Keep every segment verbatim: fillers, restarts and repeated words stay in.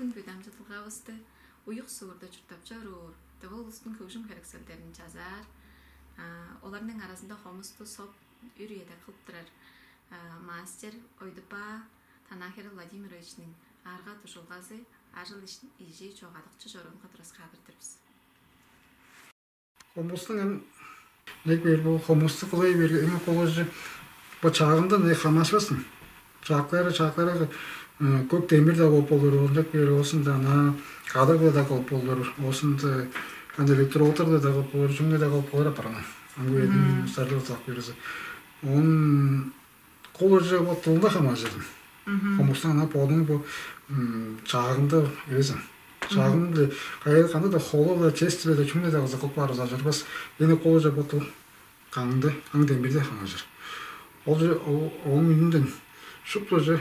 Бүдүн амыдыралывысты уюк суурда чурттап чоруур, тыва улустуң хөгжүм херекселдерин чазаар, оларның аразында хомусту соп үр үеде кылып турар мастер Ойдупаа Танахир Владимировичтиң арга-дуржулгазы, ажыл-ижи чогаадыкчы чоруун кылдыр тураскаадыр-дыр бис. Хомустуң эң, дег бээр, бо хомусту кылай бээрге, эң колуже бо чаагындан хамаарышпасын. Чаактары, чаактары көк демир-даа болуп болур, оон, дег бээр, оозунда ана кадыг-даа кылып болур, оозунда ана электродтар-даа кылып болур, чүңне-даа кылып болур апарган. Аңгы эдин сарлы сак беризи. Он кол ыржа бо дылына хамааржыр. Хомустуң ана бодунуң бо чаагында эвезен. Чаагында кайы кандай-даа холу-ла, чести-ле, чүңне-даа кызы кылып баарыза ажырбас. Эне кол ыржа бо дыл каңды, аң демирде хамааржыр. Ол же ооң үнүнден шупту же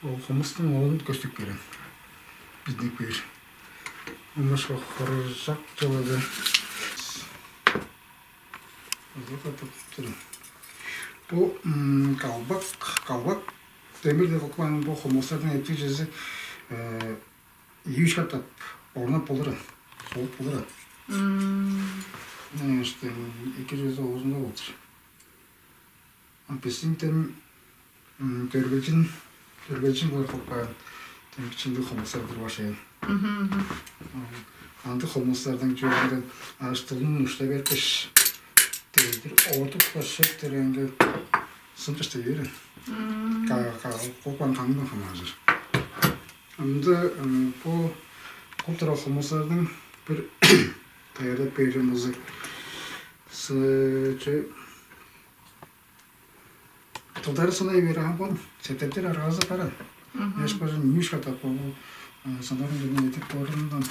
ол хомустуң оолун көстүп берген. Бидик бээр. Ымышка хоржак чылыды. Бу калбак, калбак демир деп кылган бу хомустарның эптиг чези ийи-үч катап орнап болуран, солуп болуран. Мына эштен эки чези оозунда болчур. А биздиң тем төргүлчүн, төргүлчүн кылып каан тем кичиндиг хомустар-дыр башаан. Андыг хомустарның чүвелерин аштылын ушта беркеш, дегдир оордук башып дегенге сынчыш дей берин. Копан каңдан хамааржыр. Ынды бу кул тура хомустарның бир тайылып берген музык сычы Тылдары сылай бээр аан бон септептер аргазы баран. Эш бажын нүүш катап ол сандарын герне этип боорундан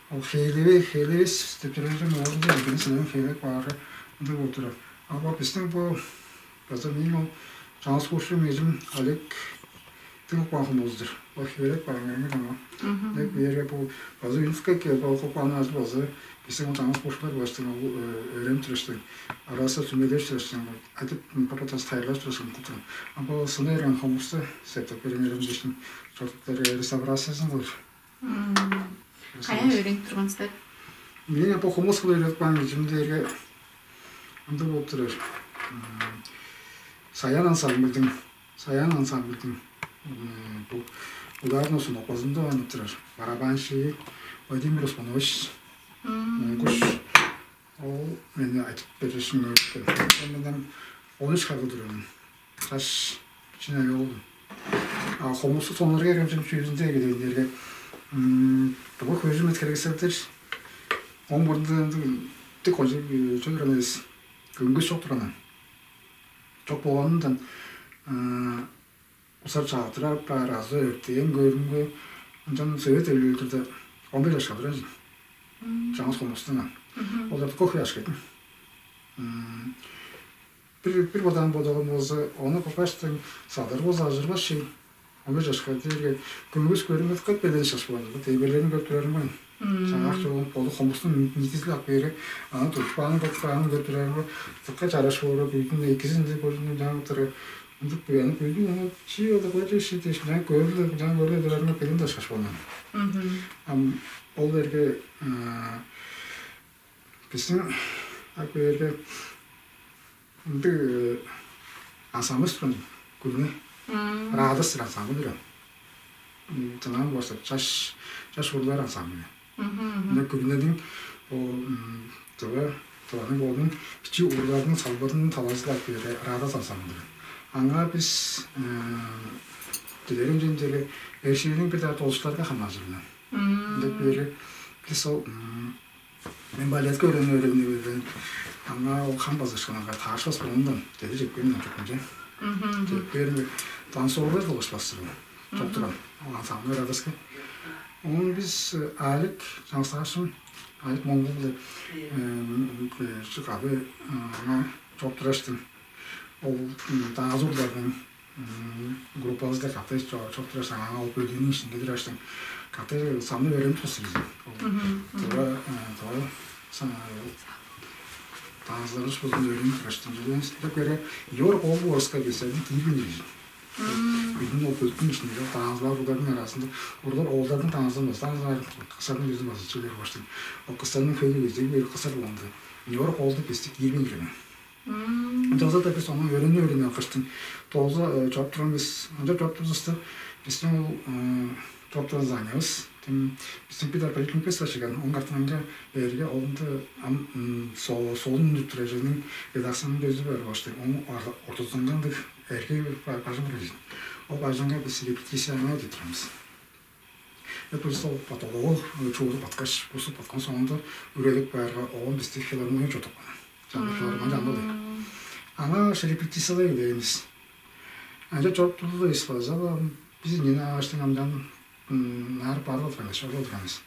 ол хейлеве хейлевес деп турардан оорунда экини сылайын хейлеп баары ындыг болуп турар. А вот биздин бу база мээң ол чаңгыс куршум эжим Олег тыгып каан хомуздур. Ол хейлеп баан герне ама. Деп биерге бу база үнүскек кел ол копканнажы база биздин ол чаңгыс куршулар баштын ол өрем турушты. Араса сүмелеш турушты. Айтып папатас тайылаш турушкан кутун. А бо сына эрген хомусу септеп бериңерем дээштим. Чортуктар реставрациясын кылыр. Каяа өөренип турган силер? Мен бо хомус кылып үйрөтүп каан кижим дээрге ынды болуп турар. Саян ансамбльдың, Саян ансамбльдың бу ударный установказында ойнап турар. Барабанщик Владимир Усманович Монгуш. Ол мени айтып беришин өттү. Мен он үч хагы турган. Чаш кичине оолдум. А хомусу сонарга эргемчим чүүзүнде эгелээннерге буга хөөжүм эт херекселдир. Он бурунда тик кожу чөдүрен эвес. Көңгүс чок турган. Чок болганындан усар чаатырап баар азы өртеен көрүмгө ынчан совет элүүрде он бир жашка турар. Чаңгыс хомустуңан. Олар кохи ашкайдым. Бир бир бодаан бодогон болза, ону кылгаштың садар болза ажырбас шей. Ону жашка дээрге көңүс көрүмүт кыт белен шаш болган. Дейбелерин көрүп турарым мен. Чаңак жолун болу хомустун нитизли ап берип, аны тутпаан тутпаан көрүп турарым. Тыкка чараш болуп, үйдүн экизин де көрүнүп жаан турар. Ындык буянып үйдүн аны чи ода кылачак ши дээш, жаан көрүлүп, жаан көрүлүп турарым белен да шаш болган. Ам ол эрге Биздиң ак бээрге ындыг ансамбль турган күлүнү радостьтер ансамбль турган. Тынаан болса чаш чаш урлар ансамбль. Мына күлүнүнүң ол тыва тываның болдун бичи урларның салбырын талазылап бере радость ансамбль. Аңаа бис дилерим жемдери эршиниң бир даа толуштарга хамаажырынан. Ындык бери бис ол Мен балетке өөренип өөренип аңаа ол хам базышкынга таарышпас болундан деди жетпейм мен жокмун же. Жетпээрин танцорлар кылышпас чоктурам. Ол ансамбль радостка. Оон биз Алик жаңсаашым Алик Моңгул деп чыгады аңа чоктураштым. Ол даазурларның группабызда каттай чоктурар саңаа ол бөлүүнүң ишинде турарсың. Каттай самны берем турсуң. Тура тура таазыларыбыз болзун өөрүнүп турарсың. Деп бере йор кол буорска бесерди киирбин дирижин. Бүдүн ол бөлүктүң ишинде даанзылаар уругларның аразында, уруглар оолдарның даанзы болза, даанзылаар кыстарның үезин база чыылыр баштың. Ол кыстарның хөйлү кезеги бээр кыстар болганда, нёр оолду бистик ийбейн кирген. Ынчалза-даа бис ону өөрүнүп-өөрүнүп алгаштың, дооза чоруп турган бис. Ынча чоруп турувуста, бистиң ол чоруп турган зданияывыс, тим бистиң бир-даа поликлиникавыс бар чыган. Оң картыңынга бээрге, олунда ам солун үндүр турар черниң редакцияның дөзү бар баштың. Оң ортузунгандыг эрги бажың бар. Ол бажыңга бис репетиция аңаа деп турабыз. Эппис ол потологу чууру баткаш, бузуп баткан соонда, үрелип каарга, оон бисти филармония чорудуп каан. Чамдык филармония аңгы. Аңаа ошо репетициялай бээр бис. Ынча чоруп турду эс база, бис эмнени ааштың амдан наар барып отурган эс, чоруп отурган эс.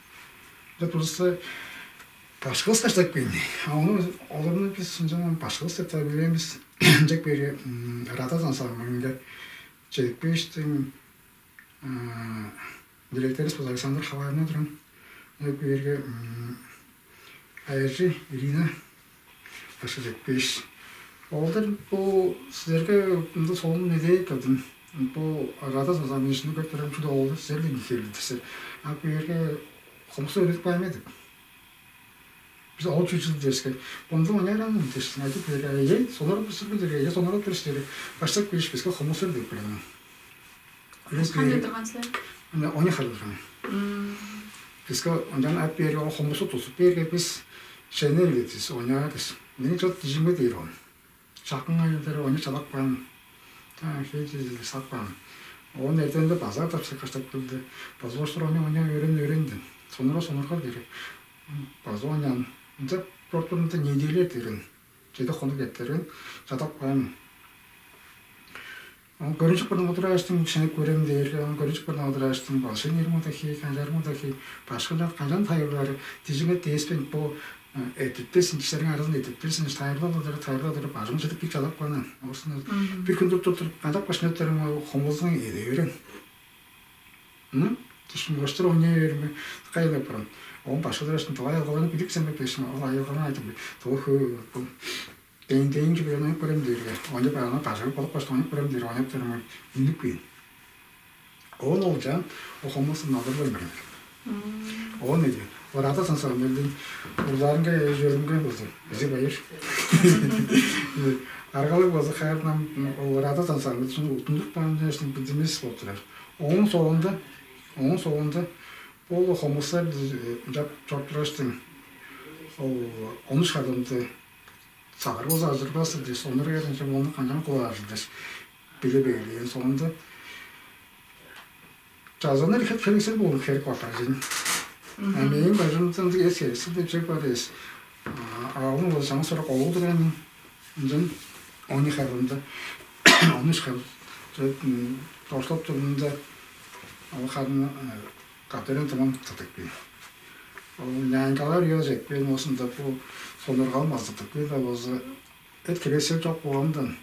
Ынча турза, башкывыс каштап кээн. А ону оларны бис ынчан башкывыс деп-даа билбээн бис. Ынчап бери радость ансамблинге чедип кээштиң, директорувус база Александр Хаваевна турган. Ол кээрге Айыржы Ирина башка жетпеш. Олдар бу силерге мында солун идея кылдым. Бу радость ансамблинге көрүп турарым чүдө олду, силер-ле никелдир силер. А бу жерге хомуса өөредип каан деп. Бис ол чүчүл дээшке, бомду оняаран дээшин айтып бере, эй, сонор бусургу дере, эй, сонор туруш дере, баштап кириш биске хомусур деп билем. Кандай турган силер? Ана оня халдырган. Биске ондан ап бере, ол хомусу тусуп берге, бис шенер илетис, оняа дис. Мени чот дижиме дээр он. Шакын айылдары оня чалап каан. Та хеди сап каан. Он эрденде базар тапса каштап келди. Базоштор оня оня өрен өрендин. Сонура сонурга бере. База онян. Ынча портурунда неделя дерин. Чеде хонук эттерин. Чадап каан. Он көрүнчүк бырнагы турааштың шынып көрем дээрге, он көрүнчүк бырнагы турааштың балшын ермудахи, канчармудахи, башкылар канчан тайылбары дижиме дээспен бо эдиптер сынчыштарның аразын эдиптер сынчы тайылбалыдыр, тайылбалыдыр бажың чыдып бир чалап каан. Орсуна бир күн туруп туруп кадап кашнап турам хомузун эде берем. Тушун баштыр оңнай берме кайда барам. Он башкылар ашын тылай алгаланы билик сен бе дешин, ол айылганы айтып, тылы хөө Дээн-дээн чүгле оонуп көрем дээрге, оонуп ана бажыгып болуп кашты оонуп көрем дээр оонуп турумун үнүп кээн. Оон ол чаан ол хомустан алырбайн баран. Оон эди. Орада сансаган элдин улаарынга эжи өрүнген болзун. Бизи байыр. Аргалыг болза хайрынан ол орада сансаган элдин утундуруп каан дээштин билдимес болуп турар. Оон соонда, оон соонда ол хомустар чоп чоп тураштын ол онуш хадымды Сагыр болза ажырбас дээш, онур эринче мону канчан кылаар дээш, биле бээлээн соонда чазаннар хеп херексел болур херек бакар чейин. А мээң бажымда ындыг эс херексел деп чек бар эс. Аалым ол саңа сурак олуу турган ынчан оны харында, оны ышкан дошлоп турумда ол харын катерен туман тыдык бий. Ол нянькалар ёзек мен оосунда бу сонургал мазыктык бир да болза эт херексел чок боомдан.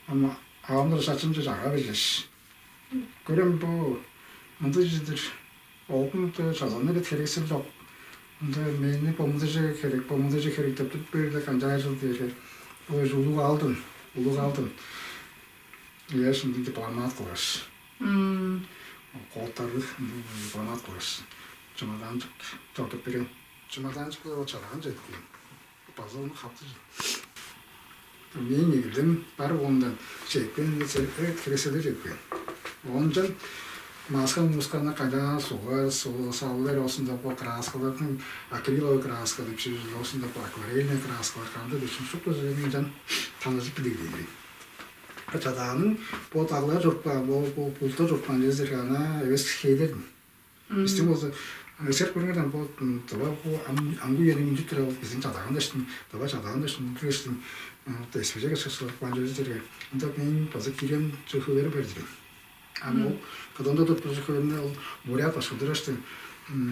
Ама аамдыр шачымче чага бижеш. Көрем бу мындыг чидир. Оогум чазаны бит херексел чок. Ында мени бомудаже херек, бомудаже херек деп туруп берди канчаажыл дээрге. Бу улуг алдым, улуг алдым. Я шынды дипломат кылгаш. Кооттарлыг дипломат кылгаш. Чымадан чык, чордуп берем. Чымадан чык ол чараан жеткен. База ону хапты. Мен эгилдим бар оондан чепкен хереседе жеткен. Оончан маска мусканы кайдаа сугар, салылар оосунда бу краскаларның акриловый краска деп чүве оосунда бу акварельный краскалар кандай дешин шупту жан танажып билиглейди. Чадааның бо таглар чурупкан, бо бо булта чурупкан чезер ана эвес хейлердин. Бистиң болза эсер көрүңерден бо дыва бу амгы үени минчип тура бистиң чадаган даштын дыва чадаган даштын үндүргештин эспежек эсерчилер кылган чүве черге ында мен база киирген чөкелери бердирем. Ам ол кыдында туруп туржу хөлүнде ол бурят башкылдыр эштин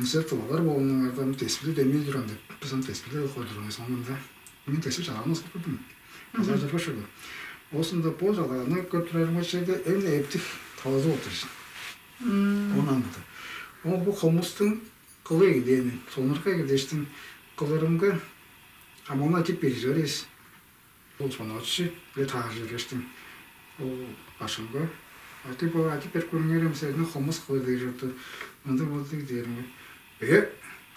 силер тылалар боонуңардан теспили демей турган деп биз аны теспили койдуруңуз мында мен тесип чагааныңыз көрдүм. База жыргаш өлү. Оосунда бо чагааны көрүп турарыңар черде эң эптик талазып отуржун. Ону аңгыды. Оон бу хомустуң кылы эгидээни, сонурга эгидештиң кылырымга амона ачып берижер эс. Ол сонуучу бе тааржы берештиң. Ол башкымга: «Аты бо, ады бер көрүңерем, сени хомус кылыр» — дээр чорду. Мында болду дээримге: «Э,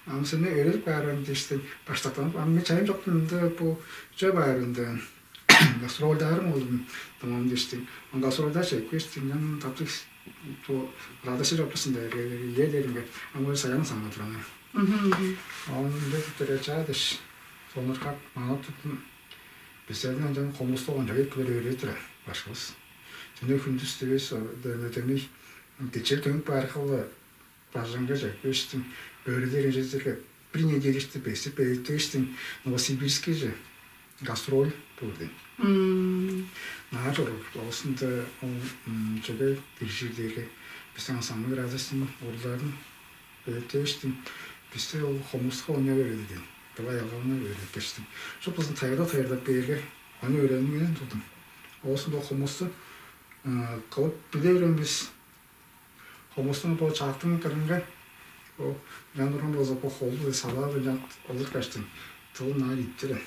ам сени өөредип каарым» — дээштиң, баштактанып, ам мен чайым чоктум, мында бо чөп аарында гастролдаарым болдум, тамам дээштиң. Он гастролдаа чедип кээштиң, ам таптыг бо радость чоптусунда, ие дээримге, ам ол саян саңга тураны. Мгм. Он ынча туттура чаа дээш, сонургап манап туттум. Бистерден ынчан хомусту онча эки бир өөредип турар башкывыс. Түнү хүндүс дивес дөмей, кичер төнүп баар кылы бажыңга чекпештиң, өөредер эжезерге бир неделишти бестип белеттештиң, Новосибирскиже гастроль турдун. Мм. Наа чорук оосунда ол чөге киржирлерге бистиң ансамбль радостьтың урларын белеттештиң, бисти ол хомуска оня бередиден, былай алганы өөретпештиң. Шуптузун тайгада тайырдап бээрге, ону өөрениңерин турдум. Оосунда хомусту кылып биле берген бис. Хомустуң бо чаактың кырынга бо ынчан турган болза, бо холду салаады ынчан олурткаштың, тылын аар иттирен.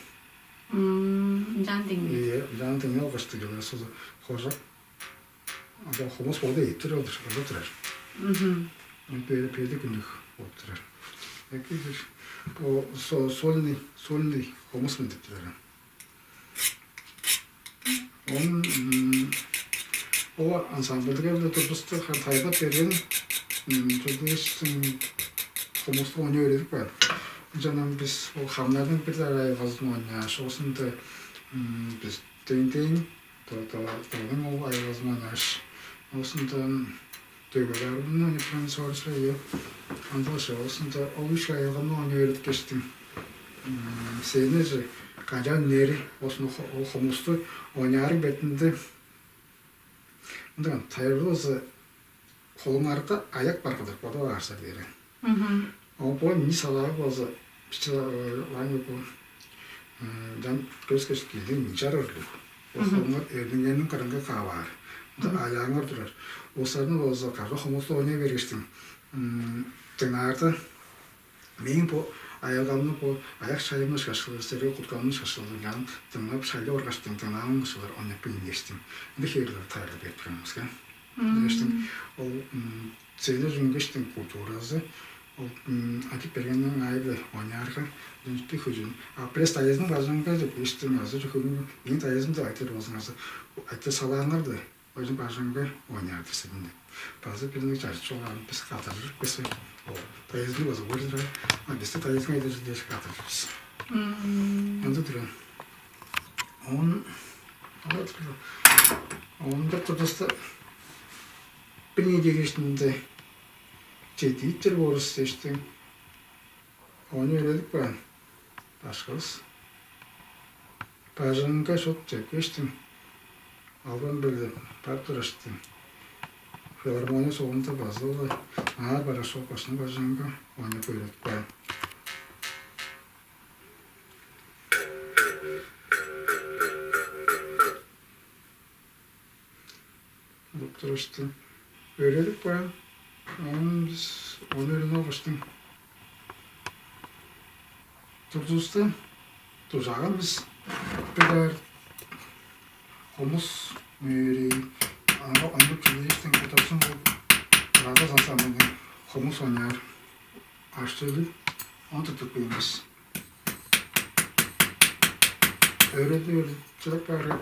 Ынчан деңнеп. Ие, ынчан деңнеп алгаштыг эле сузу хожак. Ада хомус боду эттир олур, олур турар. Мгм. Бери бери күндүк болуп турар. Эки бир бо со- сольный, сольный хомус мен деп турар. Он ол ансамбльге-биле турбусту тайылбат берген, турдувустуң хомусту ону өөредип каан. Ынчан бис ол хамнарның бир айгазын оняаш, оозунда бис дээн-дээн дылдың ол айгазын оняаш, оозундан Төгүлээрин ону прансуоржа ие. Андыгаш оозунда ол үш айылганы ону өөрүткештиң. Сени же кажан нери осуну ол хомусту оняарың бетинде ындыган тайылбызы холуңарда аяк бар кылдыр бодуп аарсар дээрен. Мгм. Ол бо мини салааг болза биче лаң бу жан көс көс килдин мынчар өрлүг. Ол Мгм. Холуңар эрдингенин кырынга кааваар. Ында Мгм. Аяаңар турар. Осарны болза кажа хомусту ойнай бергештиң. Дыңаарда мээң бо аялгамны бо аяк шайымны шашылыр, серге кутканны шашылыр, ян дыңнап шайлы оргаштың дыңнаанын шылар оняп билингештиң. Ынды хевирлер тайылы берип турганымызга. Билештиң ол сени жүнгештиң культуразы ол айтып бергенниң айылы оняарга дүнүстү хүжүн. А пресс таязының бажыңга деп эштиң азы жүхүмүн эң таязын деп айтыр болзуңарза айтыр салааңарды Ожун бажыңга оняарды сидинди. Базы бирни чажыт чугаарын бис кадыржып кысы. Таязын база ойлдура. А бисте таязын айдажы деш кадыржыбыз. Анда туран. Он онда турдуста бир неделе иштинде жетииттер борус дештиң. Ону өөредип каан башкывыс бажыңынга шот чепкештиң, албан-биле бар тураштың. Филармония соонда база-ла аар барашок башкының бажыңынга ону өөредип каан. Доктор ышты. Өөредип каан. Оон бис ону өөрүнүп алгаштың. Турдувуста дужааган бис бедер хомус мөөрей аңа ондук чүлээштиң кутасын бул радас ансамбльдың хомус оняар аштыылыг он тыттып кээм бис. Өөредип чыдып баары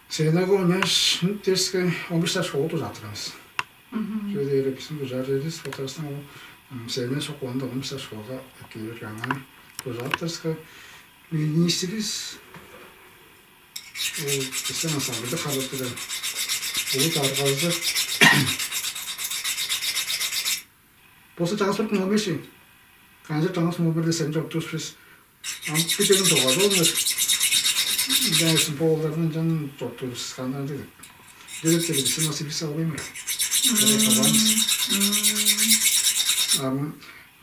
сценага оняаш дерске он беш жаш болуп дужааттырган бис. Чүге дээрге биздин дужаар жерибиз Батарстан ол сени шок онда он беш жаш болга эккелир аңаа дужааттырска министрибиз ол бизден ансамбльды харылдырар улут аргазы болса чаңгыс туруп муңа беши канча чаңгыс муңа бир десем чоктуус биз Ам бу черин доҕадыылыңар. Ынчангаш боолдарны ынчан чоттуурусканнар дидик. Директор бисин Василий Салбаймыр. Ам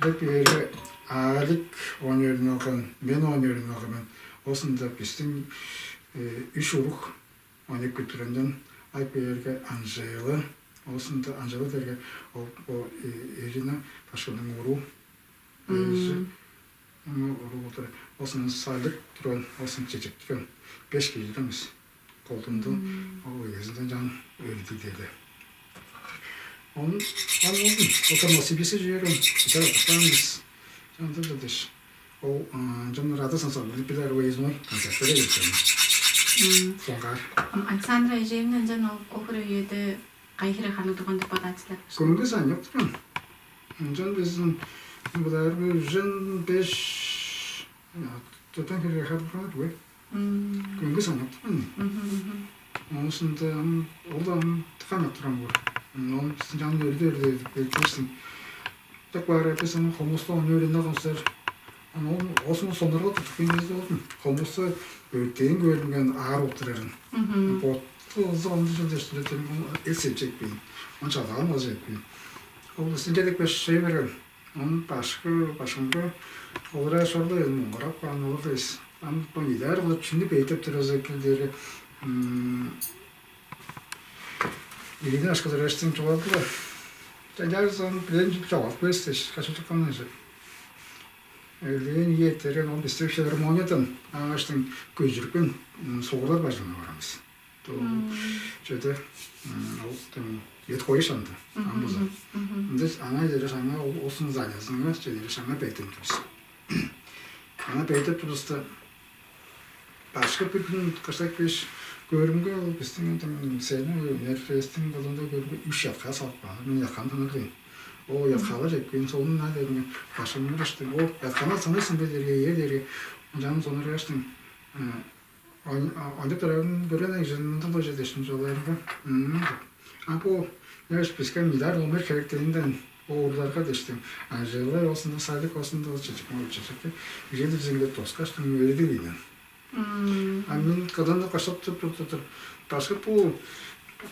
деп биэрге аалик оонньоорун алган, мен оонньоорун алган мен. Оосунда бистиң үш урук оонньоп кирип тургандан ай биэрге Анжела, оосунда Анжела дээрге ол Ирина башкының уруу. Ону уруглар осун салдык турган, осун чечиктиген беш кижи эмес. Колдунду ол эгезинден чаан өрүдүг деди. Он ан ол ота Новосибирскиге чүрүм чара баштаан бис. Чамдыр дедиш. Ол жамнар ада сансам билип билер выездной концерттерге кеткен. Соңгаар. Александра Ежеевна ынчан ол кохур үйеде кайы хире харлыг турган деп бодаар силер? Көңгү санап турган. Ынчан биздин былайыр бир үжен беш, төртен хире харлыг турган бе? Көңгү санап турган. Онусунда ол да ам тыкан турган бу. Ол сынчан өрдө өрдө белчээшсиң. Так баар эпес аны хомусту ону өрүнө кылсыр. Аны ол осуну сонорго туттуп келгенде болдум. Хомусту өртейин көрүнген аар болуп турарын. Ботту ызы онду жыл дешти эс эпчекпейн. Он чалган база эппейн. Ол сынча деп беш шей берген. Ам башкы башымга олура шорда эдим оңгорап каан ол эвес. Ам бо идаар кылып чүнү бейтеп туруза экил дээри Иридин ашкызыраштың чугаалдыла. Чаляр сон билен чуп чогап көстеш, качылчыккан ыжы. Элээн ийи эттерген ол бистер филармониядан ааштың көжүрген сугурлар бажыңына барамыз. Чөде ол эт коюш анды. Амбызы. Ынча аңаа дээреш аңаа ол осын залязынга чедереш аңаа бетим турус. Аңаа бетип турус-та башкы бир күн кыштак беш көрүмге ол бистиң сени өнерчилестиң кылында көрүмге үш ятка салып каан. Мен яткан тыныр дейм. Ол яткалар жеткен соонун на дедим. Башымны баштым. Ол ятканга сынырсын бе дерге, ие дерге. Ынчан сонургаштым. Ондук турарын көрен эжен мындыг болчу дешим чолаарга. А бу неш биске мидар номер херектенинден оорларга дештим. Анжела болсун, садик болсун да чечек чечекти. Бижеди бизинге тоскаштым, өйдү ийин. А мен кадан каштап тур тур тур. Башка бу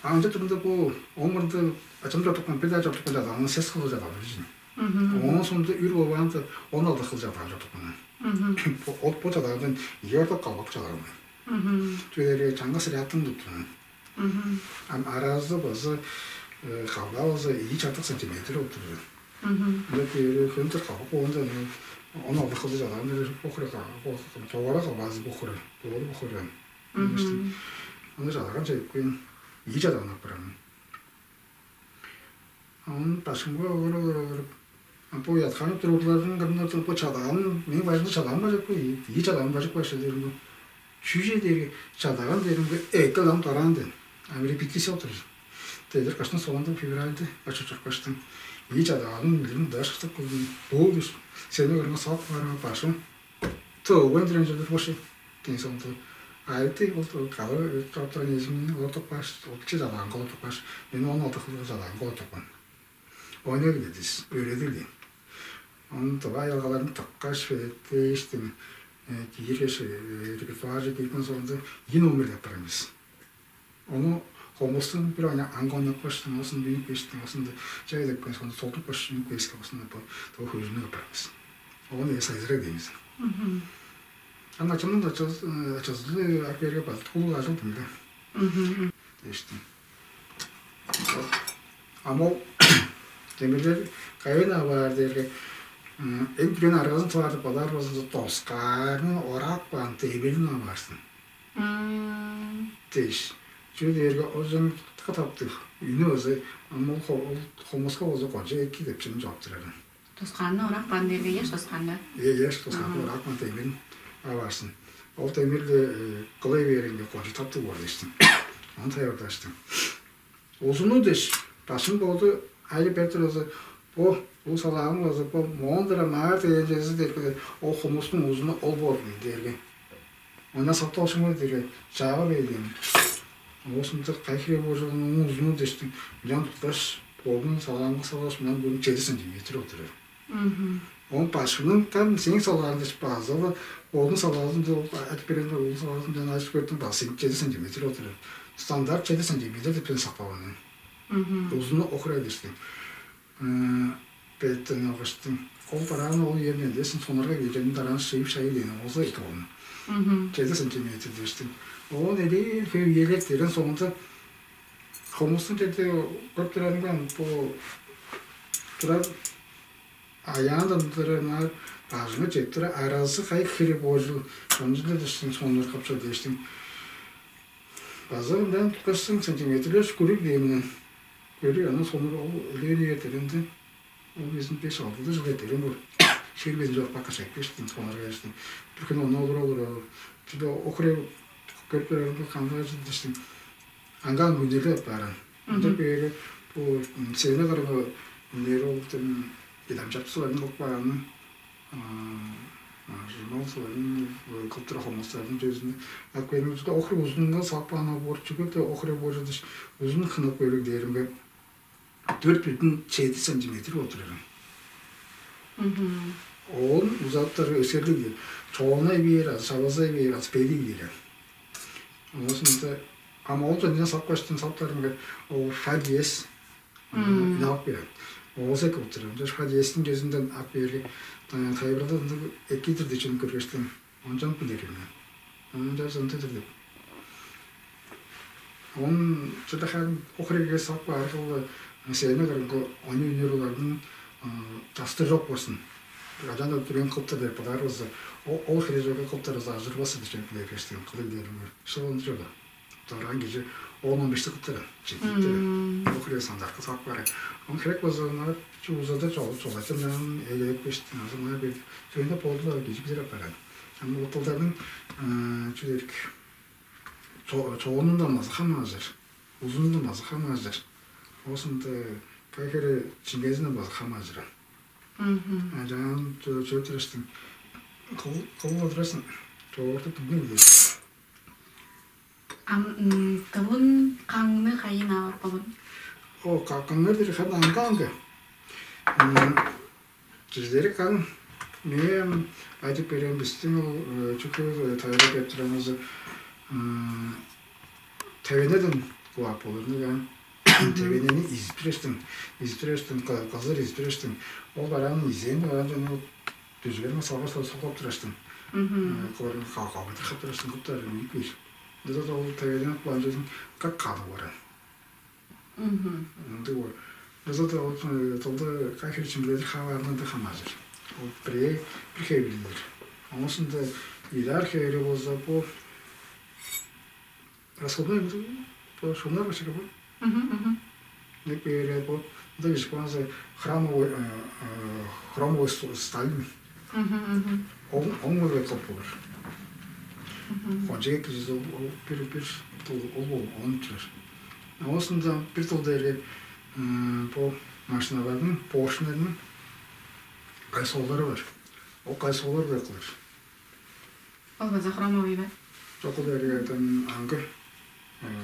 анча турунда бу омурда ачам жортукман, бир даа жортукман жадаган сес кылы жадаган бижин. Оон соңда үр болбаанда он алды кыл жадаган жортукман. Ол бо жадагандан ийи ордук калбак жадаганмын. Чүвелерге чаңгыс рядтың туттунун. Ам аразы базы калга базы ийи чартык сантиметр болуп турду. Ынча кээри хөнтер калбак болганда он алды кылды жадаан эле бохура калбазы бохура, боору бохура. Аны жалаган чедипкен ийи жадаан апарам. Оон башкымга олуруп, олуруп, бо ятканып турурларын кырынга туруп, бо чадаан, мээң бажымда чадаан бажык бо, ийи чадаан бажык баш дээрим бо. Чүже дээрге чадаган дээримге эки ылам дораан ден. Ам репетиция отур. Дедир каштын соонда февральды бачып чурупкаштым. Ийи чадаганын билим даш кылдым. Бул сени көрүңө салып каарыңа башым. Тывын дирен чыдыр боши. Тен соңду айты ол калы чоп турган эжимни олуртуп каш, ол чи жалаан колуп тургаш, мен он алты кылгы жалаан колуп турган. Ойнай биледис, өөредилди. Ону тыва аялгаларын тыккаш, федеттээштим, кииргеш, репертуарже киирген соонда ийи номер деп турган бис. Ону хомустун бир оня аңгоннапкаштың, осын дүйүп кештиң, осунда чай деп кеш, ону солтуп каш, дүйүп кешке, осунда бо тоо хөжүнү апарабыз. Ону эс айзырай деймиз. Аны ачамдан ачазы ак берге базыт кулуг ажылдым да. Дээштим. Ам ол демирлер кайын аваар дээрге эң бүрен аргазын тываар деп бодаар болзуңза, доскаарны ораап каан демирин аваарсын. Дээш. Чүге дээрге ол жан таптыг. Үнү база ам ол хомуска болза конча эки деп чүнү жоп турарым. Тусканны урак бандыырга еш тусканнар. Э, еш тусканны урак бандыыргын аварсын. Ол демирле кылай беринге конча таптыг боор дештим. Аны тайордаштым. Узуну деш, башым болду, айлы бертер болза, бо ул салаам болза, бо моон-дыра маар дегенчези деп ол хумустуң узуну ол боор дээрге. Ондан сактоошуңар дээрге чаага бээлээн. Оозунда кайы хире боор чогунуң узуну дештиң, мынчан туткаш, бодун салаамга салгаш, мынчан көрүң чеди сантиметр отурар. Оон башкының там сээң салгаарында база-ла бодун салгаазын деп айтып бергенде, бодун салгаазын жана айтып көрдүм, база сен чеди сантиметр отурар. Стандарт чеди сантиметр деп мен сактап алган. Узуну охура берсин. Беттен алгыштым. Ол бараан ол үемден десин сонарга келгенин дараан шыйып шайы деген оозу эки болну. Чеди сантиметр дештим. Оон эле хөвүелер терен соонда хомустун деди көрүп турарымган бу турар аяандан турар маар бажыңы чеп тура аразы кайы хире боожул. Ончунда дештим сонур капча дештим. База ындан туткаштың сантиметрлер күрүг дээниң. Күрүг ана сонур ол элээн үе дээринде. Ол безин беш алты жыл дээрин бу. Шер безин жок бакка шекпештин сонар кайыштын. Бир күн ону олур олур. Чүдө окуре көрүп турарымда кандыгай жыл дештин. Аңгаан күннерде аппааран. Ында бээри бу сени кыргы үннери ол илам чапсыларын кылып кааны. Журнал сыларын кылтыр хомустардын чөзүнө аквериумчуда охур узунунга салып каан обур чүгүрдө охуре божудуш узун хынып көрүг дээримге төрт бүтүн чеди сантиметр болуп турар. Оон узаптар өсерлиг чоонай бээр азы шавазай бээр азы белий бээр. Оосунда ама ол жөнүнө сап каштын саптарынга ол фа диез ынак берем. Ооза кылып турам. Жаш фа диестин кезинден ап бери тайбырда эки дирди чүн көргөштүм. Ончан билерим мен. Ончан сонтудур деп. Он чыдахан охрегге сап аргылы сени кырынга они үнер олардын часты жок болсун. Адан өттүрген кылтыр деп быдаарбызы ол хережеге кылтырызы ажырбасы дишен билербештен кылып бериңер. Шылын жок. Дораан кижи он он бешти кылтыр жетиптер. Ол херек сандакка сап кара. Он херек болза чуузада чогул чогулача мен эгелеп бештин азы мына бир сөйнеп болду кижи билер апаран. Ам утулдардын чүдерик чогунундан базы хамаажыр, узунундан базы хамаажыр. Оосунда кайхере чиңгезинден базы хамаажыр. Ам жаан чөптүрештин кыл кыл отурасың. Чогуртуп билбейм. Ам кылын каңны кайын ап болун? О, каңнар дери хана аңга аңга. Кижилери каң мээм айтып берген бистиң ол чүкү тайра деп турганызы тевенеден кулап болурну каң. Тевенени изип турештиң, изип турештиң, кызыр изип турештиң. Ол бараан изээн бараан жана дүжүгерин салгаш сокап турештиң. Кылырын калгабытыр хап турештиң куптарын ийик бир. Дыда ол тевенени кулаан жөзүн как калып баран. Ындыг боор. Ызыды ол тылды кайхер чимдедир хаваарында хамаажыр. Ол бирээ бир хевирлер. Оңусунда ыйлаар хевири болза бу расходной бу шунар башка бу. Деп бере бу да бишкванза храмовый храмовый сталин. Ол оңгой кылып болур. Кончеге кижизи ол бир бир тыл ол ол он чыгар. Оосунда бир тыл дээрге бу машиналардын поршнеринин кайсоолары бар. Ол кайсоолар бир кылыр. Ол база хромовый бе? Жок ол дээрге аңгы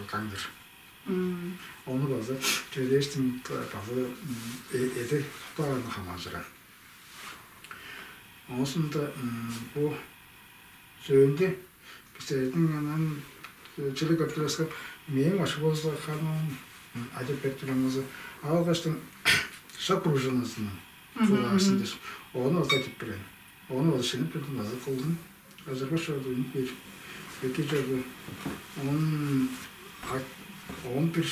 каңдыр. Ону база чөдээштин база эде туктаарны хамаажырар. Оосунда бу сөөлдү бистердиң анан чылы көптүрөскө мээң башы болза ханам адеп берип тураңызы алгаштың шак пружинасынан кылаашсын деш ону оза айтып берген. Ону ол шынып турдум азы кылдым. Азырбаш чорду бир эки чорду. Он он бир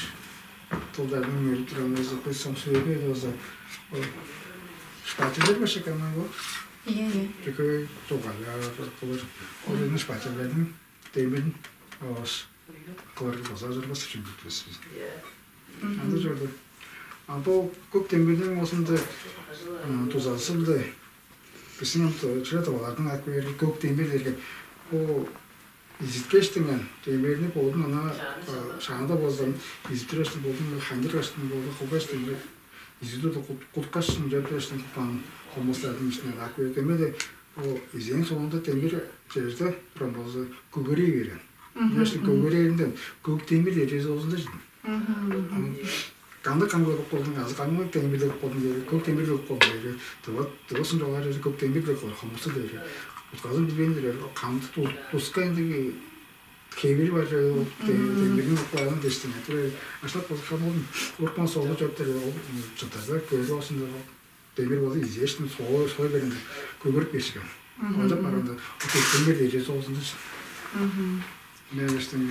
тылдарын көрүп турам оза кылсам сөөлү эди оза. Шпателер башка канан бу. Iya, iya. Такой тугая кылыр. Ол эми шпателердин демирин оос кылырга база азырбас үчүн бүтпөс. Анда чорду. А бу көк демирден оосунда тузалсылды. Биздин чыра тывалардын ак бери көк демир дерге бу изиткештиңен демирни болдун ана шаанда болзун изип тураштын болдун хандыргаштын болду кылгаштын изидуду куткаштын жөптүраштын купкан хомустардын ичинен ак бери демеде бу изээң соонунда демир черде турган болза көгерей берген. Конечно көгерээринден көк демир дережеси болзун да чыдым. Кандыг каңгылап болдуң азы каңгылап демирлеп болдуң дээри көк демирлеп болдуң дээри дывасын жогаар көк демирлеп болар хомусу дээри утказын билбейн дээрер каңды туска эндиги хевири бар демирин укпаарын дештине тура аштап болушкан болдум уркман соолу жоп дээрер ол чыдырда көөрү болсун деп демир болду изээштин соо сой беринде көгүрүп кешкен оожап барганда демир дээжеси болсун дечи Мен эштен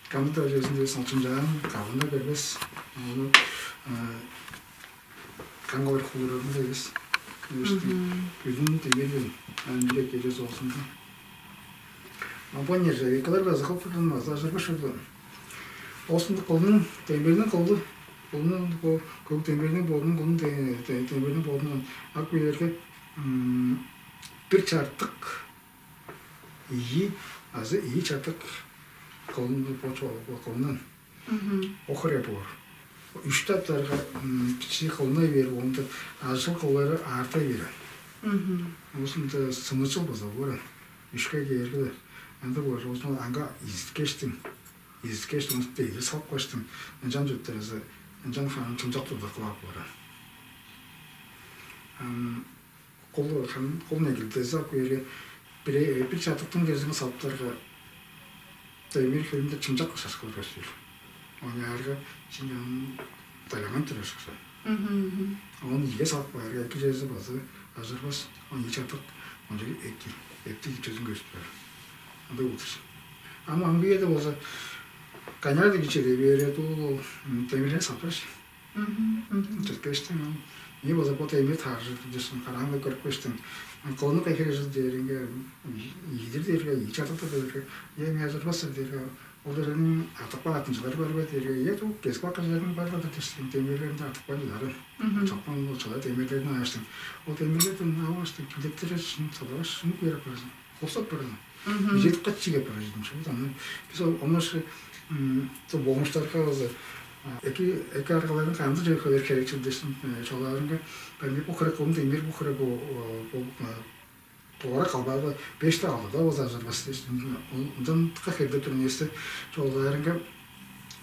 кандыда чөзүндө салчынчаан кабына бербес. Ону каңгылар кулурарында эвес. Эштен бүдүн дегелден ам бирек эже соосунда. Ам бо нержавейкалар база кылып турган база ажырбаш турду. Бостунук кылдың, дембелиң кылды. Кылдың бо көк дембелиң болдун, кылдың дембелиң болдун. Ак бийлерге бир чартык ийи азы ийи чартык кылдың бо кылдың. Охуре боор. Үш таптарга бичии кылнай бээр болунда, ажыл кылары аартай берген. Узунда сымычыл база боор. Үшке кээрге анда боор. Узун анга изиткештиң. Изиткеш ону дейле салып каштың. Ынчан чөптеризи ынчан хаан чымчак турда кылаап боор. Кол кол негилдези ап кээрге бир бир чатыктың кезиңи салыптарга, эмир хөлүнде чымчак кышаш көргөстүр. Оняарга син аны даламан турар шыкса. Ону ийге салып каарга эки чези базы ажырбас. Он ийи чатык он эки эптиг чөзүн көстүр. Андай болдур. Ама амгыяда болза каняады кичелей берет ол демирлен сапраш. Чырткештиң. Не болза бо демир тааржыр дижиң караамга көрүп кештиң. Колуну кайхырыжыл дээринге ийдир дээрге, ийи чатык дээрге, эми ажырбас дээрге, оларның артык баатын чыдар бар бе дээрге, е тук кесип аккан чериң бар бе дижиң демирлеринде артык бар диларын. Чоккан ол чыла демирлерин ааштың. Ол демирлерден ааштың килдектер шын садаваш шын берип барасың. Хосап барасың. Жетип кат чиге баражыдым шул аны. Биз ол оңош то бомуштарга база эки эки аргаларын канды же хөвер херекчил дешин чолаарынга бен бу хырык он демир бу хырык бу тугара калбаалы беш да алды да база ажырбас дешин. Ындан тыка херде турун эсте чолаарынга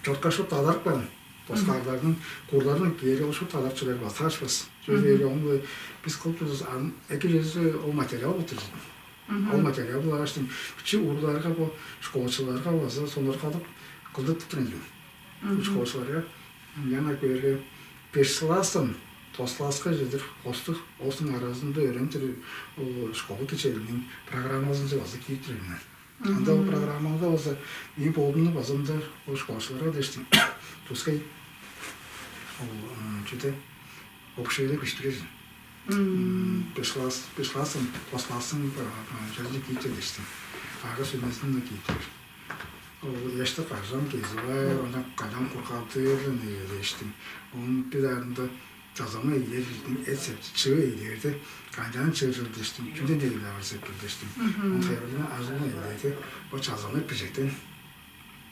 чорткашып аларып калын. Доскаарларның курларының киери ушуп аларып чыдар база ашпас. Чөзээри оң биз кылып турдус эки чези ол материал болуп турзун. Ол материал булааштың бичи урууларга бо школачыларга база сонургалдык кылдыртып турар экен. Школачыларга яна көөрге беш класстан тос класска чедир хостук оозунуң аразында өөренир ол школа кичээлиниң программазынче база киип турар экен. Анда ол программада база мен болдумну база ында ол школачыларга дештим. Тускай ол чүде общеге бишпирер. Беш класс беш классын тос классын жазы кииптер дештим. Ага сөмесин да кииптер. Ол яшты кажан кезип, ону кажан кургалтыр дештим. Ону бир арында жазама ийер эт септи чыы ийерди. Канчаан чыыр дештим. Чүден дегиле бар септи дештим. Он хайрылын ажылын ийерди. О жазаны бижектен.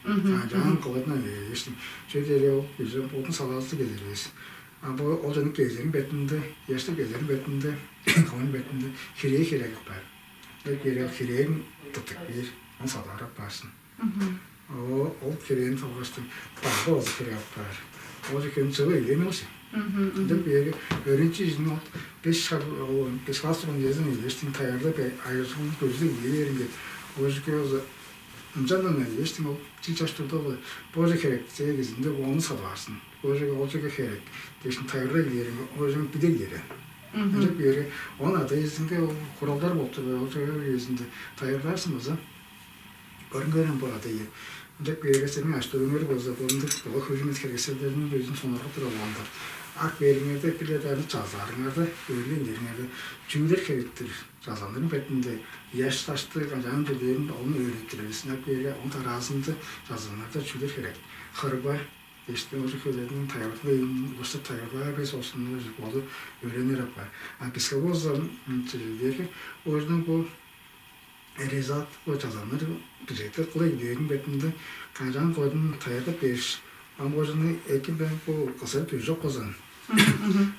Канчаан кылырдан дештим. Чү дере ол бижем отун салаазы кезербес. А бо ол жаны кезерин бетинде, яшты кезерин бетинде, кылын бетинде хирээ хирегип бар. Бир хирээн тыптык бир, он садаарап баарсын. Ол ол хирээн салгаштым. Бага ол хирээн бар. Ол жекен чылы эвемелчи. Деп бери өрүнчү изин ол беш шар ол беш класс он езин илештин таярда бе айырсын көзү иеринге. Ол жеке ол ынчандан илештин ол чил чаш турда ол боже херек сегизинде оны садаарсын. Ол жеке ол жеке херек. Дешин таярда илеринге ол жеке бидер иерен. Ынчап бери он ада изинге ол хуралдар болуп тур. Ол жеке изинде таярдаарсын база. Көрүңерем бо ада ийи. Ынчап кээрге сениң аштөөлүңер болза, бо ындыг бо хөжүмес херекселдерниң безин сонаргып тура болганда, ак бериңерде биле даны чазаарыңарда, өөрүнүңерде чүүлер херектир. Чазааннарның бетинде яш дашты канчаан чүлээрин ону өөрүттүрер. Ынчап кээрге оң тараазында чазааннарда чүүлер херек. Хырба эштен уже хөлердин тайылгын улустар тайылгылаар бес осунну болу өөренир апаар. А биске болза дээрге өөрүнүң бу Резат бо чазаннар бижектер кылай дээрин бетинде кажан койдун таярдап бээш, ам кожуну эки бен бо кызар күүжок козан.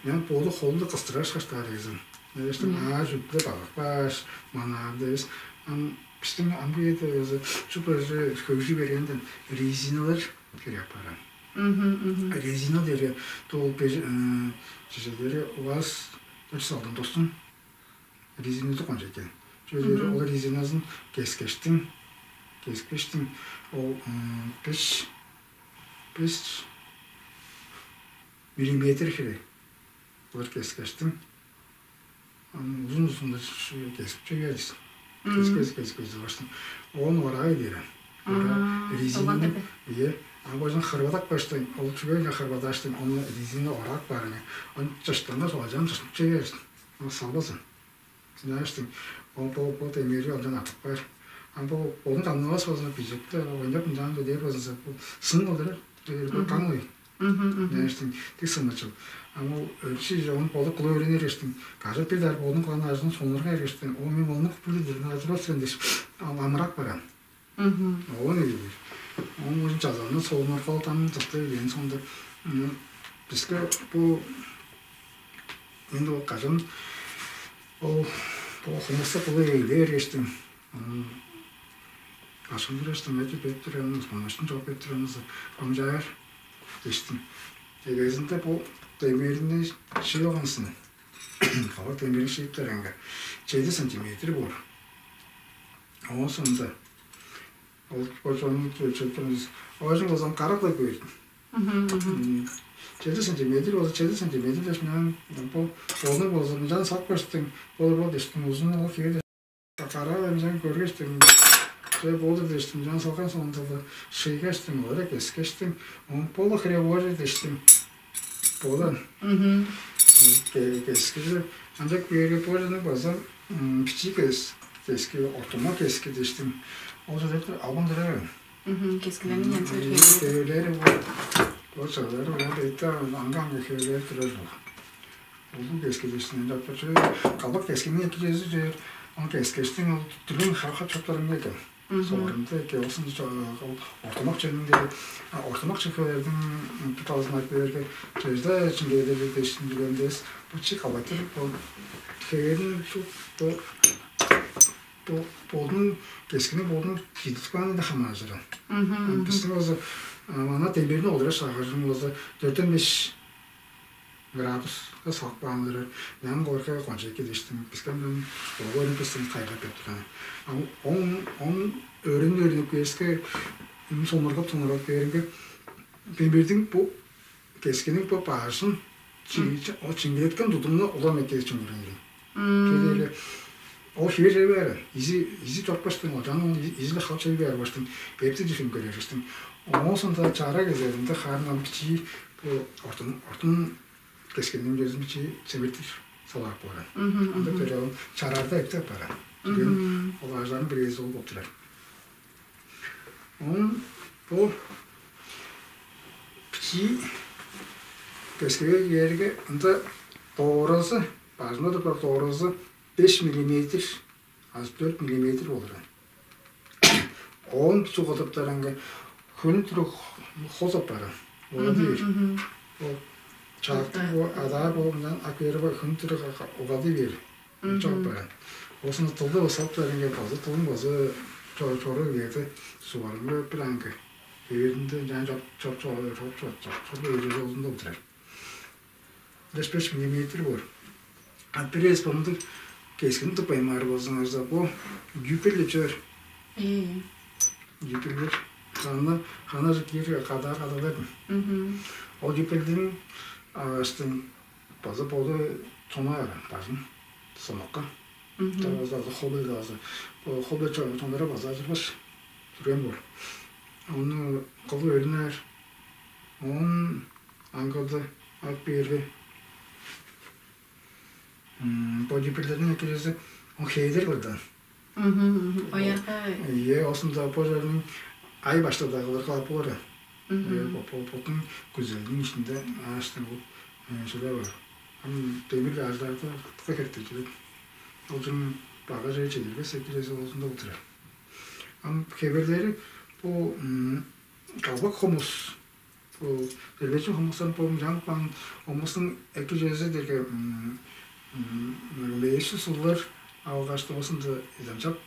Мен боду холду кыстыраш каштаар эзим. Эвестим аа жүктү багып кааш, манаамда эвес. Ам биздин амгыйда өзү чүп өзү хөгжү бергенден резиналар кире апарган. Резина дере тол чежелери улаас дөрт салдан достун. Резиназы конча экен. Чүлери ол резиназын кескештиң, кескештиң ол беш беш миллиметр хире. Булар кескештиң узун узунда кесип чөйерис. Кескес кескес баштың. Он ораа бере. Ора резинаны ие. А божун хырбадак баштың. Ол чүгөйне хырбадаштың. Оны резина орак барыны. Он чаштанда солажан чаштып чөйерис. Ол салбасын. Знаешь, ол бо бо демери алдан атып бар. А бо бодун чамнавас болза, бижекти ойнап ынчаан дээр болза, бо сын болур. Бир каң ой. Мгм, мгм. Дээштиң, тик сынмачыл. А бо өрши жогун болуп кылып өөренир эштиң. Кажып бир дар бодун кылган ажын сонурга эргештиң. О, мен ону купур дирин ажырбас сен дээш, ал амырап баран. Мгм. Оон эгелээр. Оон ужун чазанны солунаргалдан тыпты. Ээн соонда, м, биске бу, мен ол кажан ол бо хумуста кылып эгелээр эштиң. М, ашкындыр эштиң, эти бептир анын, хумустун чок бептир анызы, комчаар эштиң. Эгезинде бу демерини шыйылгансын. Кавак демерин шыйыптар анга чеди сантиметр боор. Оон соонда ол божоону өлчөп турмуз. Оожуң болзам карак деп көрдүм. Мгм, мгм. Чеди сантиметр болза, чеди сантиметр дээш, мен бо ону болза мынчан сак баштың, болур бо дештиң, узун ол хире карак мынчан көргештиң. Же болур дештиң, мынчан салган соонда да шыйгаштың, олар кескештиң. Он полу хире боор дештиң. Болан. Мгм. Кескиже андак берге божаны база бичи кес, кески, ортома кески дештиң. Ол жерде албан дырар. Мгм. Кескилерин янча Кеверлери бо. Бо чалары бо бетте аңга-аңга кеверлери турар бо. Улуу кески дештиң андак бир чөй калбак кескиниң эки чези же, он кескештиң ол дүрүн хаха чоптарың экен. Мгм. Соорунда эки олсун ол ортомак чемиңдери, ортомак чекелердиң буталызын айтып берге, чөзде чиңгээлери дештиң билемдес, бу чик албайтыр, бу хээрин бу бу бодун кескини бодун кидитканы да хамаажыран. Мгм. Биздин болза мана демберин олдура шагажын болза дөртен беш градуска салып кааннар. Мен корка конча эки дештим. Бискен мен оговорим бистен кайгап кеттирген. Он он өрүн өрүнүп кээске, сонургап сонургап кээринге, дембердиң бу кескиниң бо баажын чиңгилеткен тудумну улам эки чуңгурун. Кедээле ол хире чей бээр, изи изи чорупкаштың, одан ол изиле хал чей бээр баштың, эптиг дижим көрүрүштүң. Оон соонда чара кезеринде хаарынан бичии бу ортун ортун кескиниң чөзүн бичии чемиртип салаап бааран. Анда көрөөн чараарда эптеп баран. Ол ажаан бирээзи ол болуп турар. Оон бо бичии көскүвей кээрге, ында дооразы, бажында турар дооразы беш миллиметр азы дөрт миллиметр болур. Оон чугадыптарынга хөнү турук хос аппаран. Ола бээр. Ол чаактың бо адаа болумдан аквери бар хөнү турук угады бээр. Чок баран. Осуну тылды салыптарынга база тылын база чору берди. Сугарымга бир аңгы эверинде жан чоп чоп чоп чоп чоп чоп чоп эвери жолунда утурар. Беш беш миллиметр боор. А бир эс бомдук кескин туппаймаар болзуңарза, бо дюпель деп чор. Дюпель бир ханы ханы же киир кадаар кадалардым. Ол дюпельдин агастын база боду тонаар бажын сомокка. База хобель база хобель чонора база ажырбаш. Түрген бор. Ону кылы өрүнөр. Он аңгылды ап берди. Бодибилдердин экилези ол хейлер кылды. Оярга. Е, осунда бо жердин ай баштарда кылыр калап болар. Потун күзелдин ичинде ааштын бу шулай бар. Ам демир аждарды кытка керттирдилик. Ол жын бага жай чедирбес экилези болсунда утурар. Ам хеверлери бу калбак хомус. Бу делбечи хомустан бу жан кылган хомустун эки чөзү дерге мээши суллар алгаш доосунда иземчап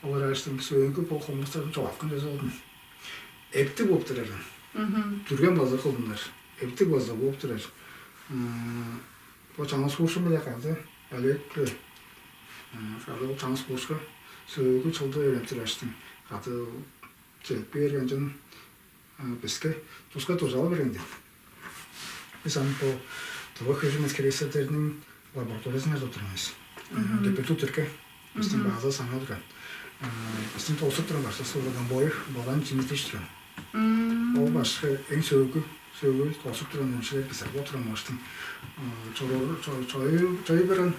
олар аштын сөөнкү бу хомустарын чогапкан чөзү болдун. Эптиг болуп турар. Түрген база кылдынар. Эптиг база болуп турар. Бу чаңгыс хуушум биле калды. Алектиле. Калды ол чаңгыс хуушка сөөгү чылды өөреп турар аштын. Кады чедип берген жын биске туска дужаал берген деп. Биз аны бо тыва хөгжүмүн керекселдериниң лабораториясында турганбыз. Деперту түрке биздин база саңа турган. Биздин толсуп турган башкысы болган боюх балан жинитиш турган. Ол башкы эң сөөгү сөөгү толсуп турган өнчүлер бизер бо турган баштың чорор чой чой берен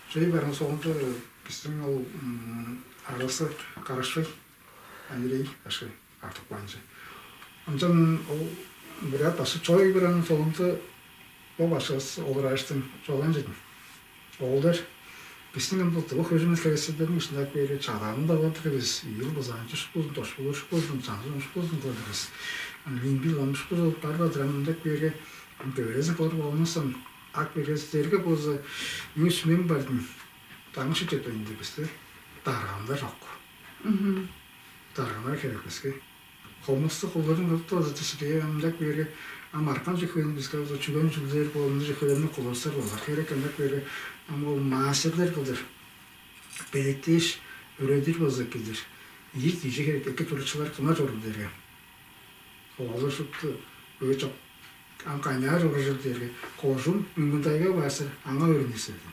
чой берен соонда биздин ол Арасы карашпай, анирей ашкай артып каанчы. Ынчан ол бурят башкы чой бир аның соонда бо башкывыс олурааштың чоган чедим. Оолдар, бистиң ам бо тыва хөгжүмүн херексиндерниң ишинде бери чадааны-даа болдур бис, ийил бызаанчы ушкузун, дошпулу ушкузун, чаңчы ушкузун көрдүрүс. Лимби ламышкузу бар бадырам мындак берге, дөөрезин кылыр болмастан, ак берге силерге болза, үс мен бардым. Даңшы четпейн бисте даргандар чок. Даргандар херек биске. Хомусту кулдурун кылып база тиширээ ынчак биерге, ам аркан чүхөөнү биске база чүген чүглээр боолунда чүхөөлерни кулурсар болар. Херек ынчак биерге, ам ол маастерлер кылдыр белектээш, өөредир база килдир. Ийи кижи херек, эки туручулар кымар чоруур дээрге. Оолу шупту өө чок. Ам каняар оружел дээрге кожум мүңгүндайга баасыр аңаа өөрүнүстердим.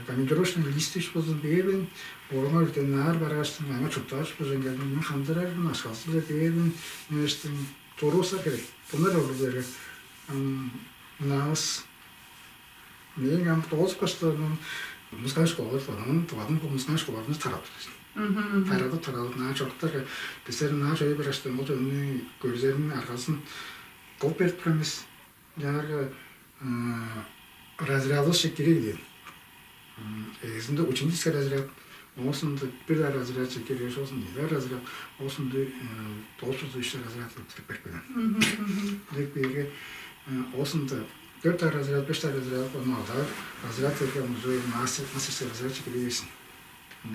Командировочный лист иш болзун бээрбин, оруңар үрден наар баргааштың аңа чурттааш божен келдим. Мен хамдырарбын ашкалсызар бээрбин, немештин туруусар керек. Бунар оружелери мынавыс мээң ам доозуп каштарымын музыкальный школалар, анан тывадын бу музыкальный школаларны тарадып. Тарадып тарадып наа чоруктарга, бистер наа чоюп бараштан ол жөнүнү көрүзерин аргазын кылып берип турабыз. Ынчаарга разрядывыс четкири килген. Эгезинде ученический разряд, оозунда бир разряд четкири, оозунда ийи разряд, оозунда тоозузу үч разряд кылып берип берген. Деп берге оозунда дөрт разряд, беш разряд, ону алдар разряд берген уже мастер, мастерский разряд четкири килсин.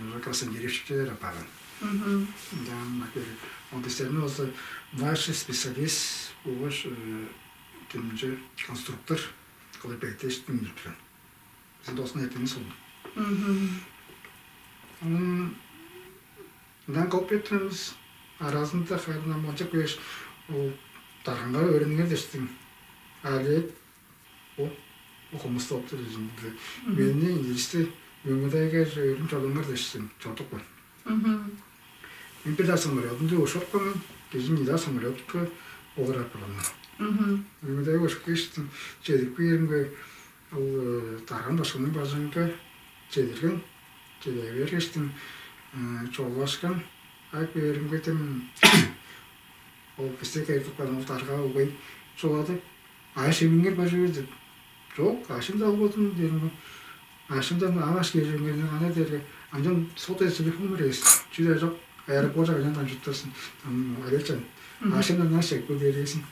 Уже краснодеревщиклер апарган. Ынчан ол дистерни болза младший специалист болгаш демче конструктор кылып бектештим билип турган. Биздин досун эртени солун. Анан мындан кылып беттиребиз. Аразында харын амалчык беш ол дарганга өөрүнүңер дештиң. Алек о окумуста оптур. Мени иисти мөңүдайга өөрүн чолуңар дештиң чордук бар. Мен бир самолетунду ушурупкан мен, кижиң ида самолетка олар апарган. Мөңүдайга ушуп кештим, чедип кээримге ол дарган башкының бажыңынга чедирген, чеде бергештим, чогулашкан, ак бээримге тем ол бисте кайдыпкан ол дарга угай чугады. Ааш эмиңер бажы бер деп. Чок, аашым да албадым дээрим. Аашымдан ааш кежеңерин ана дээрге анчан сотой телефон беребиз. Чүдө жок, аэропорт анчан чуттасын. Алечан. Аашымдан ааш чек бу дээресин.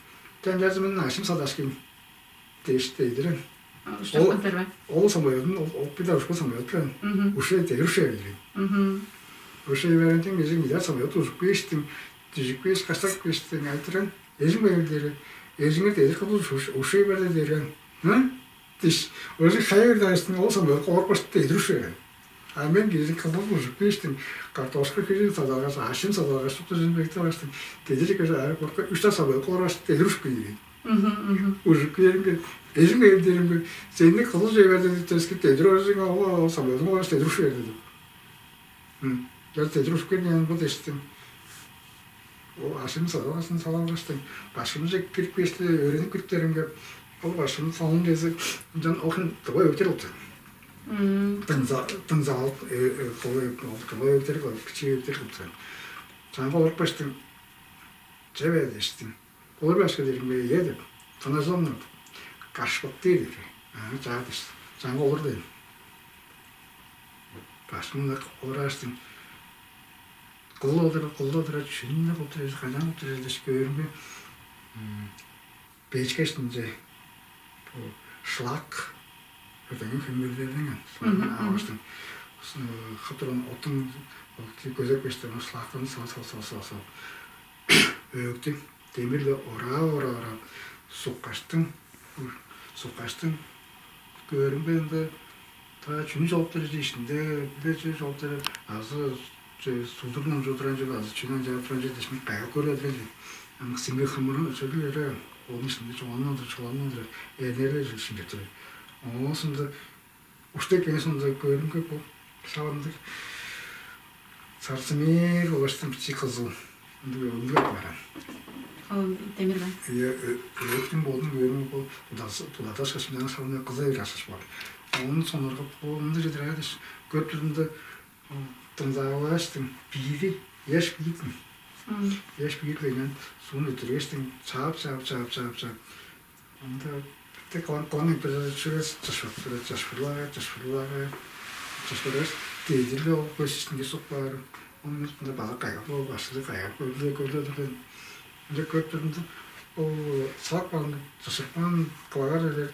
Тен жазымын аашым садашкын. Дээш дейдирен. Ол самолетун ол бир да ушку самолет билен. Уше дээр уше билген. Уше берентен мезин миля самолет ужуп кештим. Дижик кеш каштак кештен айтыран. Эжим байыл дээрен. Эжиңер дедир кылбыл ушей берди дээрен. Диш. Өзү хайыр дайыстың ол самолет коркуш дедир уше берен. А мен кижи кызыл ужуп кештим. Картошка кижи садалгаш, ашым садалгаш, шупту жин бекте баштым. Дедир кеже ары корка үч тас самолет коркуш дедир ушуп кийген. Ужуп кийеринге эжим байыл дээримге, сени кызыл жей берди деп тескип дедир оржуңа ол самолетун коркуш дедир уше берди деп. Жар тедир ушуп келген бу дештим. Ол ашым салгашын салалгаштым. Башкымча кирип кештиле өөренип кириптеримге, ол башкымны салын дези ынчан охин дывай өтер болчу. Дыңзаалып дывай өтер кылып, кичээ өтер кылыптыран. Чаңга олуруп кештим. Че бе дештим. Олар башка дээрим бе, ие деп. Танажылам каршылык дээр деп. Аны чаа деш. Чаңга олар дейм. Башкымны олар аштым. Кылып отура, кылып отура, чүнү кылып тур эжи, кайдан кылып тур эжи деш көөрүмге, бечкештинче бу шлак, өтеңин хөмүрлерден шлакны алгаштың, хып турган оттуң көзек бештен шлакын сал сал сал сал сал өөктү. Демир-ле ораа-ораа-ораа суккаштың, суккаштың көөрүмге ында та чүнү чогуптар ишинде, биле чүнү чогуптар азы суудурун ынча туран чүл азы чүнү ынча туран чүл дешмек кайгы көрүп туран чүл. Аны сиңге хымырын чүл эре, onun ишинде чугааланыр, чугааланыр, эрнерлер шимчеп турар. Оон соонда ушта эккенин соонда көөрүмге бу шаандыр сарсымээр болгаштан бичии кызыл ындыг өңү барган. Ол демир бе? Ие, өөктүң бодун көөрүмге бу тудаташ качымдан шаанда кыза бир ашаш бар. Онун соноргап, бу мындай чедир ая деш көрүп турдум да, Ынзаавааштың биири ыяш биитин. Ыяш биир дегенин суун өттүргештиң чаап, чаап, чаап, чаап, чаап. Ында бирте кылаң кылаң бир чүве чыпшып, бир чыпшырлаага, чыпшырлаага, чыпшыргаш, дедир-ле ол көс иштинге суп каар. Ону мында база кайгап, ол башкызы кайгап көрдүле, көрдүле турган. Ынча көрүп турумда, ол сак каан, чыпшырып каан кылагар эрлер,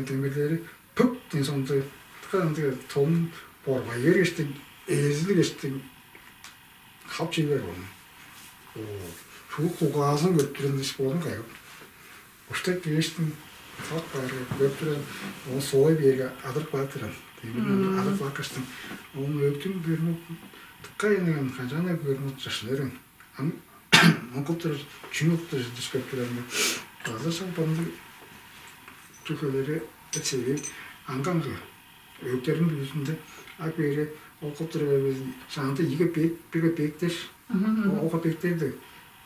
демирлери пүк ден соонда, тыка ындыг тонун борбай бергештиң, эзилгештиң, хап чей бээр болган. Шуут кулгаазын көрүп турган дээш, боодум кайгап. Уштап кээштиң, хап баар көрүп турган, ону соой бээрге, адырып каап турган. Демирин адырып каапкаштың, ону өктүң көрүнүп, тыкка эниген, канчаан көрүнүп, чыпшынырын. Ам оңкуп турар, чүнү уктур дискеп турарымга, база шал бандыг чүвелери эт-севээк, аңгы-аңгы өктериң бүрүзүнде ак бээри оңкуп турар эвес, шаанда ийи копеек, бир копеек дээш, ол копеектерди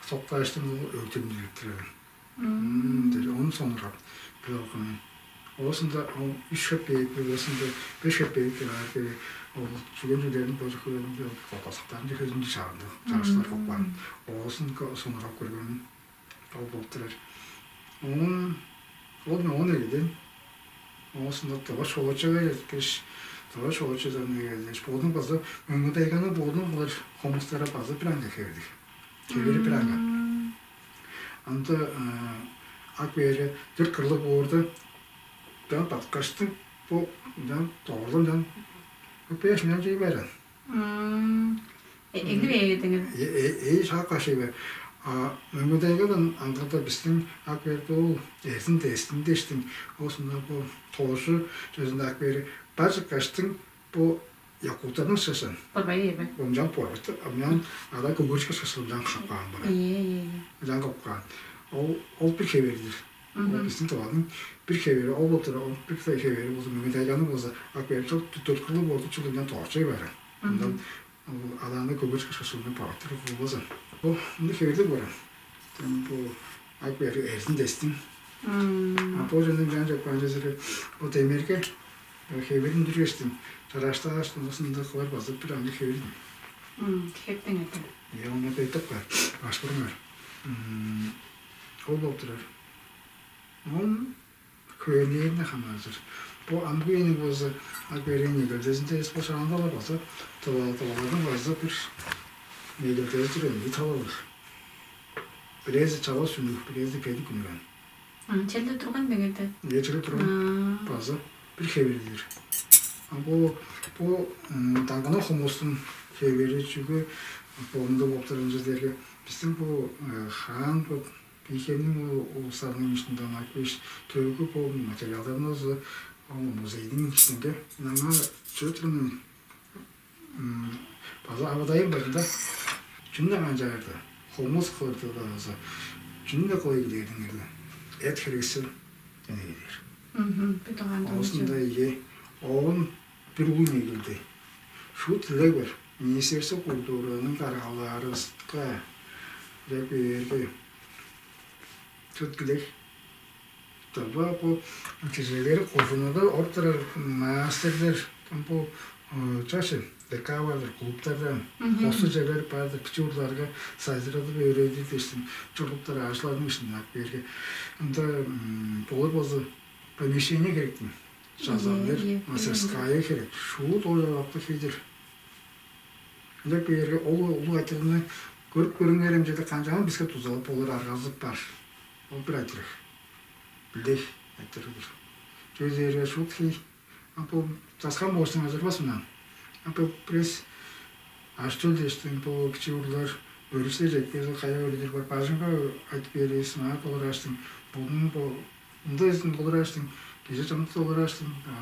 соктааштың ол өктериң бүрүп турар. Дээш, ону сонургап, бир окуну. Оозунда ол үш копеек, оозунда беш копеек деп аар кеде, ол чүген чүүлерин божук көргенде, ол кокосуктарын чүхезинче чагында чагыштылар кокпаан. Оозун сонургап көргеним ол болуп турар. Оон ол оон эгиден оозунда дыва шоочага четкеш, дыва шоочадан эгелеш, бодун база мөңгүдайганы бодун кылыр хомустара база бир аңгы хевирлиг. Хевири бир аңгы. Анда ак бээри дөрт кырлыг боорда, дам баткаштың бо дам доорлун дам беш мынчан чей байран. Мм. Э, Эглип эгедиңер. Эй шаак кашый бе. А мөңгүдайгадан аңгыда бистиң ак бээр бул эрзин дестин дештиң. Оосунда бу тоожу чөзүндө ак бээри бар чыккаштың бу якуттарның шашан. Барбай эбе. Ончан поргутту. Амян ада көгөрчүк шашылымдан капкаан бара. Ие, ие, ие. Жан капкаан. Ол ол бир хеверлир. Ол биздин тываның бир хевери ол болуп тура, ол бир хевери болза, мөңгүдайганы болза, ак бээр чок төрт кылы болду чулундан тоочой бара. Ондан ол алааны көгөрчүк шашылымдан поргуттур болбазан. Бу мындай хеверлиг бара. Бу ак бээр эрзин дестин. А бо жөнүн жан жапкан жезири бу демерге хевирин дүргештим. Чараштааш, ынысында кылар база бир аңгы хевирин. Хептиң эте. Я ону бетип кар. Башкырыңар. Ол болуп турар. Он хөөнээрне хамааржыр. Бу амгы эниң болза, ак бээрин негелдезинде эс бошаанда база тываларның база бир негелдези турар, эми талалыр. Бирээзи чавас үнүг, бирээзи кедик үнүген. Челде турган дегенде. Нечири турган база бир хевирлер. А бу бу даңгана хомустун хевери чүгү болунда болуп турган жерлерге биздин бу хаан бу бийхемниң улустарының ишинде ынак беш төгү бу материалдарны озу музейдин ишинде ынаңа чүрү турган. База авадайым базында чүнү канчаарда хомус кылырды база чүнү кылай килээрдиңерди эт херексел эне килээр. Бир дугаан Оосунда ие оон бир улуг негилди. Шуут дилег бар. Министерство культураның каргалаарыска деп бээрге шуут дилег. Дагба бу кижилери кожунада оруптарар маастерлер бу чашы ДК баардыр, клубтарда хосту черлер баардыр, бичи урларга сайзырадып өөредир дээштин чуруктар аажыларның ишинде ап берге. Ында болор болза помещение керектин. Жазаннер мастерская керек. Шуут ол жавапты хейдир. Ынча берге ол улуг айтырыгны көрүп көрүңер эмчеде канчаан биске дузалап болур аргазы бар. Ол бир айтырыг. Билдей айтырыгдыр. Чүге дээрге шуут хей. А бу таскан болуштуң ажырбас мындан. А бу пресс аштыл дештиң бу бичи урлар өрүсү жетпези кая өрүдүр бар. Бажыңга айтып бересиң, а болур аштың. Бугун бу ында эзин болур аштың. Кижи чамдык болур аштың. А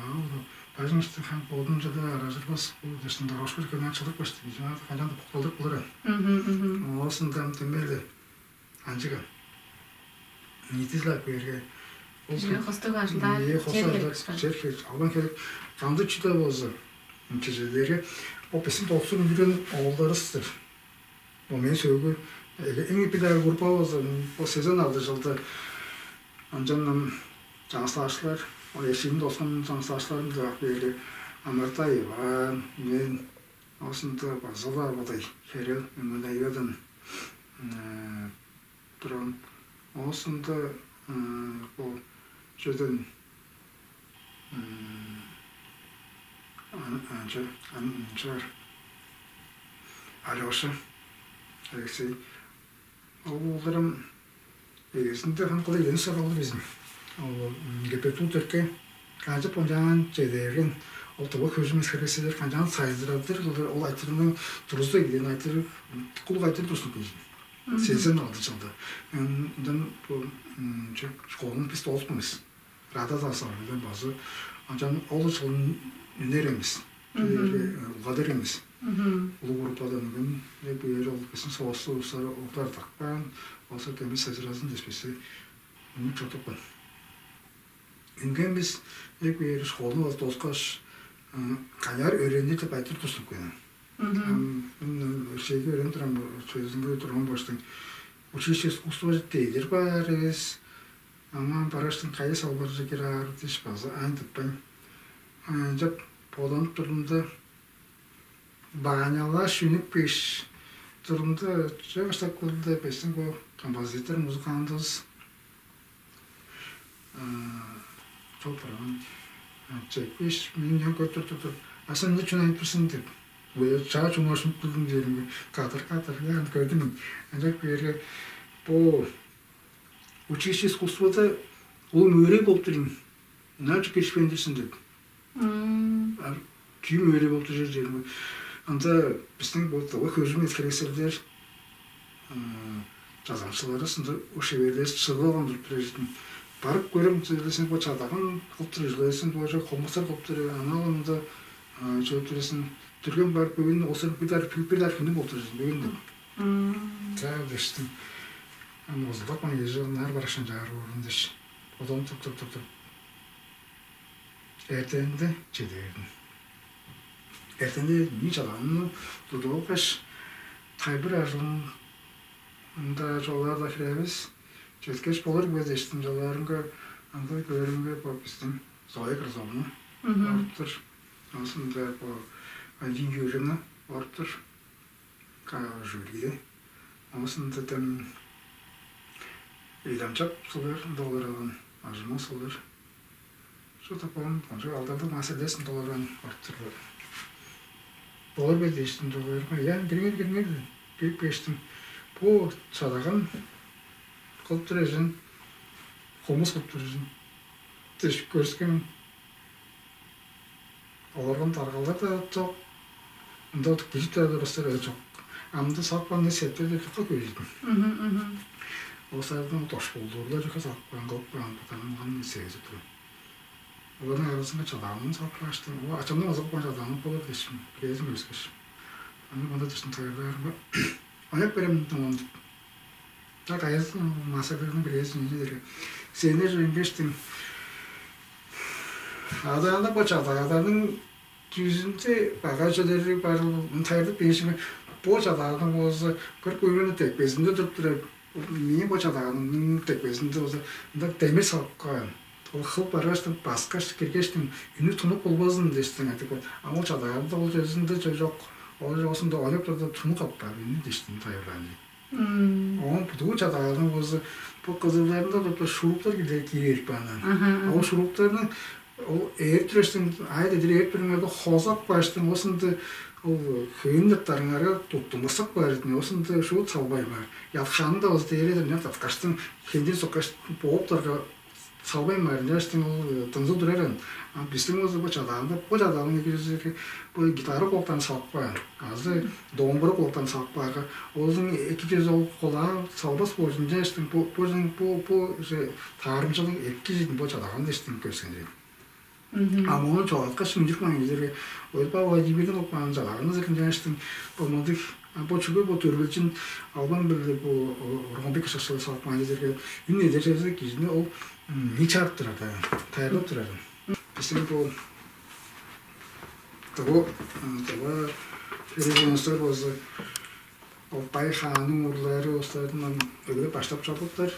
бажың иштин хан болдун жада аражырбас. Бу дештиң дорожка көнөн чыдык башты. Кижи канчан да букталдык болур. Мгм. Оосундан демели. Анчыган. Ниитизилеп берген. Ол Кижиге хостуг ажылдаар Ийе, чер хостуг керек ажылдаар кышкан. Чер керек. Албан керек. Канды чүдө болза, чежелерге. Ол бисин токсун билген оолдарыстыр. Ол мен сөөгү эң эпидер группа болза, ол сезон алды жылда анчан чаңсаашылар, ол эшиим доскан чаңсаашыларым да берди. Амартай Иван, мен Оозунда база-ла бодай херел мөңелейгеден турам. Оозунда бо чөден анчаар Алёша, Алексей, ол уларым эгезинде хам кылай эден соралды безин. Ол гепету төрке канчап ончаан чедерген, ол туга хөжүмес херекселер канчаан сайзырадыр кылдыр, ол айтырының турузу эгиден айтырып, кулук айтыр турсун кижин. Сезен алды чылда. Мен ындан бу школун бис доозупкан бис. Рада даза билген базы анчан ол чылын үнер эмес. Улгадыр эмес. Улуг группадан үген бээр ол биздин соосту улустар уктар такпаан, болза кеми сажыразын деспесе, үнүп чордупкан. Үнген бис эк бээр школну база доскаш, каяр өөренир деп айтыр туступкан. Ам мен шеги өрен турам, чөзүнге турган боштуң училище искусство дейлер бар эвес. Аңаа бараштың кайы салбарже кире аар диш база аан тыппайн. Ынчап боданып турумда, баанялааш үнүп кээш турумда, чөп аштап кылды бестиң бу композитор, музыкантывыс чоп барган. Чекпеш мени көрүп тур тур. А сен ынча чүнү айтып турсуң деп. Чаа чуңуушунуп кылдым дээринге кадыр кадыр көрдүм. Ынчап кээрге бу училище искусствода ол мөөрей болуп турдум. Ынча киришпейн турсуң деп. Чүү мөөрей болуп турар дээринге. Анда биздин бу дыва хөрүмес херекселдер жазамчылары сынды ушеверлес чыгып алган туруп турар. Барып көрем дилесин бо чадаган кылып тур, жилесин бо хомустар кылып тур, анаа ында чыгып турасың. Түрген барып бүгүн осур бир дар бир дар күнү болуп турасың бүгүн деп. За дештим. Ам озулдак ман кежи нар барашан жаар боорун деш. Одан тур тур тур тур. Эртенинде чеде бердим. Эртенинде мин чагаанны тудуп алгаш, тайбыр ажылын ында чолаар-даа хиревис. Четкеш болур бе дештим, чолаарынга анда көөрүмге бо биздин Зоя Крызовна барыптыр. Оозунда бо Альдин Юрьевна барыптыр. Жюриде. Оозунда дем ыйламчап сылыр, долараган ажыма сылыр. Что такое? Кончуг алдарды маселесин доларан барыптыр. Болар бе дээштим доларга. Я, кириңер, кириңер деп. Кирип кештим. Бу чадаган кылып тур эжин, хомус кылып тур эжин. Деш көрүскем. Олардан даргалар да чок. Ында кижи төрөлөр ыстар чок. Амды сапкан не септер деп чокка көйдүм. Ол сардан дош болдуурлар чокка сапкан кылып каан бутанын сегизи туру. Оларның арасынга чадаанын сапкаштым. Ол ачамның азып каан чадаанын болар дешим. Билезим өскеш. Аны мында дешим тайылдаарымга аяк берем дыңон. Так аясын масакырның билезин инже дерге. Сени жөңгештим. Адаанда бо чадааданың жүзүнде багажылары бар тайылдып беншиме бо чадааның болза кырк өөрүнү теппезинде туруп турар. Мээң бо чадааның теппезинде болза ында демир салып каан. Ол хыл баргаштың баскаш киргештиң үнү тунуп болбазын дештиң айтып каан. А ол чадаагында ол чөзүнде чөй жок. Ол жоксунда ойлоп турда тунуп калып каар үнү дештиң тайылгаан. Оон будуу чадааның болза бо кызыгларында да шуруптар кире берип каан. А ол шуруптарны ол ээп тураштың ай дедир ээп турумнарда хозап кааштың оосунда ол хөөн ыттарыңарга туттумасак баар эдин оосунда шуут салбай баар. Яткаанда ол дээредир мен таткаштың хендир соккаш бооптарга салбай баар. Ынчаштың ол дыңзыл турар эдин. А биздин болза бо чадаанда бо чадаанын эки бо гитара кулактан салып каан азы домбура кулактан салып каарга оозун эки чөзү ол кулаа салбас болчу. Ынчаштың бо бо бо бо таарымчылыг эки чедин бо чадаган дештин көрскен. А мону чогулткаш мынчык маңнай дээрге Ойпа Владимирдин окмаанын чалаганыңыз экен жаштың бо мындыг бо чүгү бо төрүлчин албан биле бо Ромбек кышакчылы салып маңнай дээрге үн эдержезе кижини ол не чарып турар да тайылып турар. Бистер бо дыгы дыгы переводчиктер болза ол бай хаанның урлары остарынан өгүреп баштап чордуптар.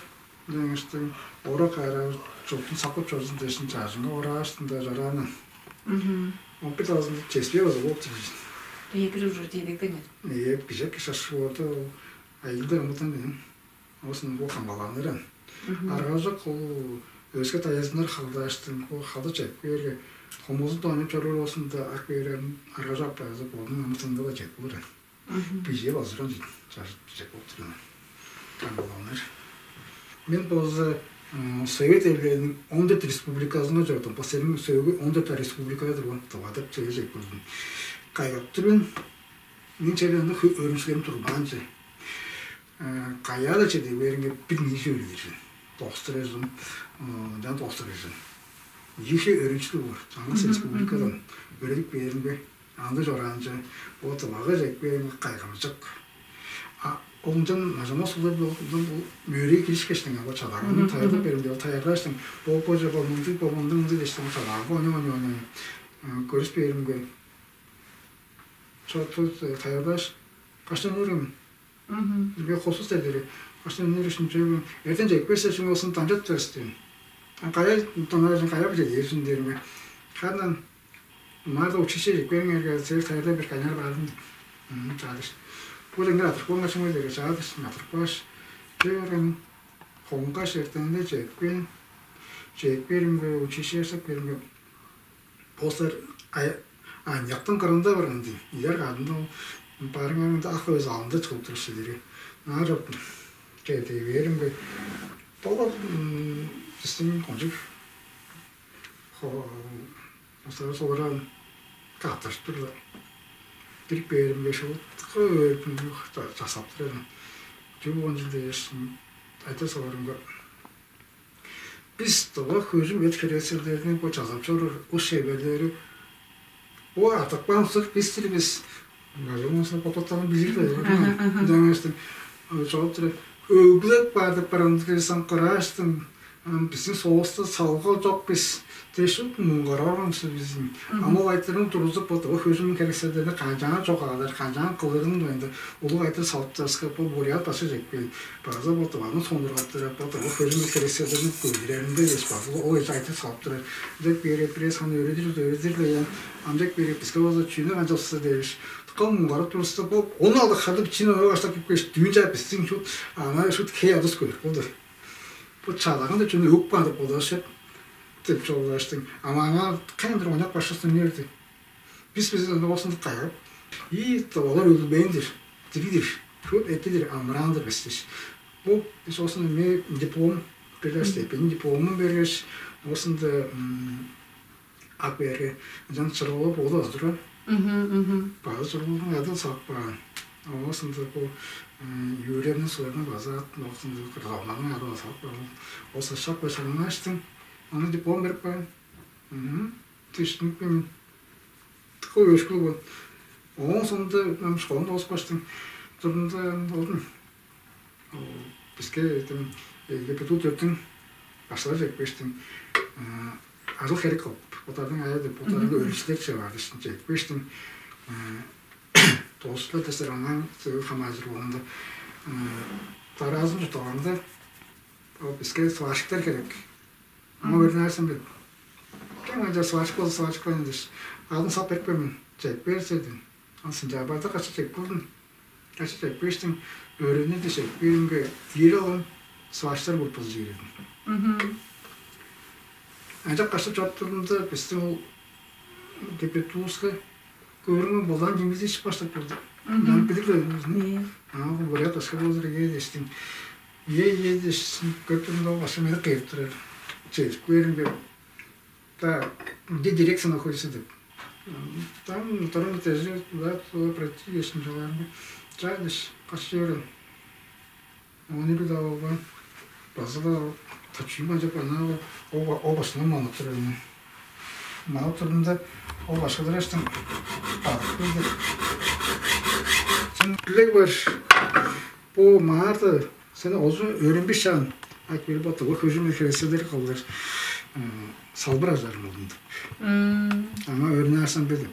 Ынчангаш ора кайраар чуртун сакып чорзун дээшин чажынга орааштында чорааны. Он бир талазында чеспээ база болуп турар. Эки ужур дидик деген. Э, бижек шашып орду ол айылда амытан деген. Осын бу хамгаалааннаран. Аргажок ол өске таязыннар халдааштың, ол халда чек берге хомузун тонуп чоруур болзун да, ак берген аргажок байызы болдун амытанга да чек болуран. Бижээ базыран чажыт бижек болуп турган. Хамгаалааннар. Мен болза Совет Эвлээниң он дөрт республиказынга чордум. Последний сөөгү он дөрт республикада турган тывадап чеже чек болдум. Кайгап тур мен. Мен черде аны өрүнчүлерим турбаанчы. Каяа-даа чеде беринге бир ниже өлүржен. Достур эжим, жан достур эжим. Ниже өрүнчүлүг бар. Чаңгыс республикадан өрүлүп беринге анда чораанчы. О тывага чек беринге кайгамчык. А ончан нажамас улар бул мөрей киришкештиң ага чадаганы таярдап беринге ол таярдаштың. Бо бо жаба мынды бо мынды мынды дештиң чадагы ону ону ону көрүс беринге Чооту таявдаш каштан өрүм. Бе хосус дедири. Каштан өрүшүн чөбүм. Эрден жек берсе чүң болсун дамчат берсти. Кая тонажын кая биле ерсин дерме. Хандан марда учище жек бериңерге сер тайда бир кайнар баарын. Чаадыш. Бу деңге атырып болмашың ой дерге чаадыш атырып баш. Чөөрүм. Хоңгаш эртенде жекпин. Жек беримге учище сап беримге. Постар аныяктың кырында барган дий. Ийер кадында ол барыңарыңда ак өз алында чыгып туруш силери. Наар чоктун. Чедей берим бе. Долар бистиң кончуг хостары соларан капташып турлар. Бир бээрим беш ол өөрүпүн жасап турар. Чүг он жыл дээш айта соларымга Бис дыва хөрүм эт херекселдерни бо чазап чоруур ус шеверлери бо артыкпаан сыр бис-тир бис. Ажылыңызны боттоттанып билир Жаңаштың чогуп тура өглеп баадып баран кырааштың биздин соосту салгал жок бис. Дешип муңгарарымсы биздин. Ама ол айтырын турузуп бо дыва хөрүм херекселдерни канчаан чогаалар, канчаан кылырын дойнда улуг айтыр салыптарыска бо бурят башы жетпейн. База бо дываны сондургап турар, бо дыва хөрүм херекселдерин көйлеринде деш база ол эже айтып салып турар. Деп берип бирээс ханы өөредир өөредир-ле ян. Ам деп берип биске болза чүүнү канчалсызы дээш. Тыкал муңгарып турувуста бо ону алды хадып чин ой баштап кипкеш дүүн чаап бистиң шут ана шут хей адыс көөр болду. Бо чадаган да чүнү өк баан деп болур шет деп чогулаштың. Ама аңаа кайын бир ойнап башкасын үнерди. Бис бис ону болсун кайгып. И олар өлбээн-дир, дириг-дир, көп эки-дир, амыраан-дыр бис диш. Бу бис оосун эмне диплом бергеш, степень дипломун бергеш, оосунда ак берге ынчан чырылып ол азыр база чырылдың адыл салып каан. Оосунда бу юренин суурунан база оосунда кырдалманың адыл салып каан. Ол сашак бе шаңнааштың, аны диплом берип каан. Түштүнүп мен Тыка өшкүл бол. Ооң соонда мен школаны доозуп каштым. Турумда олдум. Биске этим ГПТУ төрттүң башкалар чекпештим. Ажыл херек кылып, отардың ая деп, отардың өрүнчүлер чыгарды, чекпештим. Доозуштар десер, анан хамаажыр болганда дараазын чуртталганда биске сварщиктер керек. Ама бердинерсен бит. Кем ынча сварщик болза сварщик кылайын дээш, алдын сап бериппейн мен. Чек бээр сен дедим. Аны сентябрьда кача чек болдум. Кача чек бээштиң өөрүнү дээш чек бээримге киире алган сварщиктер группазы чигирдим. Ынчап каштап чоруп турдумда бистиң ол ГПТУска көөрүңер болдан кимизи ишип баштап турду. Ынчан билип көрдүңүз. Ага бурят башка болзур эге дээштим. Ие ие дээштим. Көрүп турумда ол башка мени кыйырып турар. Чедип көөрүмге да где дирекция находится деп. Там втором этаже туда туда пройти дээштим чалаарымга. Чаа дээш качып жиберген. Ону бир-даа болган база-ла тачыйман деп анаа ол башкыны манып тур эми. Манып турдумда ол башкыдыр эштиң бадып келди. Сен билег бар. Бу маарда сен озу өөрүнбүш чаан ак бир боттугу хөжүм херекселдер кылдыр салбыр ажарым болдум деп. Аңа өөрүнээрсен билдим.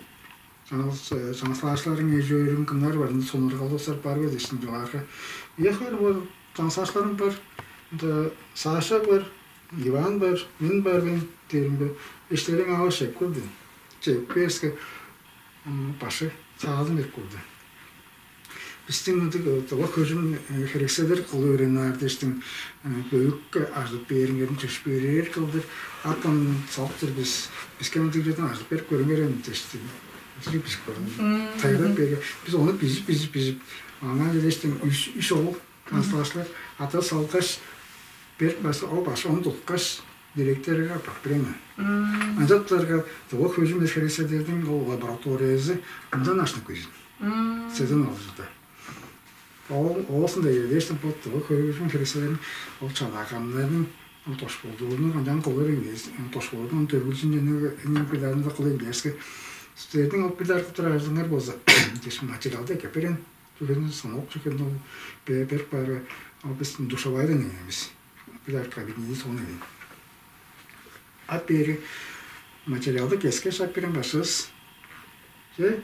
Чаңгыс чаңгыслаашларың эжөөрүң кымнар бар, сонургалдыксар бар бе дээштим чугаарга. Яхар бар, чаңгыслаашларым бар, ында Саша бар, Иван бар, мен бар мен дээримге, эштериң аавы чек көрдү. Чек бериске башы таазын берип көрдү. Бистиң ындыг дыва хөгжүм херекселдер кылып өөренир дээштиң, бөлүкке ажып бээриңерин чөпшээрээр кылдыр, ап ам салыптыр бис. Биске ындыг черден ажып берип көрүңерем дээштиң. Ындыг бижип көрдүм. Тайылап берген. Бис ону бижип, бижип, бижип, аңаа дээштиң үш, үш оол таныстыгыштылар. Ата салгаш, берип башка, ол башка ону туткаш, директорга апарып берген. Ынчаптарга дыва хөгжүм херекселдердиң ол лабораториязы ындан ашынып кирген. Сезон алжыда. Ол оозунда дээштиң бо дыва хөгжүм херекселдерин, ол чалааганнарын, ол тошпулдуурну канчаан кылыр эвес, тошпулдуурну төргүлчүн эниң биларында кылып билерске, силерниң ол билер кылып турарыңар болза, дээш материалды эккеп берген. Түгенин санап чүгенин ол берип баары, ол бистиң душевайдан эмес. Билер кабинетин сону эвен. Ап бээри материалды кеске шап берген башкывыс. Че,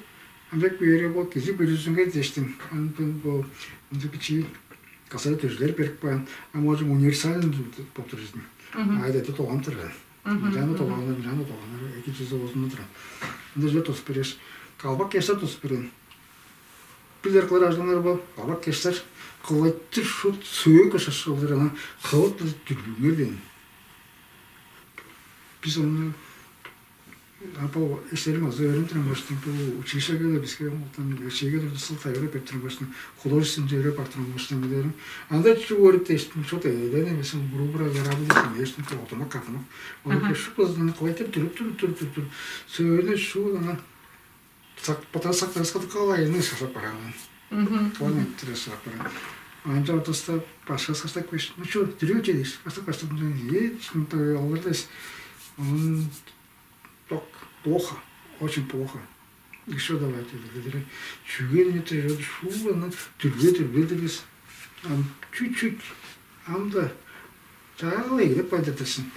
ындыг бээри бо кижи бүрүзүнге дээштиң. Аны бо ындыг бичии касай дөзүлер берип каан, ам ол универсальный болуп тур дээштиң. Айда эте долган турар. Мынчааны долганнар, мынчааны долганнар, эки чүзү болзун турар. Ында чүве тосуп береш. Калбак кештер тосуп берген. Билер кылыр ажылыңар бо, калбак кештер кылайтыр шут сөök кышыр шылдыр ана хылып дүрбүңер дээн. Бис ону апа эштерим азы өөрүндүрүм баштың бу училищеге биске оңуттан эшеге дурду сыл тайгара бептирим баштың художественный жөре бартырым баштың билерим. Анда чү көрүп дештим шут эден эмесин бурубура ярабы дешим эштим отумак катымак. Ону шут кызын кылайтыр дүрүп дүрүп дүрүп дүрүп дүрүп сөөнү шут ана Сак, потом сак раскатка ала, я не сак баран. Мгм. Понял, интересно баран. Анча отоста башка састак беш. Ну что, дөрү чедиш. Састак баштап мындан ей, шунда алгырдас. Он так плохо, очень плохо. Еще давайте, говорит. Чүгел не трежет, шуланы, дүрбе дүрбе дебес. Ам чуть-чуть, ам да чаалай деп байдырдырсын.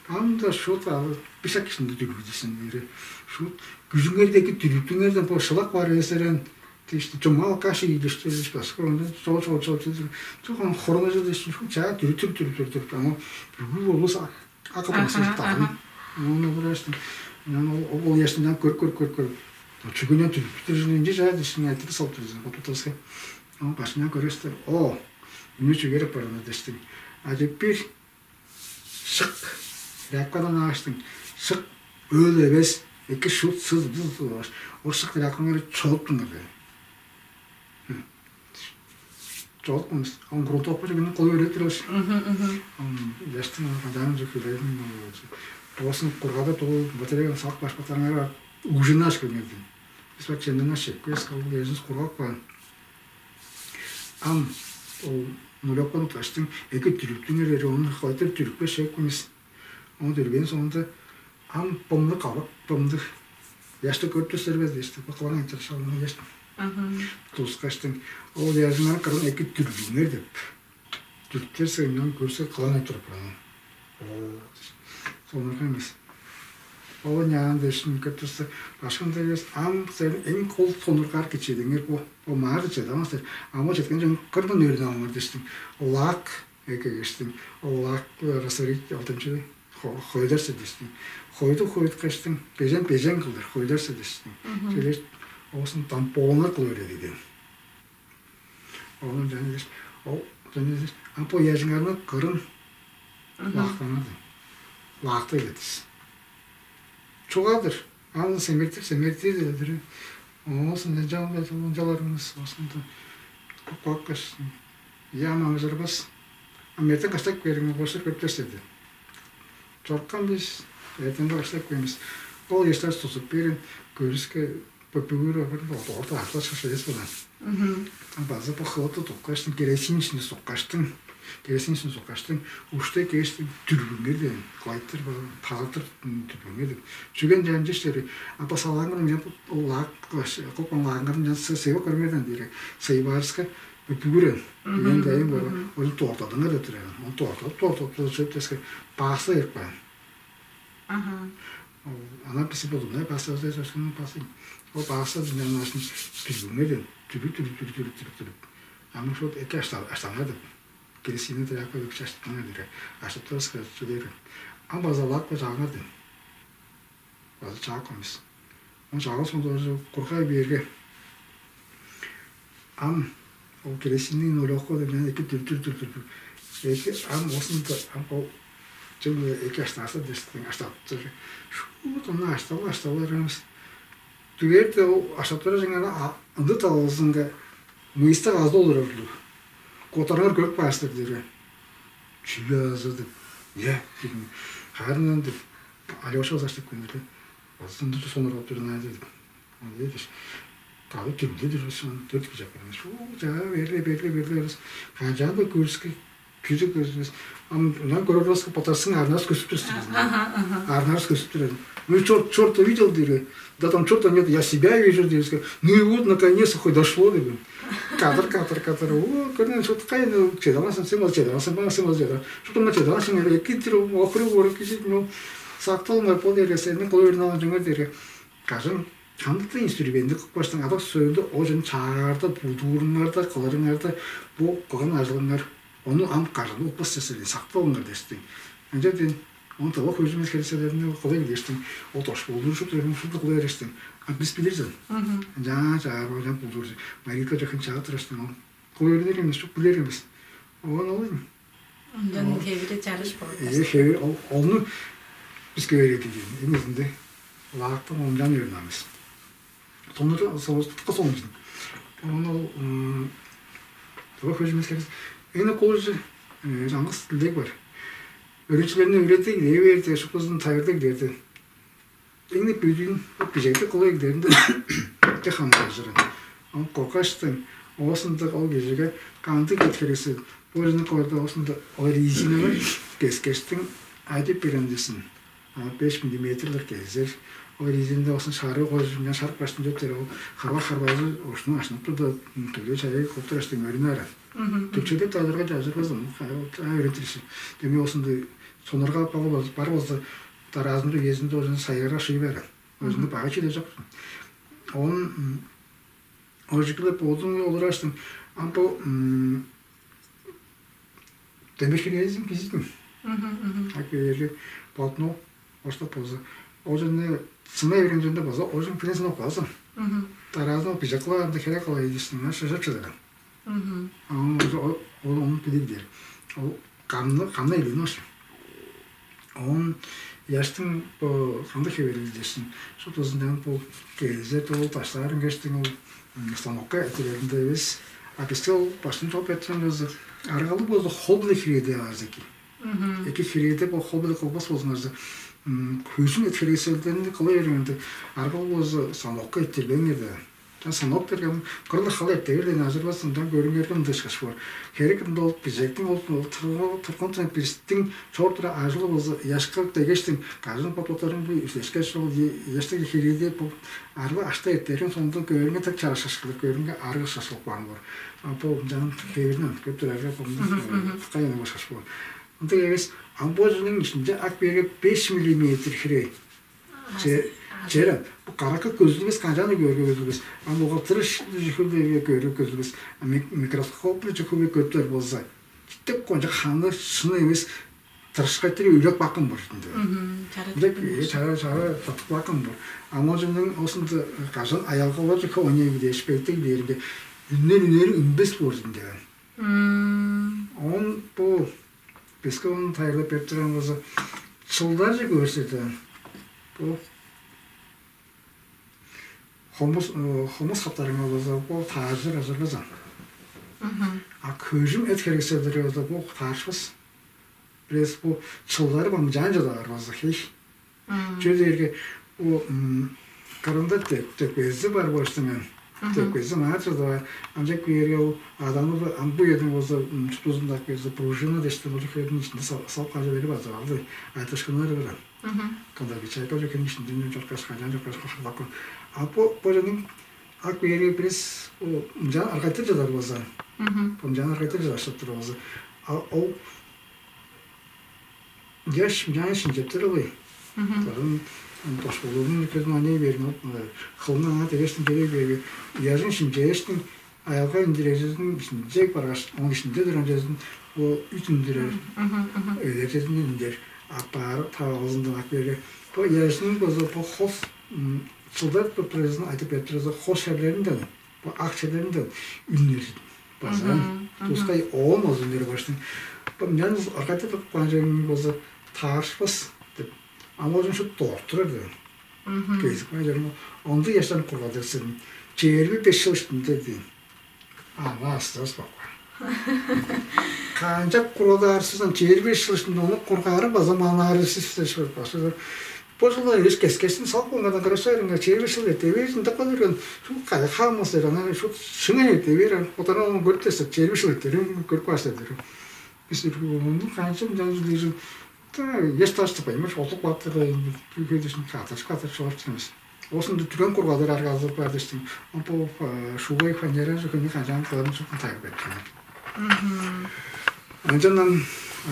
Ам да шут алы бишак кишинде дүрбүдүрсүн дери. Шут күжүңердеги дүрүптүңерден бо шылак бар эсерен тишти чумал каши илишти башка онда чол чол чол чол. Чогон хорона жыл дешин шут чаа дүрүтүр дүрүтүр дүрүп ама бүгү болус акып Аха, басып аха. Тагын. Ону бурастын. Мен ол ол яшындан көр көр көр көр. Чүгүнен дүрүптүр жыл инче жаа дешин айтып салып турзун. Отутаска. Ол башынан көрөстөр. О, үнү чүгерек барына дештим. А теперь шык. Ряпкадан ааштың. Шык. Өөл эвес. Эки шут сыз быз. Ол шык ряпкаңары чолуптуңар. Чолуп кылмыс. Он грунтовка чүгүнү кылып өрөт тургаш. Мгм, мгм. Яштың кадаан жок үлейдим. Оосун кургада туу батарея салып баш батарыңар ужунаш көрмедим. Бис бак чемнен ашып кес кылып ежис кургак баан. Ам ол нулёкпан уташтың эки дүрүктүң эрери ону кылайтыр дүрүкпе шек кумис. Ону дүрген соонда ам бымны калып, бымды яшты көрүп тур сербез дешти. Бакылаң айтыр шалына яшты. Мгм. Тускаштың ол яжыңар кырын эки дүргүңер деп. Дүртер сыйындан көрсе кылан айтырып баран. Ол сонурга эмес. Ол няан дешин көттүрсе башкында эвес ам сен эң кол сонургар кичээдиңер бу. Бу маар чедамас. Ама четкен жөн кырдан өөрүнүп алыңар дештиң. Лак экегештиң. Лак расарить алтынчы хойдар седештиң. Хойду хойуткаштың бежен бежен кылдыр хойдар седештиң. Мгм. Челеш оосун тампоннар кылып береди деген. Ону жана ол жана а по яжыңарны кырын Мгм. Лактанады. Лакты элетис. Чугадыр. Аны семертип, семертир эледир. Оосун жан жан ынчаларыңыз оосунда коккаш. Я маңжырбас. А мерте каштак бериң бошур көптер седи. Чоркан бис, эртенде каштак бермес. Ол эштер тусуп берин көрүске Бо бүгүр орта атлас шашаяс болан. Мгм. База бо хылыты туккаштың, керосин ишинде суккаштың, керосин ишинде суккаштың, ушта кээштиң дүрбүңер дээн, кылайтыр бо, таатыр дүрбүңер деп. Чүген дээм чештери, а бо салааңыр мынча лак, копан лааңыр мынча сыйга көрмеден дире, сыйбаарыска бүгүрен. Мгм, Мен дайым мгм, бора, мгм. Ол тоортадыңар деп тураган. Ол тоортадып, тоортадып, тоортадып, чөп деске, бааса ырып каан. Аха. Ол, ана биси болдум, э, бааса, бааса, бааса, бааса. Ол бааса динен ашын дүрбүңер ден, дүрү, дүрү, дүрү, дүрү, дүрү, дүрү. Аны шот эки аштан, аштанга деп. Керосинный тряпка деп чаштыгына бере. Аштап турас чүдер. Ам база лак бо жаагар ден. База жаак эмес. Он жааган соң тоже кургай берге. Ам ол керосинный нолёвка деп, янзы эки дүр-дүр-дүр-дүр. Эки ам оозунда, ам ол чүгле эки аштаазы дээштиң аштап тур. Шуут ону аштап, аштап алыр эвес. Дүгээрде ол аштап турар чаңганы ындыг талазынга мыйыстыг азы олурар-ла. Котарыңар көрүп каар силер дээрге. Чүле азы деп. Е, дедим. Харын деп Алёша база аштап көндүрлү. База ындыг сонур болуп тур ынаа дедим. Ындыг дээш. Кады түмдү дирбис төрт кижи апарган. Шуу чаа берли берли берли берис. Канчаанда көрүскү кижи көрүс. Ам ынан көрөрүвүске потарсың арнаас көсүп турсуң. Арнаас көсүп турар. Ну чёрт, чёрт увидел дээрге. Да там чёрта нет, я себя вижу дээрге. Ну и вот наконец-то хоть дошло деп. Кадыр кадыр кадыр. О, көрүнүн шуткай, ну чедаласың, сен ол чедаласың, баа сен ол чедал. Шуптуңа чедаласың, эки дир округ ору кижи, ну сакталыңар бо дээрге, сени кол өрүнө алынчыңар дээрге. Кажан кандыктыр инструментти кылып каштың, адак сөөлдө ожун чаагаарда, будууруңарда, кылырыңарда бо кылган ажылыңар ону ам кажан утпас дестерден сактып алыңар дээштиң. Ынча ден ону тыва хөгжүмүс херекселдеринде кылай билгештиң, ол дош болдур шупту шупту кылай берештиң. А бис билирсен. Ынчаа чаар оожан будуур. Марийка жакын чаа тураштың ол. Кылай берер эмес, чук билер эмес. Оон ол Ындан хевири чарыш болуп Э, калсын. Хевири ол ону биске береди деген. Эмизинде лаактан ончан өрнамыз. Тонур соостукка соңжун. Ону ол м, Тыва хөгжүмүс керек. Эне колужу жаңгыс тилдег бар. Өөрүнчүлерни өөредиг, эверди, шукузун тайырдыг дерди. Эңни бүдүн бижекти кылыглеринде те хамааржырын. Ол кокаштың оосунда ол кижиге кандыг кеткересе, бо жерден кыларда оосунда ол резиналар кескештиң адып берендисин. Беш миллиметрлер кезер. Ол резинде оосун шары кожуңа шарып баштын чөптер ол харва харвазы ушну ашынып турда төлөө чайы кылып тураш демерин ара. Түкчеде таларга жазырбазын. Ай өрөтүрүшү. Деме оосунда сонарга аппалы бар болза дараазында үезинде оожун сайгара шый берер. Өзүнү багы чиде жок. Он ожукилеп бодун олураштың. Ам бу демешкилеризин кизитим. Ак берери болтну оштап болза. Ожуну сына берген жөнде болза, ожун принцип калсын. Дараазын бижаклаанда хере кала идишин шыжап чыдыран. Ам ол ону билип бээр. Ол камны камна илинош. Он яштың бо кандай хевелил дешин. Шут узундан бу келзе ол таштаарын кештиң ол станокка этилеринде эвес. А бисте ол баштын топ эткен болза аргалыг болза хол биле хиреде арзеки. Эки хиреде бо хол биле кылбас болзуңарза көзүн эт херекселдеринде кыла бериңерде аргалыг болза станокка этилбеңер да. Чан станок берген кырылы хала эттегир ден ажырбас ындан көрүңерге ындышкаш боор. Херек ында ол бижектиң ол тургун тургун бистиң чор тура ажылы болза яшка дегештиң кажын потлоктарын бу үслешкеш ол яштыг хириде бу аргы ашта эттерин сондон көрүңө так чарашашкылар көрүңө аргы шашылып каан боор. А бу жан хевиринен көп турарга бу кайын башкаш боор. Ындыг эвес амбожунун ишинче ак берге беш миллиметр хире. Че- Чера, бу каракка көзүлбес, канчааны көөргө көзүлбес. Ам ога тырыш жүхүлдерге көөргө көзүлбес. Микроскоп жүхүлдө көптөр болза, титтеп конча ханы шыны эмес тырышкайтыр үйлеп баккан бар ынде. Ынде чара чара татып баккан бар. Ам ожунун осунда кажан аялгалар жүхү оне дээш бектиг беринде үннер үнери үнбес боор деген. Он бу биске ону тайылып берип турган болза, чылдажы көрсетен. Бу хомус хомус хаптарыңа болза, бу таажыр ажырбазан. А көжүм эт херекселдери болза, бу таарышпас. Бирес бу чылдары бамжаан жадаар болза хей. Чүл дээрге бу карында деп деп безди бар болуштуң мен. Деп безди маа чыдып ар. Анчак биерге ол адамы ам бу ерден болза чутузун так берзе пружина дешти болуп хердин ичинде салып калча берип атыр алды. Айтышкыннар берем. Кандай бичайка уже кем ичинде мен чоркаш кайдан чоркаш кошулдаккан. А бу божаның ак биерге бирис мынчаан аргайтыр жадар болза. Мынчаан аргайтыр жадар болза. А ол Деш мынчаан шинчептер ылый. Тарын тошпулуунун көзүн аңай берген хылын аңаа дегештин керек берген ыяжын шинчээштин аялга индирежизин шинчек баргаш, оң ишинде турган чезин ол үт үндүрер өлерчезин индер аппаар тавалызындан ак берген. Бу ыяжын база бу хос чылдап туруп турарызын айтып берип турарыза хос шерлеринден бо ак чедеринде үннер база. Мгм, мгм. Тускай оон база үннер баштың. Бо мен аргада бакпаанча болза таарышпас деп. Ам ожун шут дооп турар деп. Мгм. Кезик баажарым онду яштан кургадырсын. Чээрби беш жыл иштинде дейм. Аңаа астывыс бакпар. Канчап кургадаарсыздан чээрби беш жыл иштинде ону кургаары база манаары сис башкылар. Бо жылда эвес кескестин салып кылган кырышаарыңга чээрби беш жыл эте бээр ындак кылып берген. Шул кайы хаамас дер ана шут шыңын эте бээр. Одан ону көрүп тесек чээрби беш жыл этерим көрүп кааш дедирим. Бис үргүлүнү канчым жан жыл та еш таштып аймаш олук баптыра бүгөдүшүн катыш катыш чогуштунмас. Осунда түрен кургалдар аргалзып бар дештим. Бу шугай фанера жукуну канчаан кыларын жукун тайып эттим. Мгм. Анчандан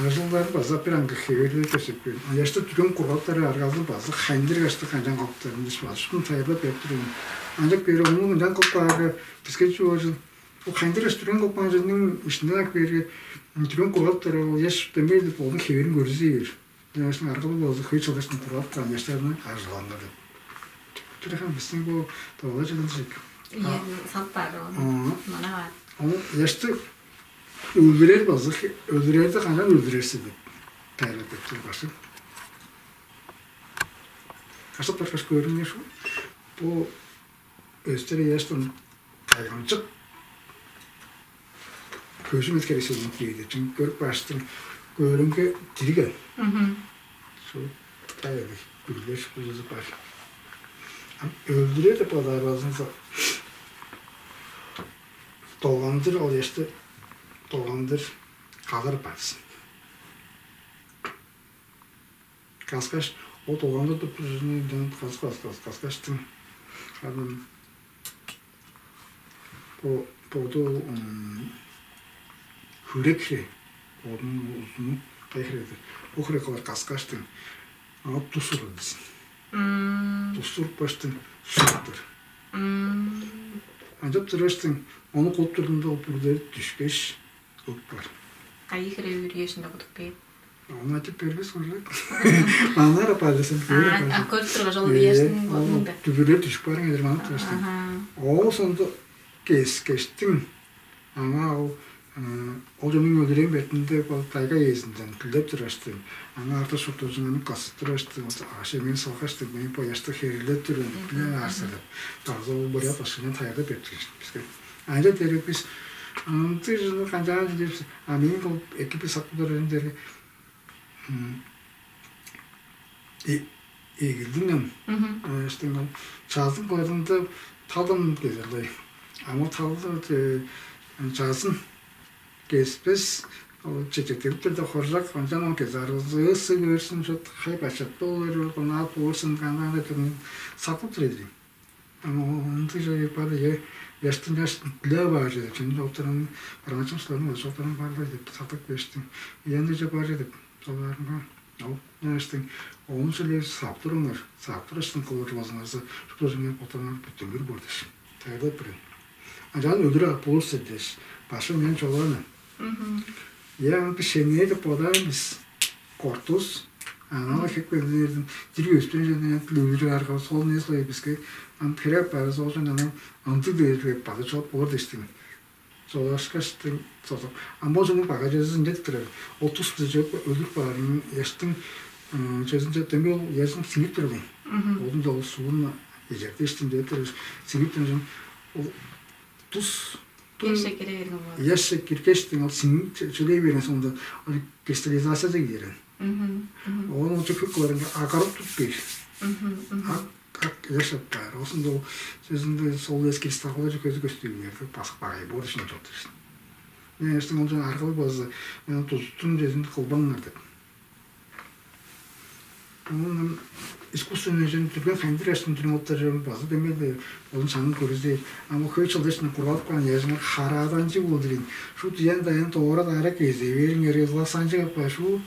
ажылдар база бир аңгы хеверлер көсөпкен. Аяшта түрен кургалдары аргалзып база хайндыр кашты канчаан калыптарын диш база шукун тайып эттирген. Анчак бери ону мындан кылып каарга биске чугажыл. Бу хайндыр каш түрен кылып каан жылдың иштинден ак берге түрен кургалыптар ол яш демей деп ону хеверин көрүзей бер. Ынчангаш аргылыг болза хөй чылдаштың кургап каан яштарны ажыглаңар деп. Турахан бистиң бу довала жылынчык. Ийе, салып баар ону. Мана бар. Ону яшты өлүрер базы өлүрерди канчан өлүрерси деп тайылып кетти башы. Кашып баргаш көрүңер шу. Бу өстер яштан кайгамчык көжүм эскересиниң киирди. Чүн көрүп баштың көөрүңге дирген. Мгм. Шул кайгы билбес кужузу бар. Ам өлдүрер деп бодаар болзуңза долгандыр ол эшти долгандыр калыр барсын. Каскаш ол долгандыр туп каскаш каскаштың харын Бо боду хүрек хире, бодунуң узуну кайы хире-дир. Бо хире кылар каскаштың аңаа тус урган-дыр. Тус урупкаштың шуптур. Ынчап тургаштың ону кылып турдум-даа, ол бүрүлери дүшкеш, ыппар. Кайы хире үргешинде кудуп бээр? Ону айтып бербес көрүлөк. Манар апаалдасам А, көрүп а, көрүп тургаш, ол Э, иясының ол бодунда. Дүбүрер түшүп барың эдер манып тургаш. Аха. Ол сонду кескештиң аңаа ол ы, ол жөнүң өлүрен бетинде ол тайга ээзинден билдеп тургаштың. Аңаа арта шуртужуңаны касып тургаштың. Аш эмин салгаштың. Мен бояшты херилеп турган. Биле арсырып. Таза ол буря башкынан тайгада бептигиштим бизге. Анда дерек бис ынты жыны канчаан дилепсиз. А мен ол эки бир сакпыдар дери эгилдиң ам. Мгм. Эстиң ол чаазын кыларында талдан кезерлей. Ама талды чаазын кеспес ол чечектелип турда хоржак ончан ол кезарызы ысы көрсүн шот хай бачатты олар онаа туурсун канаанда турун сатып тур эдим. Ынча чоруй баар, я яштын яш биле баар чүве. Чүнү доктурун баргачым сыларның өз доктурун баарлар деп сатып бериштиң. Янды же баар деп соларынга ол яштың оон сөйлеп саптырыңар, саптырыштың кылыр болзуңарза, шуптузуңар боттарыңар бүтүнгүр боор дээш. Тайылап бирин. Анчаан өлүр ап болур сен дээш, башым мен чолааны. Мгм. Я аңпы шеңээ деп бодаан бис. Кортус. Аңаа хек белдердин дир өстүн жана янтыл өлүр арга сол не сой биске ам киреп бары сол жана аны ынтыг дээрге база чоп болур дештим. Солашкаштың созуп. Ам бо жумук бага жезин деп турар. Отус бизеп өлүп баарын яштың чөзүнче демги ол яжын сиңип турган. Мгм. Олун да ол суун эжерди иштин деп турар. Сиңип турган ол тус Яшче кире берген болот. Яшче киргештиң ал сиңип чөлей берген соонда ол кристаллизацияда киирен. Мгм, мгм. Оон ол чөкүк кыларынга агарып туруп бээр. Мгм, мгм. Ак ак яшап баар. Осунда ол сөзүндө сол эс кристаллар көзү көстүгүлерди басып багай боор ишин чок дешин. Мен эстиң ол жана аргылы базы мен тузуттун жезинди кылбаңар деп. Оон искусственный жөн түрген хайындыр аштын дүрүм оттар жөн базы демеле олун чаңын көрүзей. Ама хөй чылдашын куралып каан яжыңар харааданчы болдурин. Шу диян даян доора дара кезе бериңер ызыласанчы аппа шу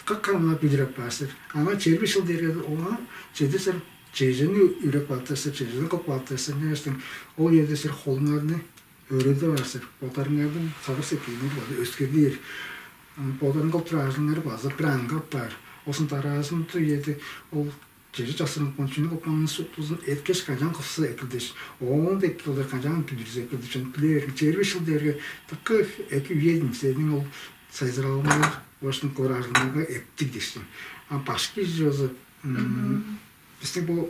как камна билир аппаастыр. Ама черби шыл дерге оңа чедесер чежени үреп баатырсыр, чежени кып баатырсыр. Нерестен ол ердесер холуңарны Өөредип аар силер, боттарыңарның сагыш-сеткилиңер база өскерлир. Боттарың кылып турар ажылыңар база бир аңгап баар. Оозун дараазында үеде ол Чеже часкырынып каан чүнү кылып каанын шуптузун эткеш, канчаан кылыксыз экилдеш, оон-даа эки кылдыр канчаан бүдүрүзү экилдеш, чон билип берген. Чээрби беш чыл дээрге дыка эки үе-дир. Сениң ол сайзыралыңга, оштун кылыр ажылыңга эптиг дээштиң. А башкы кижи болза, бистиң бо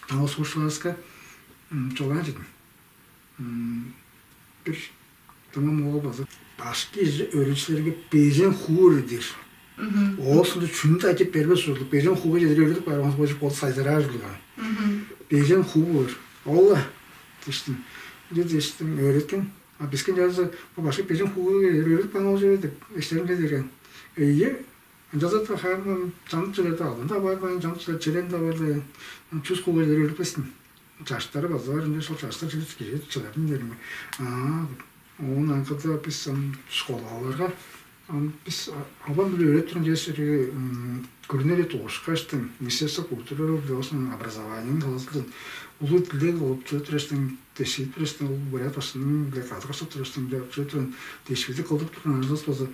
таңыл сууршуларывыска чугаалаан чедим. Бир дыңнап, ол база башкы кижи өөреникчилеринге бежен хуу өөредир. Оозунда чүнү-даа айтып бербес ужурлуг, бежен хууга чедир өөредип каар, оон божуп ол сайзыраар ужурлуг. Бежен хуу боор. Ол-ла дээштиң. Ынча дээштиң өөреткен. А биске чаазы бо башкы бежен хууга чедир өөредип каан ол чүве деп эштеринге дээрген. Ийе, ынчалза-даа хаан чамдык чүвелерде алдан-даа бар, чамдык чүвелер челен-даа бар, чүс хууга чедир өөредип каан. Чаштары база бар, ынча шол чаштар чедир кижи чыдарын дээрим. Аа, оон аңгыда бис ам школаларга, ам бис албан-биле өөредип турган чер-, күрүнеде дугурушкаштың, Министерство культуры, оон образованияның талазындан улуг дилег кылып чүве тураштың, дешип тураштың, ол бурят башкының-биле кады кылып тураштың, чүве турган дешпиди кылдып турган ажылдыс болза,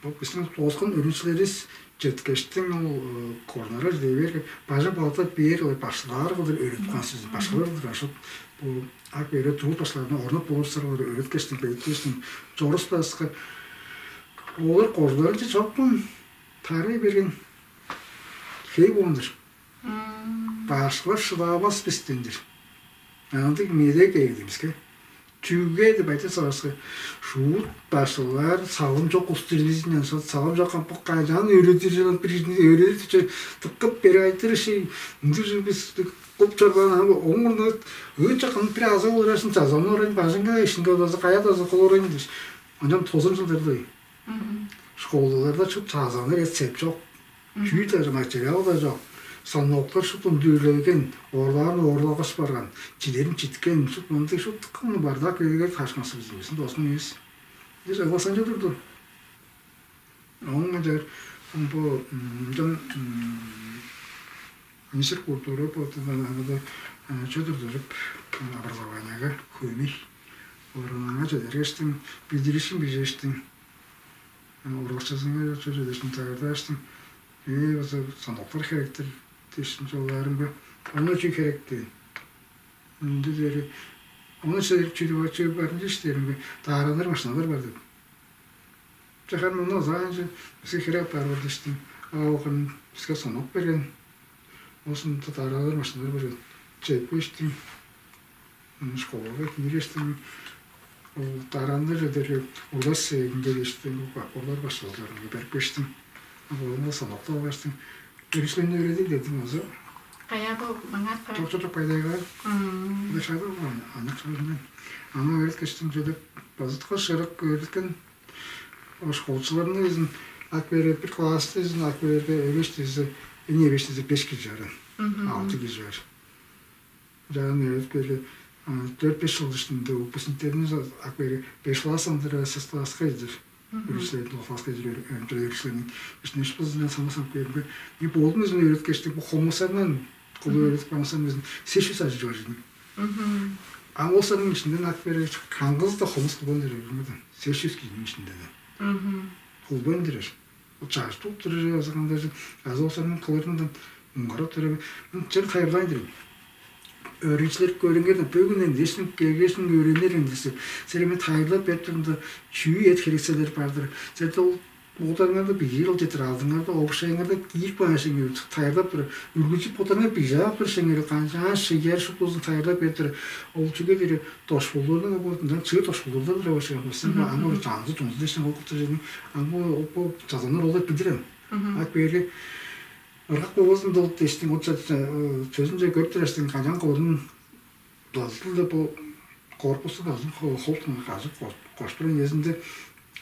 бо бистиң тооскан өөреникчилеривис четкештиң ол кожнара чедер бээрге, бажың балыктап бээр кылдыр башкылаар кылдыр өөредип каан силер, башкылар кылдыр ашып, бо ак бере труд башкыларына орнап болур сарылар өөреткештиң, белеткештиң, чорус баска олар кожуларынче чоккун тарай берген хей болган-дыр. Башкылар шыдавас бистен-дир. Ындыг медээ кээп келдивиске. Чүге деп айтырсавыска, шуут башкылар салым чок устур бизинден, салым чок буккайжаан өөредир, бир өөредир, дыккып берип айтыр ши, ындыг бис кылып чорбаан, ооң мурнунда ыын чакан бир аза олурашын чазан орайн бажыңга ишинге база кая база кол орайн дээш. Ынчан тозан чылдарда школаларда чуп чаазааннар эт сеп чок. Чүү-даа материал-даа чок. Станоктар шупту үндүрүлген, орлаарын орлалгаш барган, чидерин читкен, шупту мындыг шупту кымны бардак көөгер ташмасы бизин, бистиң досун эвес. Бис огласанча турду. Оон ынчаар бо ынчан министр культура болду, аңада чөдүрдүрүп, образованияга хөмей. Оранаңа чедергештиң, билдиришин бижештиң. Урукчузунга чүрүлүшүн тайылдааштың, ээ база саноктар херектир дээшин чугаалаарымга, ону чүү херекти? Ынча дээри, ону чедип чүдүп чыып барын дээштеримге, даараныр машиналар бар деп. Чахан муну ызаанчы биске херек апаар бар дээштиң. Аалган биске санок берген. Оозунда даараныр машиналар бар. Чепкештиң. Школага киирештиң, ол дарааннар эдерге улас ээгинге дээштиң, олар башкыларынга берип кештиң. Ону санактап алгаштың. Өөрүшкүнү өөредип дедим азы. Каяа бо маңаа кара? Чок, чок, чок, байдайга. Мм. Башада анык чыгырындан. Аны өөреткештиң чедип, базыткы шырык өөреткен. Ол школчуларны изин ак бере, бир класста изин ак бере, эвеш дизе, эне эвеш дизе беш кижи арын. Мгм. Алты кижи бар. Жаан эвес бери дөрт-беш жыл ишинде выпускниктерин ак бери беш класс андыра сес класска идир. Үрүслерин ол класска идир, өндүр үрүслерин ишне шпызына самасам көрүнбе. И болдун өзүн өөрөткештик бу хомусарынан кулу өөрөтүп калмасам өзүн сес жүз ажы жор жидим. А ол сарның ишинден ак бери каңгыз да хомус кылбан дер өрүмүден. Сес жүз кижинин ишинде. Кылбан дирер. Ол чажып туруп турар азы кандай азы ол сарның кылырындан муңгарап турар. Чер хайырлайн дирем. Өөрүнчүлер көрүңерден бөгүн эмнешин келгешин өөрүнер эмнеси. Силер мен тайылап берип турумда чүү эт херекселер бардыр. Силерде ол угударыңарда бигиир ол жетир алдыңарда обушайыңарда киип каашыңар тайылап тур. Үргүлчү боттарыңар бижаап тур шеңер канчаан шыяр шуптузун тайылап берип тур. Ол чүге дери дошпулдуунуң обуутундан чыыр дошпулдурлар тура башлаган. Сен аңгы чаңзы тунзу дешин ол куту аңгы ол чазаннар олар билдирем. Ак берге ыргак болбозун долуп дештиң ол чөзүнче көрүп турар сен канчаан кылырын базылды бу корпусту базын холтуна кажып коштуран эзинде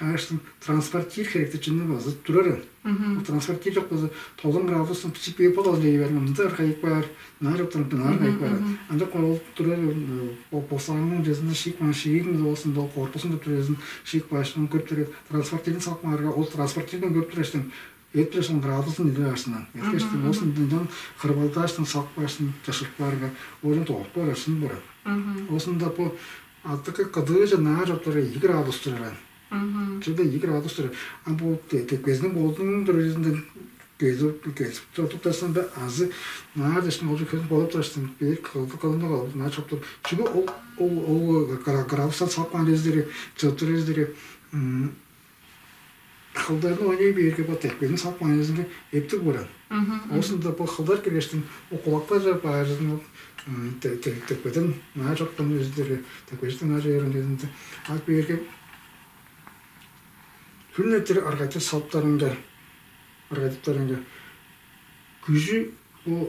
ааштың транспортир херекти чынны базып турар. Ол транспортир жок болза толун градустун пичип бей болалын дей берген мында кайып баар, наар оптуруп наар кайып баар. Анда кол турар босаанын жезинде шиик ман шиигин болсун ол корпусун деп турезин шиик баашын көрүп турар транспортирин салып каарга ол транспортирден көрүп турар эштен эптир ошон градусын илип аарсындан. Эргештин болсун дындан кырбалдааштын салып кааштын жашырып баарга оожун тоолуп баар ашын бурат. Осунда бу аттыкы кыдыыжы наар оптура эки градус тураран. Чүлде эки градус турар. А бу текпезиниң болдунун дөрезинден кезип, кезип чорудуптарзың бе, азы наар дээштиң ол чүвезин болуп турарзың, бээр кылдыр кылынып калып, наар чоруптур. Чүге ол, ол, ол гра-, градустан салып каан чүвезиңер, чыдыр чүвезиңер, м, кылдарын ойнай бээрге, бо текпеден салып каан чүвезиңер эптиг боор аан. Мгм, мгм. Оозунда бо кылдар киргештиң, ол кулактар чоп баарзын, ол, м, те-, те-, текпеден наар чоруткан чүвезиңер, текпежиктен наар чоруткан чүвезиңер. Ап бээрге, хүн эртер аргайты салыптарыңга, аргайдыптарыңга, күжү бо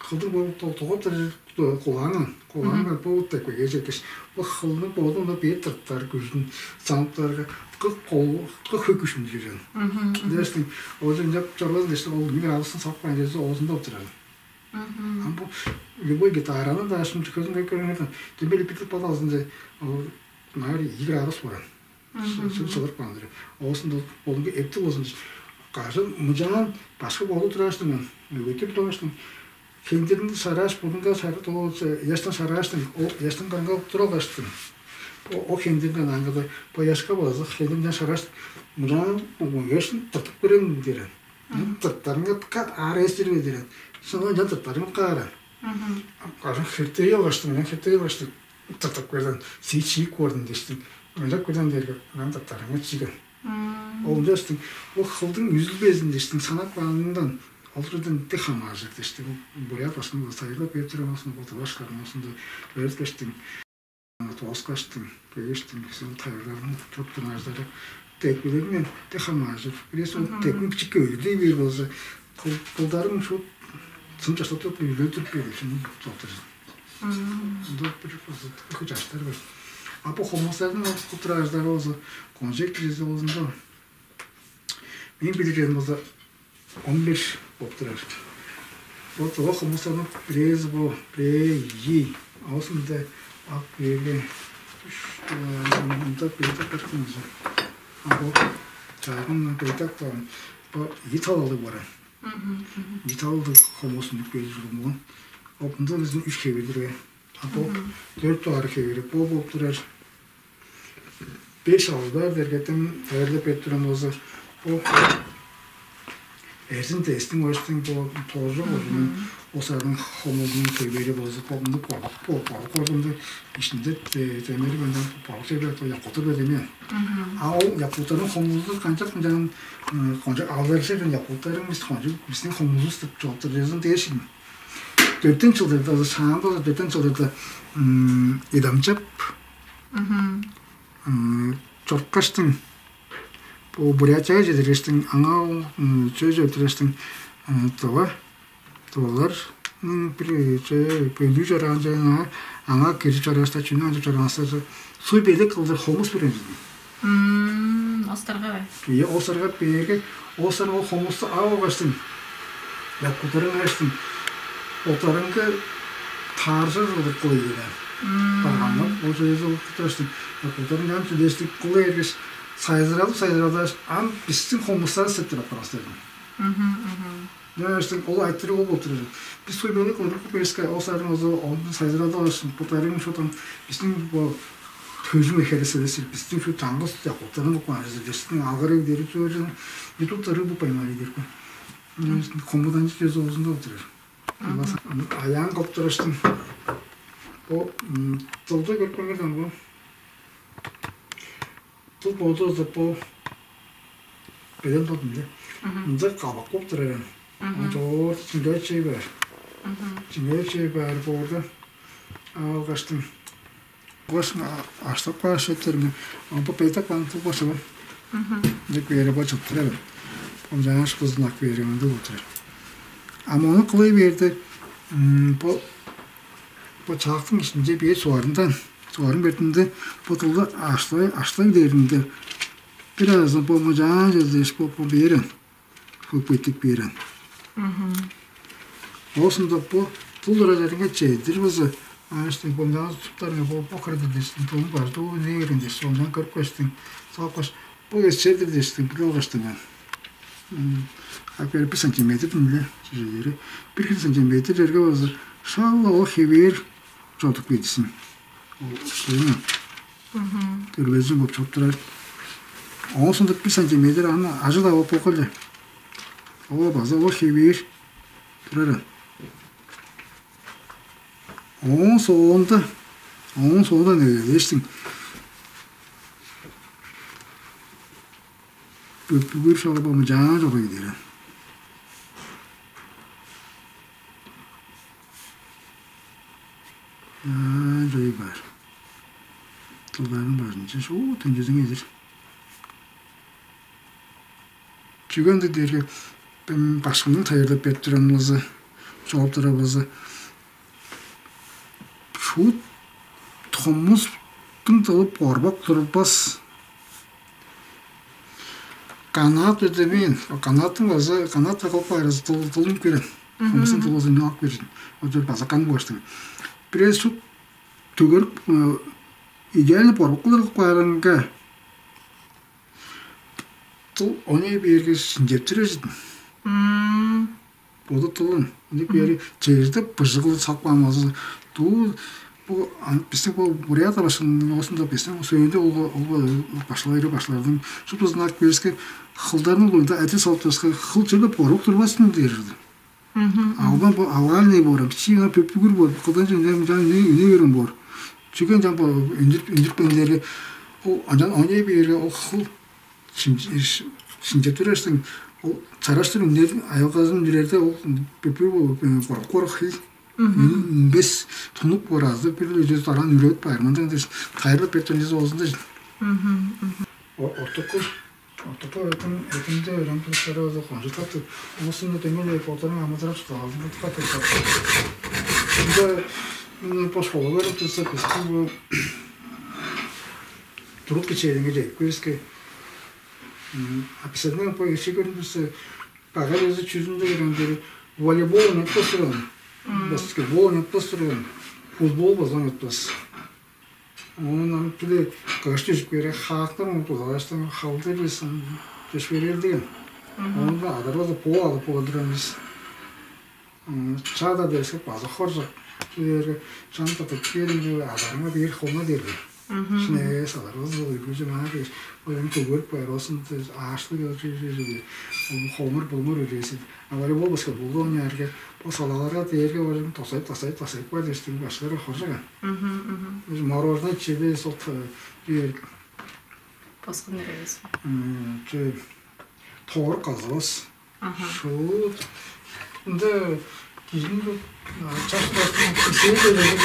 кылдың бо до-, догап-даа кулаанын, кулаанын Мгм. бо текпеге четкеш, бо кылдың боду мында бээр тыртар күжүн, саныптарга, кы кол, кы хөй күжүн жүрген. Мгм, мгм. Дээштиң, ол ынчап чорбазын дээштиң, ол ниң алысын салып каан чүвези оозунда олурар. Мгм. Ам бо любой гитараны-даа шын чүвезин көрүңер даан, демги бир тып алзын дээш, ол наар ийи градус боор аан. Мгм. Сыл-, сыл-, сылдырып каан-дыр. Оозунда болунга эптиг болзун дээш, кажан мынчаан башкы болуп тургаш-тың, мөгети тургаш-тың, хендиринде сарааш, будунга сары долу ыяштан сарааштың, ол ыяштан кырынга тура алгаштың. О, о хендирден аңгыда бояшка базы хендирден сарааштың, мынчаан мөгештиң тыртып көрем дээрен. Мгм. Тыртарыңга аар эстирбе дээрен. Шынап ынчан тыртарың каара. Мгм. Кажан херттей алгаштың, ынчан херттей алгаштың. Тыртып көрдүң, сии чиик көрдүң дээштиң. Ойлап көрдүң дээрге, ынчан тыртарыңга чиген. Мм. Ол дээштиң, ол кылдың үзүлбезин дээштиң, санап каанындан, ол чүведен дег хамааржыр дээштиң. Ол бурят башкының сайырлап берип турар болзун, ол тывашкарның болзун деп өөрүткештиң, тооскаштың, көгештиң, сен тайылгарын чоруп турган ажылдары текпелеринден дег хамааржыр. Бирээзи ол Мгм. текпин бичикке өйдей бээр болза, кыл-, кылдарың шуут сым чаштап туруп, үйледирип бээр, шуну чоктур. Мм. Ында бир база тыпкы чаштар бар. А бо хомустарның ол кылдыр ажылдары болза, кончуг эки чүвези болзун да. Мээң билир черим болза, он беш болуп турар. Бо тыва хомустарның бирээзи бо, бирээ, ийи, оозунда ак, бээрге, үш, э, мында бейдак бар кымызы. А бо чаагын бейдак бар. Бо ийи талалыг бар. Мгм, мгм. Италдыг хомус үнүп келип турган болган. Ол мында безин үш хевирлер. А бо Мгм. дөрт дугаар хевири бо болуп турар. Беш алдар дергетим тайылдап берип турган болза, бо эрзин дээстиң оштуң бо тоожу болзун. Мгм. Осаның хомузунуң хевири болза, бо мында бо бо бо кордунда ишинде демери бендан бо хевири бо якуту бедемен. Мгм. А ол якуттарның хомузу канчап ынчан, м, кончуг алдаржы берген якуттарың бис кончуг бистиң хомузувус деп чугаалап турар чүвезин дээш ийин. Дөртен чылдарда, азы шаанда дөртен чылдарда, м, идамчап, Мгм. м, чорткаштың, бо Бурятияга чедиргештиң, аңаа, м, чөй чедиргештиң, м, тыва Оларның бир, э, чө-, бөлүү чораан чүве аңаа, аңаа кирип чорааш-даа, чүнү ынчап чораан-даа, суй белек кылдыр хомус берген чүве. Мм, остарга бе? Ийе, остарга бээрге, остар ол хомусту ап алгаштың, якуттарың алгаштың, боттарыңга тааржыр кылдыр кылый берген. Мм. Баганнап, ол чүвези ол кылдыр алгаштың, якуттарың ам чүдештиг кылы бергеш, сайзырадып, сайзырадааш, ам бистиң хомустарывыс деп турар апарган силер. Мгм, мгм. Дээштиң, ол айтырыг ол болуп турар. Бис хөй белек кылдыр бериске, ол саадын болза, оон сайзырады алгаш, боттарың шупту бистиң бо төжүм херес эвес, бистиң шу чаңгыс чакылыктарың болуп каан, бистиң алгырыг дери чүве, ютуптары бо поймали дерген. Хомуданчы чөзү оозунда олурар. Мгм. Аян кылып тураштың. Бо, м, дылды көрүп көргенде бо. Бо боду бо белен бодунда. Мгм. Ынча кабак болуп турар аан. Мгм. Ынча оорда чиңгээлчей баар. Мгм. Чиңгээлчей баар боорда алгаштың. Кошун аштап кааш четтерине. Ам бо бедек баан тыл башы бар. Мгм. Ынча кээре бо чыптырар. Ынча аш кызын ак бээри ынды болуп турар. Ам ону кылай бээрде, м, бо Бо чаактың иштинче бээр сугарындан, сугарың бертинде бо дылды аштылай, аштылай дээринде бир азы бо мыжаан чеде дээш бо, бо бээрен, бо бетик бээрен. Мгм. Оосунда бо дыл ыражарынга чедир база аныштың бо мыжаан туттарынга бо, бо кырдыр дээштиң, дылын бажы дуу не берген дээш, ондан көрүп каштың, салып каш, бо эс чердир дээштиң, билип алгаштың мен. М, а бир, бир сантиметрден-ле чижээлери. Бир хире сантиметр черге база шак-ла ол хевээр чодуп кедисин. Ол шыйын. Мгм. Төрбезин куп чоп турар. Оон соонда бир сантиметр аны ажыл-авап болгай-ла. Ооба, база ол хевээр турар. Ооң соонда, ооң соонда негелештиң. Бүп-, бүгүр шалбамы жаан чорой дээрен. Жаан чорой бар. Тылдарын бажынча шуу төнчезиң эдир. Чүгенди дээрге башкымның тайылдап берип турарывызы, чооп турарывызы шуут томустуң дылы борбак турбас. Канаат өдемээн, канааттың база канаат кылып каарыз дылын көрем. Томустуң дылы узун ак берген. Ол база кан болуштуң. Бирээс шуут төгерик идеально борбак кылдырып каарынга Тыл оне бээрге шинчептирер чидин. Мм. Боду тылын. Оне бээри черде быжыгыл сакламазы. Дуу бу бистиң бу бурята башкының оосунда бистиң сөөлү олго олго башлайры башлардың шуптузунак бериске хылдарның боюнда эти салыптырыска хыл чөрлө борук турбасын дээрди. Алдан бу авальный борам, чиина пөпүгүр бор, кылдан жан жан не не берем бор. Чүген жан бо үндүрүп үндүрүп бендерге ол анжан оне берге ол хыл шинче турарсың ол чараштыр үннердин аялгазын үннерде ол бүпүр корок корок хил үнбес тунук боразы бир үзе таран үрөт байырман деген кайрылып бертен үзе болзун дежин. Ортоку ортоку этим этимде өрөм туруштары болза кончуктап тур. Оосунда дөмей боторун амыдырап шыдалдым катып. Ында бошколу көрүп турса бизде бу туруп кичээриңер жегип көрүске. Описание по иши көрүндүрсө багай өзү чүзүндө көргөндөрү волейбол оннуктас турган, баскетбол оннуктас турган, футбол база оннуктас. Оон ам биле кыш түшүп кээре хаактар ону тудалаштан халды бис төшпээрел деген. Оонда адарбаза пол алып болдур эмес. Чаада дээске база хоржок. Чүлээрге чан тыпып кээринге адарыңа бээр холуна дерди. Шнээс аларбыз ол үргүлчү маа дээш, оон көгөрүп каар оосун аашлыг ол чүрү хомур булмур үлээсин. А волейбол баскетболду ооннаарга ол салааларга дээрге ол тосайып тасайып тасайып каар дээштиң баштары хоржок. Мороженое чебе сот бир Босхун эревис. Чү тоор казывас. Шуут. Ында кижин чаш кисээ делеги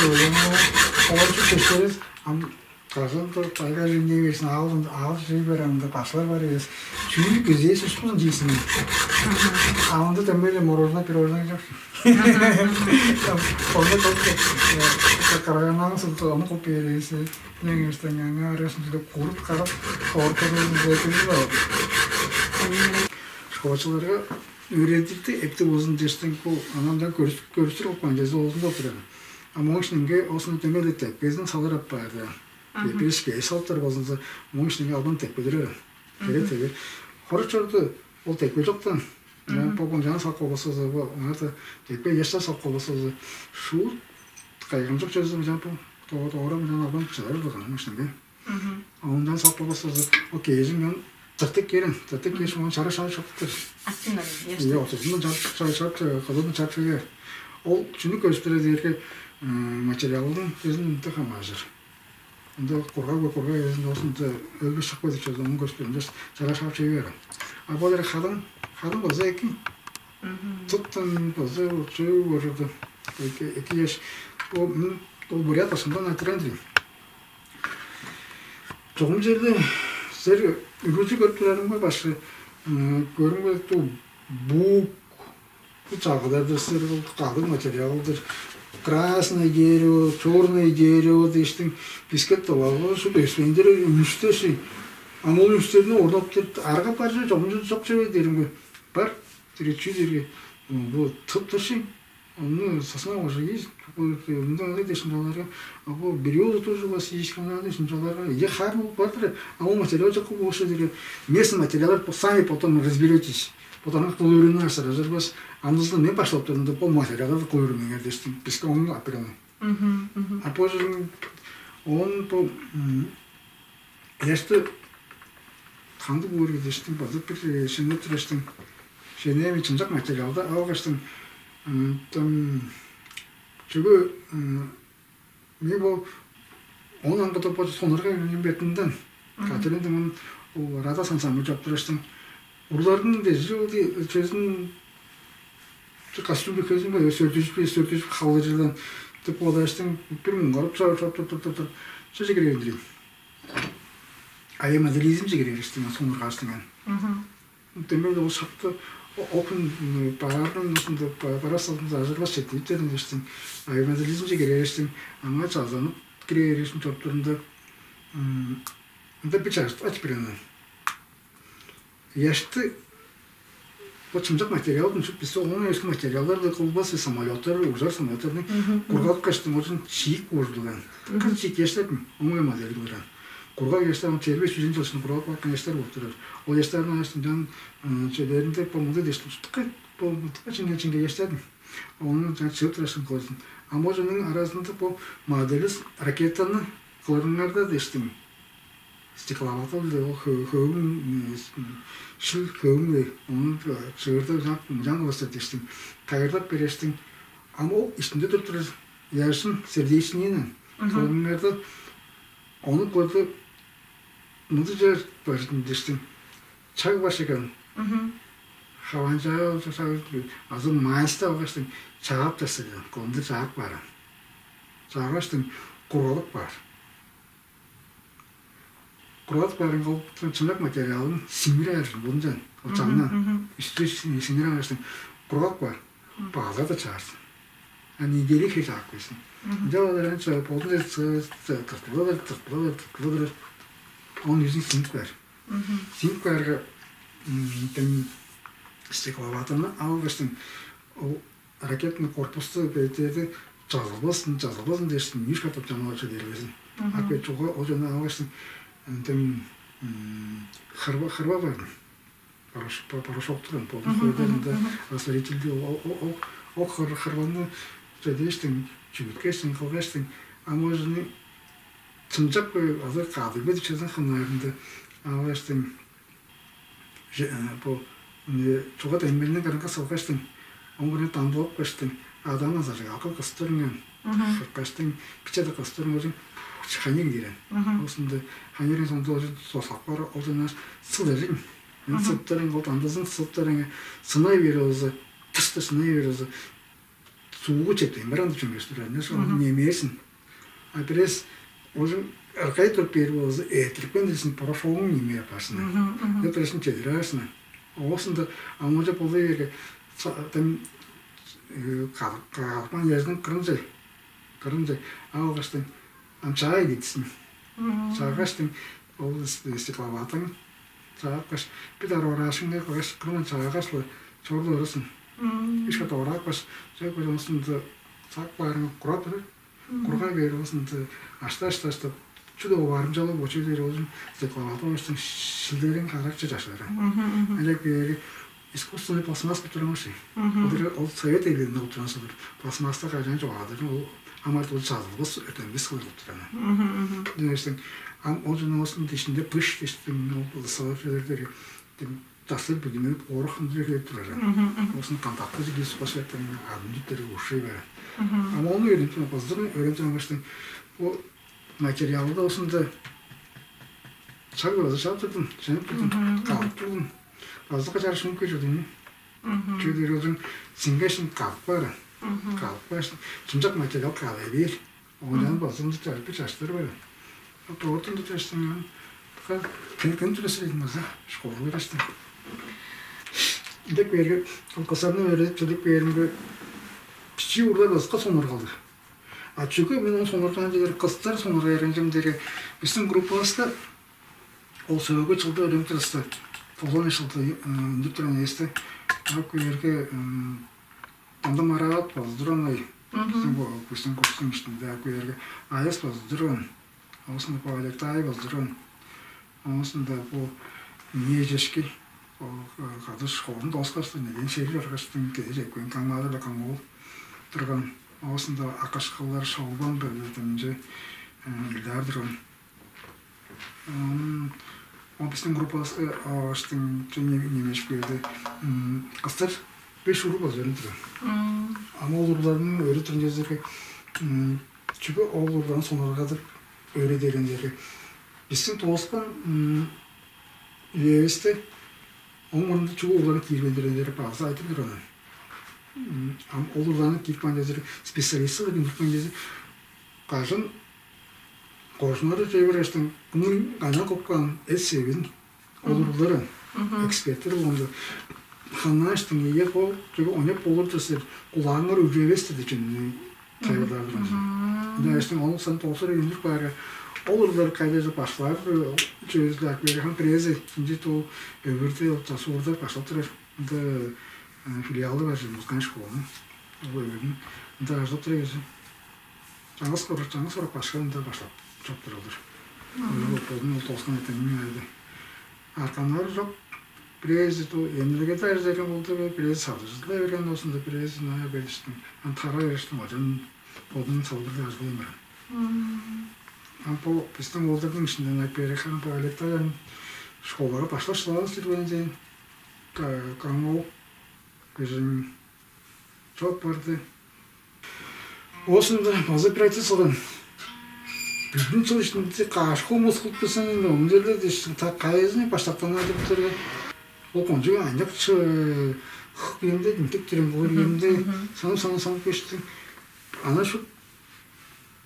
оорчу кештерес ам кажан туруп кайгар эмне берсин аал аал жей беремде башлар бар эвес. Чүүл күзээс ушкун жийсин. Аалында дөмейле мороженое пирожное жок. Оны кылып караганнан сылтыганы кылып беребиз. Нең эстен аңаа арасында куруп карап, хортурун бекизи бар. Школачыларга үйрендирди эпти болзун дээштен бу анамдан көрүстүр болуп калган кезе болзун деп турар. А моң ишинге осун демеле тепкезин салыр аппаарды. Биришке эс алыптар болзунза, моң ишинге албан тепкелер. Тере теге. Хора чорду ол тепке жоктан. Богон жана салып калбасызы, бу аңарда тепке эс салып калбасызы. Шуут кайгамчык чөзү жапу. Тоора мындан албан чыдар болган ишинге. Оондан салып калбасызы. Окей, жиңен тыртык келин, тыртык кеш оон чара шаа чоктур. Аттындан Иә, отузундан чап чап кылын чап чеге. Ол чүнү көстүрө дээрге материалдын өзүн үнтү хамаажыр. Ында кургаг бе кургаг эзин оосунда өлбү шыкпай деп чыгда ону көстүрүн чара шаап чей берген. А болар хадың хадың база эки туттан база чөө көрүрдү. Эки эки еш ол ол бурят башындан айтыран дейм. Чогум жерде сер үрүзү көрүп турарым башкы көрүм бу бу чагыдарды сыр кылдык калдыг материалдыр. Красное дерево, черное дерево дээштиң бискет товарга шуп өспейндер үнүстеши. Ам ол үнүстерни орноп арга бар же жок жок же деримге бар тиречүү дерге бу тып турши. Ону сосна уже есть. Мындай дешин жаларга бу береза тоже у вас есть. Мындай дешин жаларга е хар болуп бардыр. А ол материал жок болуш дерге местный материалдар сами потом разберетесь. Потому что кылыырыны ашыражырбыз. Андызын мен башлап турдум деп ол материалды кылыырын эңердештим. Биске ону аппараны. А позже он по эшти кандыг уургедештим базып бир шынны тураштым. Шенээми чымчак материалды алгаштың, м, там, чүгү, м, мен бо он аңгыда бо сонарга бетинден катырын дыңын ол рада сансамы чоптураштың. Урларның дези ол чөзүн костюм бекезин бе өсөрдүжүп өсөрдүжүп халыжылан деп болаштың. Бир муңгарып чоп чоп тур тур тур тур. Чөже кире бердирим. Ая моделизм же кире бериштиң сонаргаштыңан. Демек ол шапты опын баарның ушунда барас алдында ажырлаш четип дедим дештиң. Ая моделизм же кире бериштиң. Аңа чалзанып кире бериштиң чоптурунда ында бир чажыт ач биренен. Яшты бо чымчак материалдың чүп бисте оон өске материалдар да кылбас самолеттар, ужар самолеттарны кургалып каштың ожун чиик ууждулган. Кыз чиик яштардым оңой модель кылган. Кургал яштар он чейби сүзүн чылышын кургалып калган яштар болуп турар. Ол яштарның арасындан чөдеринде бо мындай дештим чыткы бо мынтыкка чиңге чиңге яштардым. Ону жаңа чыгып турашын көрдүм. А можунун арасында бо моделис ракетаны кылырыңарда дештим. Стекловатылды ол хөөң шил хөөңдей ону чыырда ужаап мынчаан кылаштар дештиң, кайырдап берештиң. Ам ол ишинде туруп турар яшын сердечныйны кылыңарда ону көрдү. Мынды чер бажын дештиң. Чаг баш экен. Хаванчаа болча азы майста алгаштың чаап тастыган, кылымды чаап бааран. Чаагаштың кургалып баар. Кургап баарыңга ол чынак материалын сиңире алыр болунчан ол чамдан үстү сиңире алыштың кургап каар баалар да чаарсын. А неделя хей чаап койсун. Ынча болар анча болдун тыртылалар тыртылалар тыртылалар. Оон үзүн сиңип каар. Сиңип каарга тем стекловатаны алгаштың ол ракетный корпусту бейтерди жазылбасын жазылбасын дээштин үш катап чамалап чыдырбезин. Ак бет чуга ол жана алгаштың тем хырба хырба бардым. Порошоктур болду хойдарында растворительди ол хырбаны чедештиң чүгүткештиң кылгаштың. А может чынчак азы кадыгы дичезин хынаарында алгаштың бу чуга дембелиниң кырынга салгаштың оңгуну дамдылап каштың адан азажык акыл кыстырыңан каштың бичеде кыстырың ужун ханир кирен. Осунда ханирин сонда ужун сослап кара ужун сылырың. Сыптырың ол дамдызын сыптырың сынай берип оза тышты сынай берип оза суугу чептейн баран чөңгөстүр аны немээсин. А бирээс ожун ыргай туруп бээр болза эртирипкен дээшин порошогун немээ апарсына. Деп бирээшин чедире аларсына. Оосунда амылча болу берге тем каалыкпан еждин кырынче кырынче алгаштын ам чаай кетсин. Чаагаш тем ол стекловатың чаагаш бир дар ораашыңга кыгаш кырынан чаагаш чорлу ырысын. Ишке дораапкаш чөк бөлөмүсүндө сак баарыңга курап турар. Кургай бээр болзун ашта ашта ашта чүдө оваарымчалыг бочу дээр болзун стекловатор болзун шилдерин каракчы жашаары. Элек бээри искусственный пластмасс кылып турган ши. Ол совет элинде кылып турган сылдыр пластмасста кайжан жогаадыр ол амарт ол жазылбыс өтембис кылып турган. Деңештен ам ол жана осун ишинде пыш дештин ол сылып жерлер дастыр бүгүнү орухун жерлеп турар. Осун кантакты жигис башкаттан адын життери ушуй бара. Ама ону өрүнтүн кыздырын өрүнтүн баштын ол материалда осунда чаг база чалып турдум, чанып турдум, калып турдум. База качар шуңуп кел турдум. Чүдүр ужун сиңгешин калып бара. Калып бара. Чымчак материал калай бээр. Оондан базымды чарып чаштыр бара. Тоортун да чаштыңан. Кем кем турасыр эдим база школага чаштым. Деп берге ол кысарны өөредип чыдып бээримге бичии урлар ыска сонур калды. А чүге мен ону сонурган дилер кыстар сонурга эренчем дээрге биздин группабызда ол сөөгү чылда өлүм тырысты. Тогон чылда үндүп турган эсти ап көөрге дандам араат болдур оной. Биздин биздин курстун иштинде ап көөрге аяс болдур он. Оосунда бо алектаай болдур он. Оосунда бу мээжешки кадыш холун доскаштын эден шерир аргачтын кедир экпен каңмаадыр камгыл турган. Оосунда акашкылар шолбан бөлүдүнчү илдаар турган. Ам бистиң группавыска аштың чүнү немешип келди. Кыстар беш уруг база өрүн турган. Ам ол уругларның өрү турган чүвезерге чүге ол уругларны сонарга деп өөредерин дээрге, бистиң тооскан үевисте оң мурнунда чүге уругларны киирбейн турган дээрге база айтып турган. Ам ол уругларны киирип каан чүвезерге, специалистилер киирип каан чүвезерге, кажан кожуннары чей берештиң, кымның кайнан кыпкан эс-севин олурлары, эксперттер болганда, ханнааштың ийе бо чүге оняп болур десер, кулааңар үжевес деди чүнү тайылдаар турган. Ынча эштиң ол сан толсур үйүндүр баарга, ол урлар кайдажы башлаар чүвезилер берген, бирээзи инчи туу өвүрдү часуурда башлап турар. Ында филиалы бар чүве музыкальный школаның. Ол өвүрдүн ында ажылап тура берсе, чаңгыс көрүп, чаңгыс көрүп башка ында башлап чоп туралар. Ол бодун ол тоскан этемин айды. Арканнары чок. Бирээзи ту эмнелгеде ажылдайган болду, бирээзи садыжыдыла берген болсун да, бирээзи ная бериштиң, ан тара бериштиң, одан бодунун салгырда ажылдайын баран. Ам бо бистиң олдордуң ишинден айтып берген бо алектайын школага башлап шылаан силбейн дейн. Каңоо бижиң чок барды. Оосунда база бир айтып салган. Бүдүн чыл ишинде каш хомус кылып турсаң, ону деле дээшсиң, та кайызын баштактан айтып турган. Ол кончуг аныяк чы хык үемде, интек турем болур үемде, санап, санап, санап кештиң. Ана шут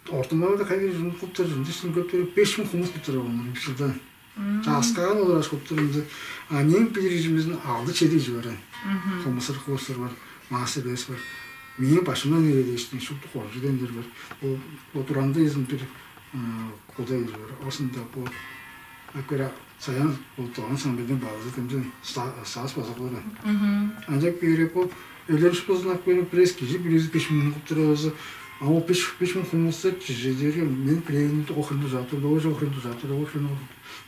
ортумага да кайы жумут кылып турар, ынча син көп төрүп беш муң хомус кылып турар ону бир жылда. Чааскаан олар ашкып турумда, а нең билир ижимиздин алды чеди ижи баран. Хомусар курсар бар, мастер бес бар. Мээң башымдан эре дээштиң шупту коржу дендер бар. Ол туранда изин бир куда ижи бар. Осында бу акыра саян ол тоон самбеден баазы тымжын саас база кылган. Анчак бире бу элериш болзун ак берип бирес кижи бирээзи беш муң кылып турабызы. А ол беш беш муң хумустар чижедери мен бирээни охрун дужаатыр, доо охрун дужаатыр, охрун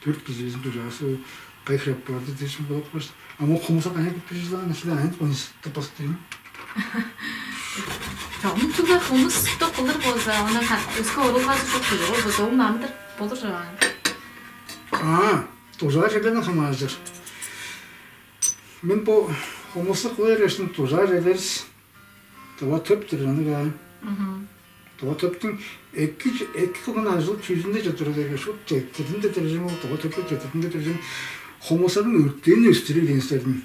төрт кижизин дужаасы кайхырап барды дешим болуп калышты. А ол хумуса каяа кирип бир жылаан силе айын понис тыппас дейм. Чогум туга хумус ток кылыр болза, она өскө орулгазы чок кижи болза, догум намдыр болур жаваан. А, дужаа черлерден хамааржыр. Мен бо хумусту кылыр эштин дужаа черлерис дыва төп диржаны каан. Дыва төптүң эки эки кылган ажыл чүүзүнде чыдыры дерге шут жетирдин де диржим ол дыва төпке жетирдин де диржим хомусадын өртөөн өстүрү дегенстердин.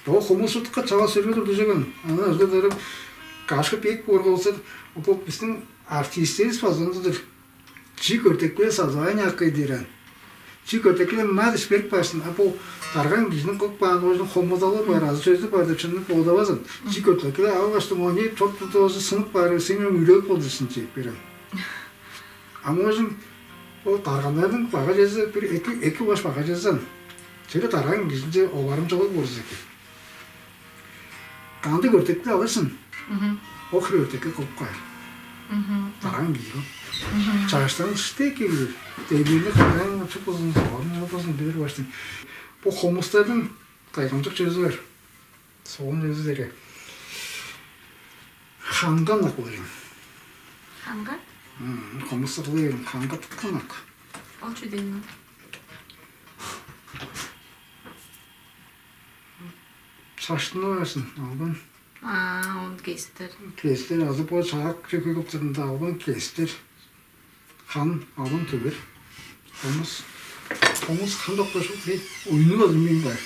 Дыва хомус шутка чава сөргө турдужаган. Аны ажыл дырып кашып эк буурга болсат, бо биздин артисттерибиз базындыдыр. Чи көртекпе сазаан аккай дирен. Чи көртекпе мадыш берип башын, а бу тарган кижиниң кылып каан оожун хомудалы бар, азы сөзү бар деп чынын бодавазын. Чи көртекпе ал баштың оне чоп тутуозу сынып баар, сен үрөөк болдурсын чейип берем. А может ол тарганнарның бага чезе бир эки эки баш бага чезен. Чеге тарган кижинче оварымчалыг болза экен. Кандыг өртекти алырсың? Ол хире өртекке кылып каар. Тарган кижи. Чаштан штеки билир. Демирни кырган чук болзун, орун болзун билир баштың. Бу хомустардын кайгамчык чөзү бар. Соон өзү дере ханган ак болур. Ханга? Хомустарлы ханга тыткан ак. Ол чүден? Саштын оясын алган. А, он кестер. Кестер азы бо чаак чөкү кылып турунда алган кестер. Хан алган төгер. Хомус. Хомус хан докпошук дейт. Уйну болмейн бар.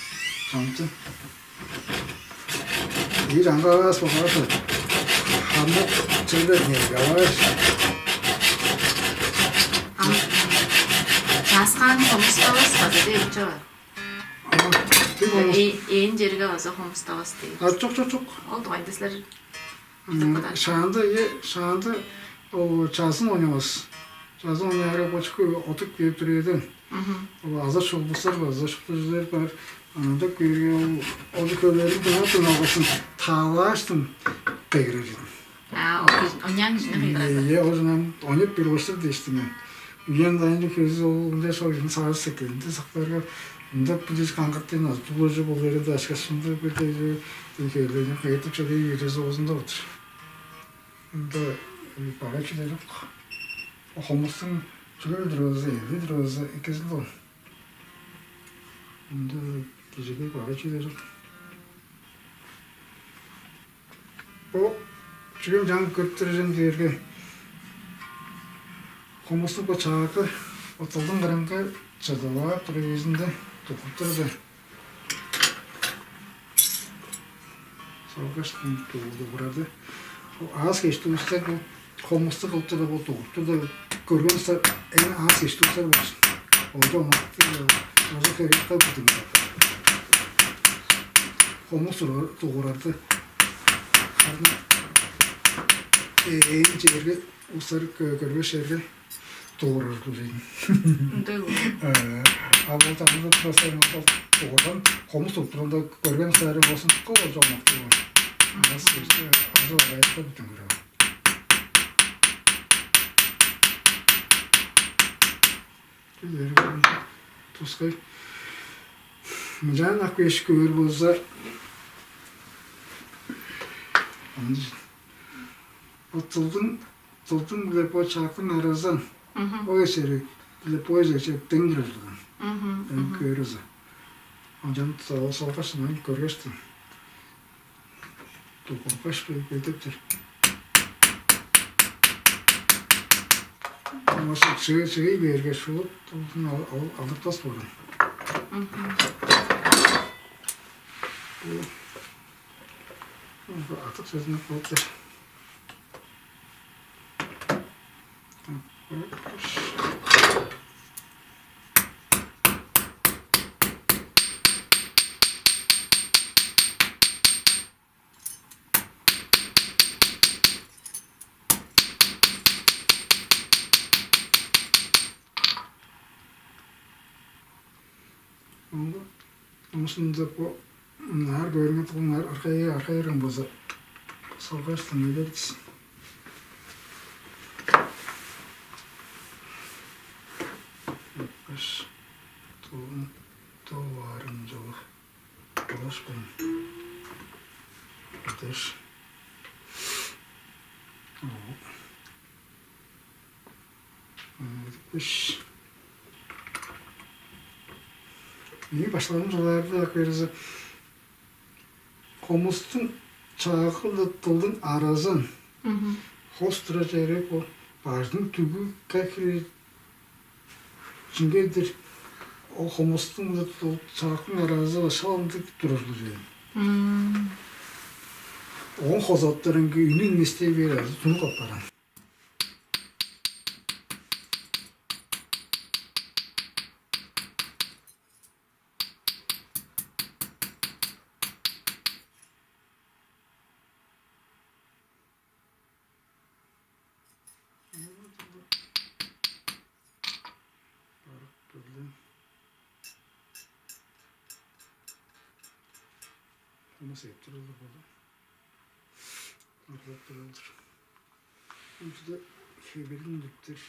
Чамчы. Ир аңгавас болмаса. Ханны чыгда не гаваш. Часкан хомус калас база деп чыгар. Ээн черге база хомустабас дейт. А чок чок чок. Ол дугайында силер Шаанда е шаанда ол чазын ойнавас. Чазын ойнаарга бочку отук кээп тур эден. Ол аза шулбустар бар, аза шулбустар бар. Анда көөрге ол ол көөлерин дыңа дыңалгысын таалааштым кыйгырар эдим. А, ол кижи оннян кижини кыйгырады. Е ол жынан ойнап бир болсур дээштим мен. Уян дайынче көзү ол ынча шогун сагыш секенди сактарга ында билис каңгыртын аз булужу болур эди ашкашымда бирдеги инкейлерин кайтып чыдый ирези оозунда отур. Ында бага чүдерик хомустуң чүгүлдүр өзү, элдидир өзү экизил ол. Ында кижиге бара чүве чок. Бо чүвем чаңгы көрүп турарым дээрге, хомустуг бо чаагы отталдың кырынга чыдылаап тура безинде тукуп турда. Салгаш туугурарды. Аас кештиг улустар бо хомустуг кылып турда, бо дугупту да көрген улустар эң аас кештиг улустар болчун. Олда омактыг, оза херекте будуңар. Хомус дугурарды. Харын ээн черге улустар көрбес черге дугурар кылдыйн. Ындыг. А вот аны просто дугурдан хомус туруп турганда көрген саары болсун кол омактыг. Аас кештиг оза херекте будуңар. Тускай мынчаан ак беш көөр болза, ындыг. Ол тылдың, тылдың биле бо чаактың аразын, ол эсери биле бо эсече дең турар турган. Эң көөрүзү. Ончан солгаш ынан көргештиң. Дугургаш бедептер. Ошо чыгый бээрге шулуп, алдыртас болган. Бу артык сөзүнү кылыптыр. Оңгу, оңусунда бо наар көөрүңер, тыгыңар аркайы аркайырың болза, салгаш тыңнайлар дизин. Каш тоо тоо аарым жолу. Калашкын. Деш. Үш. Мээң башкаларым чугаалаарда берзе, хомустуң чаагы-биле дылдың аразын хостура чээрек ол бажының түгү кайы хире чиңгел-дир. Ол хомустуң-биле дыл чаагының аразы шак ындыг турар-дыр ийин. Оон хозаттарынга үнүн местей бээр азы тунуп апарган. Барып келдим. Хамас эптир олар болду. Арлап туралдыр. Ынчыда хевелин илиптер.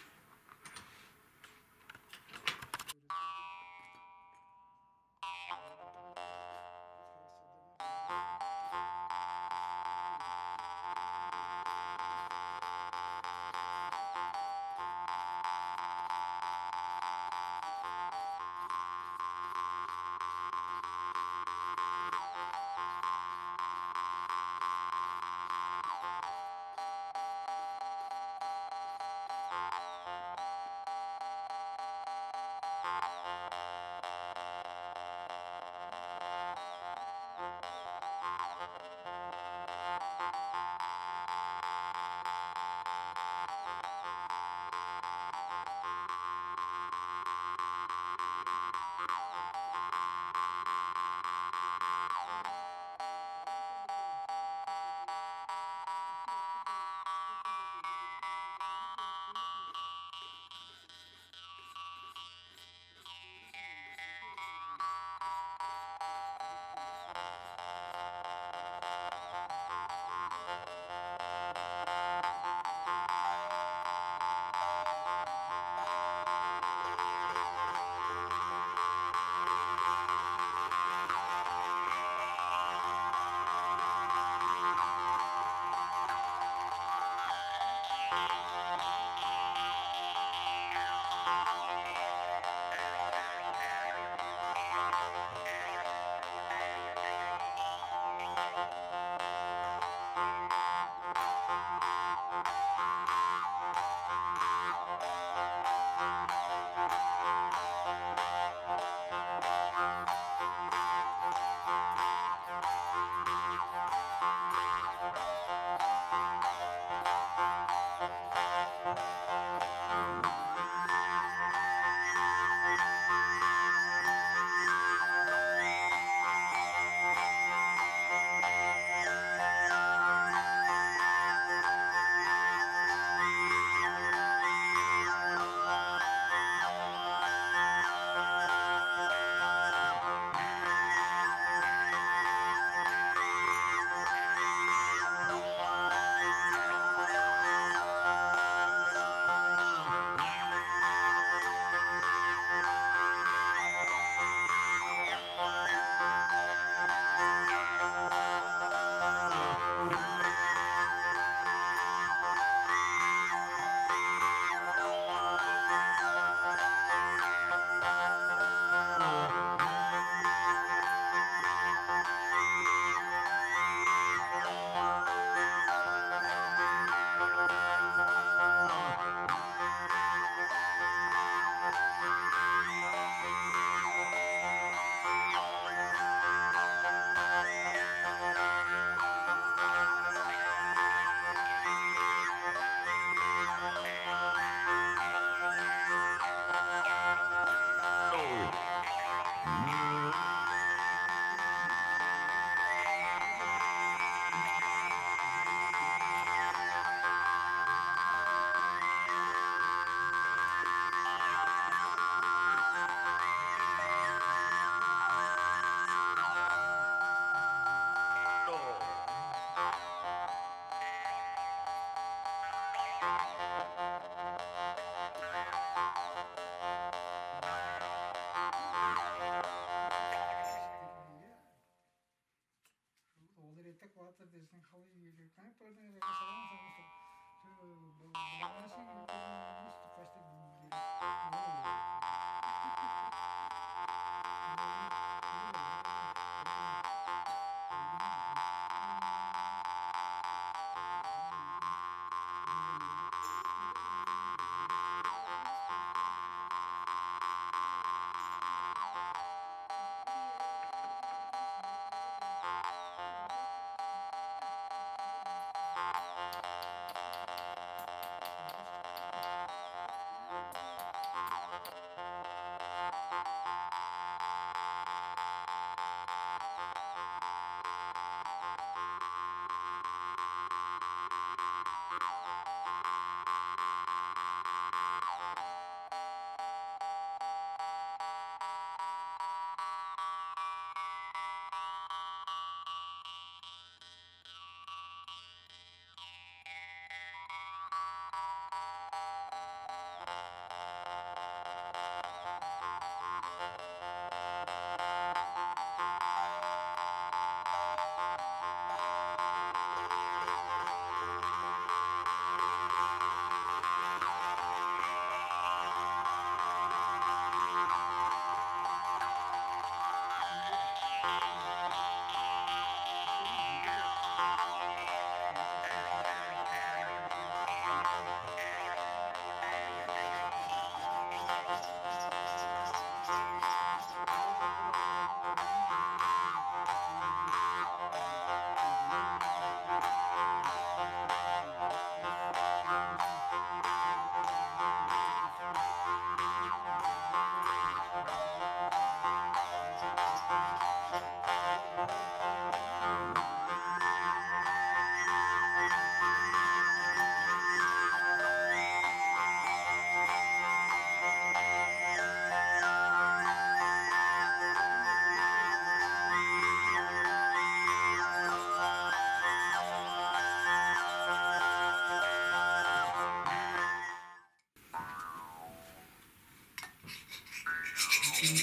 Мм,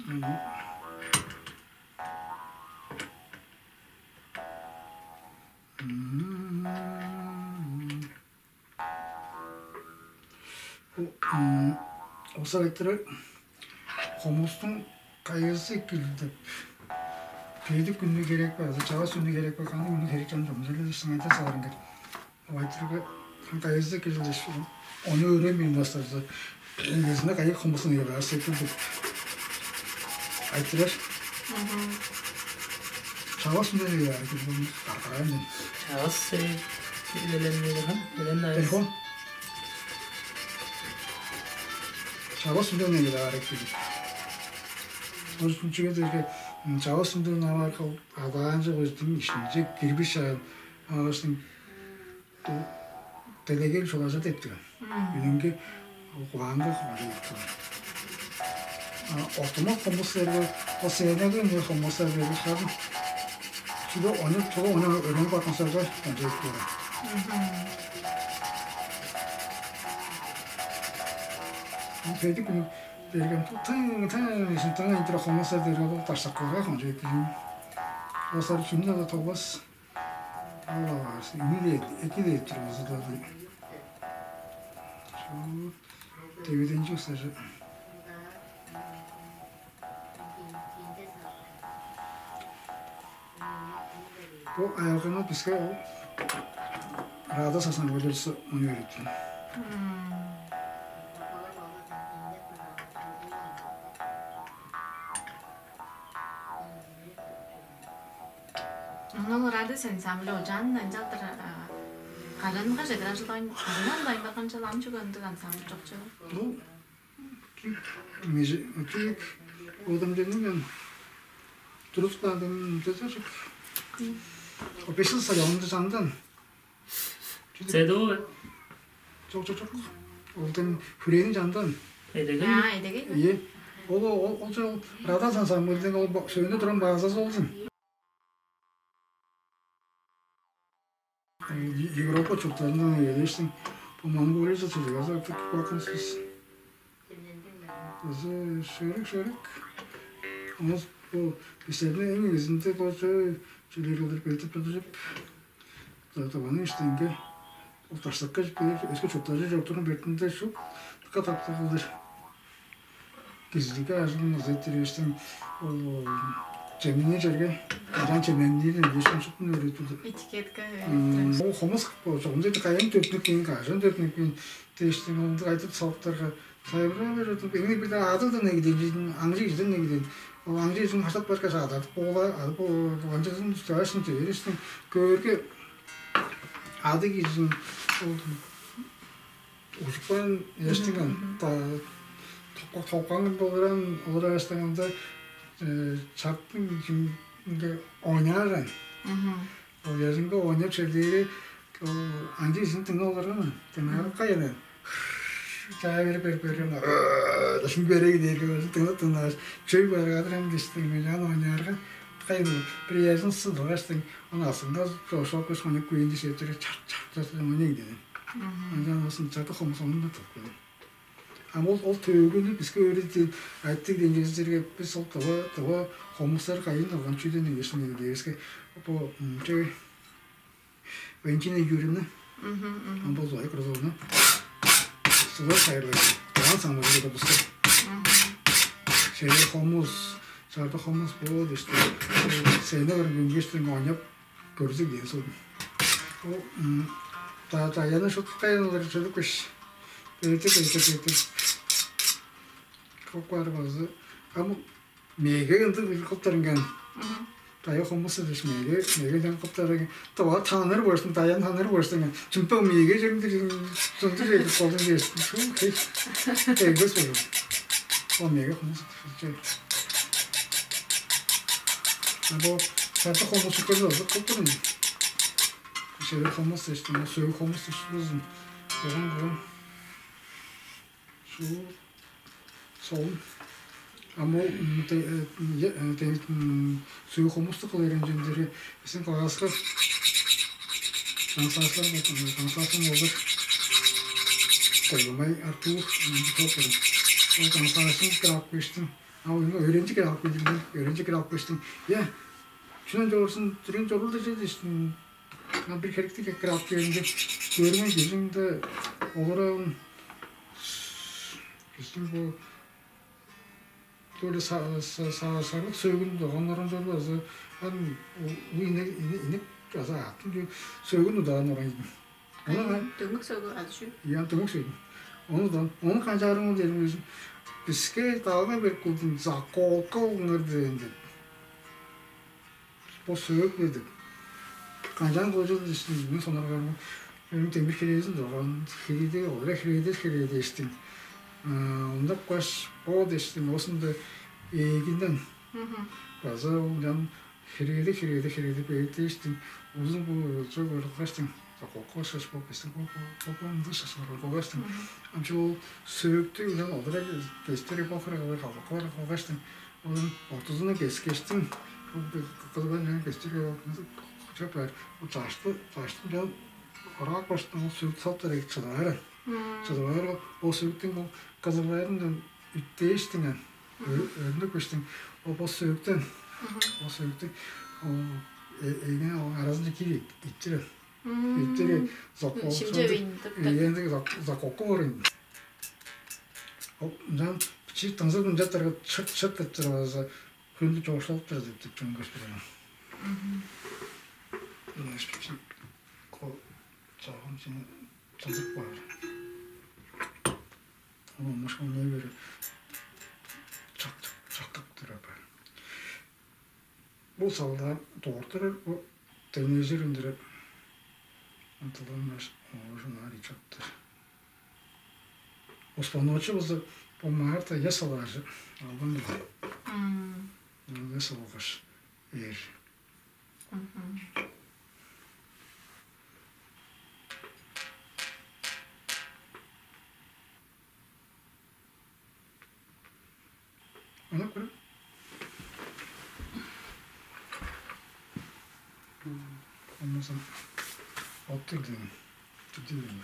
мм. Бо, м, осал айтырар, хомустуң кайызы экил деп, бедик үнү херек бе азы чавас үнү херек бе, кандыг үнү херек чанча, омза эле сиңейде салырың кер. Ол айтырга, кайызы экил дээш, ону өөренмейн баштарза, эгезинде кайы хомустун ыйгыраар сеткил деп айтырар. Чавас үнү ыйгыраар экил, каргыраан мен. Чавас элемнелерин, элем дайыс. Телефон. Чавас үнү ыйгыраар экил. Ол үчүн чүге дээрге, м, чавас үнү намаар кыл адаанчы көздүң ишинче кирбиш чаан, аңгыштың делегел чугажа дептиг. Үнүнге кулаанга кулажа дептиг. Ортумак хомустарга, о сенеге не хомустар берди шадын. Чүге оны, чүге оны өрүнүп атмасарга онча дептиг. Бедик берген тың тың ишин тың айтыра хомустар берген ол таштаккалга онча дептиг. Осар чүнү да толбас. Аллаваас, үмү дээр, эки дээр турбазы-даа. Шуут дивиденчи устажы. Бо аялганы биске ол Рада Сасан Валерьевич ону өөреткен. Ону Радис ансамбль олчаан ынчалдыр кажанга чедир ажылдаайн, кажандан дайынмарган чыл ам чүге ындыг ансамбль чок чүве? Ну, тик меже, тик одамчының мен турускаадым дезажык. Опешил салонунда жандан. Цедовый. Чок, чок, чок. Олдың хүрээни жандан. Эдеген. А, эдеген. Ие. Ол ол ол жол Радас ансамбльден ол сөйүнде турган базасы болзун. Европа чурттарындан эвелештиң, бо Монголияже чыдыгазы артык бакынсыз. Ызы шөрек шөрек. Оңус бу бистерни эң эгезинде бо чүлер кылдыр белдип билдирип, тываның иштинге укташтыкка берип, өске чурттарже чорудурун бертинде шуп дыка таптыг кылдыр. Кижизидилге ажылын ызы эттириштиң ол чемнии черге ажаан чемнениирин эвээшкин шуптун өөрүттүлдү. Этикетка. Ол хомус чогумча кайын төртүнүк кийин, кажан төртүнүк кийин дээштиң онду айтып салыптарга сайбыраа берип эми бир ада да негиден аңчы кижиден негиден ол аңчы кижин хаштап баргаш ададып боола адып анчысын чаашын чедериштиң көөрге ады кижин ол ужукпаан ыяштынган топкак топкаан болгуран олар ыяштынганда чартын кимге ойнааран ол ыяжынга ойнап черлээри ол анчы изин тыңнап олурган тыңнаарыкка эне чаа берип берип берген дашын береги дээрге өзү тыңнап тыңнаар чөй баргаадыр ам дээштиң мыжаан ойнаарга кайын бир ыяжын сыдылгаштың аны асынга ошоокуш муну күйүндү септире чарт чарт чарт муну дедим Ынчан ол чартык хомус ону-даа тыпкан. А ол ол төөгүнү биске өөредир айтты деңгезирге бис ол тыва тыва хомустар кайын алган чүден деңгешин деңгевиске бо чөй Валентина Юрьевна ам бол зоя крузовна сылар сайырлар. Яан саңмазы да бусты. Шейлер хомус, чартык хомус бо дешти. Сени бар мөңгештен ойнап Көрүзүг дээн суун. Ол даяны шуткай ынылар чыдыпкаш, эдик эдик эдик кылып каар базы. Ам мээге ындыг кылыптарынган. Дая хомус эдеш мээге мээге дан кылыптарынган. Дава таныр болсын, даян таныр болсын. Чымпа мээге жемдир сунду жедип болдум дээш. Шу хей. Эгес болду. Ол мээге хомус эдеш. Бо сарта хомус көрүп алды. Кылтырын. Шевер хомус эштим, сөг хомус эштим. Куран куран. Шу солун. Ам ол, м, те-, э, м, е-, э, те-, м, сөөк хомусту кылыр ынчалдыр бистиң класска даңзаашкын, даңзаашкын болур. Кожумай Артур, м, доктор. Ол даңзаашкын кирип алып кээштиң. А ону өөренчи кирип алып келдим, өөренчи кирип алып кээштиң. Я, чүнүң чорзун, түрүн чорулду же дээштиң. А бир херекти кирип алып келдим. Көрүңер, кижиңде олорон бистиң бо Төл сарлык сөөгүн догаан оран чорду азы ам инек, инек азы аъттың сөөгүн удаан оран ийдим. Ону дөмүк сөөгү ады чүү? Ян дөмүк сөөгүн. Ону да, ону канчаарым ол дедим өзүм. Биске даалга берип кылдым, заколка болуңар дээн деп. Бо сөөгү деп. Канчаан кылчыл дээштиң, мен сонаргаарым. Мен демир хирээзин догаан, хирээде олар хирээде хирээде эштиң. Ондак баш бо дээштиң, осунда ээгинден база ол жан хирээде хирээде хирээде бээт дээштиң. Узун бу чок ырылгаштың. Кокко шаш бо бистиң бо бо бо бо шаш бар болгоштың. Ам чо ол сөөктү мен олар кестери бохор калбаккар болгоштың. Оон ортузунан кескештиң, кызы бар менен кестип чоп бар. Чашты чашты мен ораак баштан ол сүрүк салыптар эки чыдаар. Чыдаар ол сүрүктүң ол кызылгайындан үттээштиңен. Өрнүк бештиң ол бо сөөктөн. Ол сөөктү ол эген ол аразынча кирип иттирер. Иттири зокко. Шимче бейин тыптар. Эндик зокко орун. Ол жан чи тыңзып ынчаттарга чырт чырт деп турбаза хүндү чоокшулуп тур деп деп чон көстүрөөн. Ынаш бичи ко чагым сени чылдырып каар. Ону мушкан не бере чактык чактык тура бар. Бу салдар доортурар бу тенежер үндүреп антылган оожун аар ичоптар. Успаночу база бо Марта я салаажы албан биле. Я салгаш эр. Ана көрүп. Оннасан оттур деген. Түдү деген.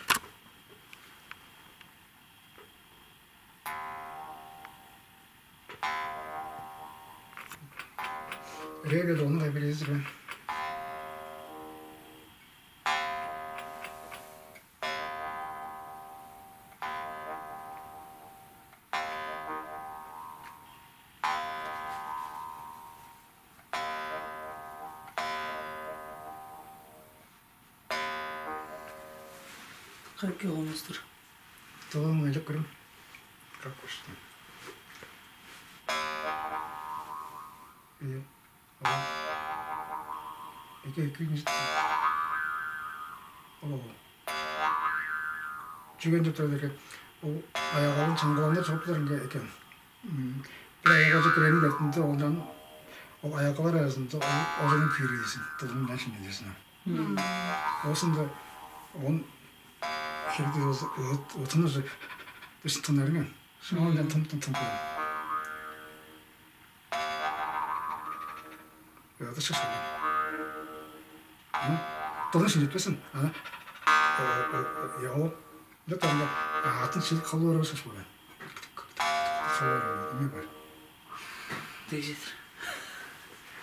Ребят, оны кайберези бе? Как его мастер? Тылын айлап көрем. Как хочешь. Iya. Эки эки. О. Чүген деп турар экен. Ол аягарын чаңгылаңда чоруптулар экен. Бир аягы кирениң бертинде ондан ол аягылар арасында ол ожунун кииргизин, дылын мынчан шинчилдирзин. Оосунда он хирди отун уже дыш тынарыңан. Шуңа ондан тым тым тым. Ыады шыш. Дылын шинчилтпесин. Ана. Яо. Бир таңда аатын шилип калып орар шыш болар. Калып орар. Эмне бар? Дегжедир.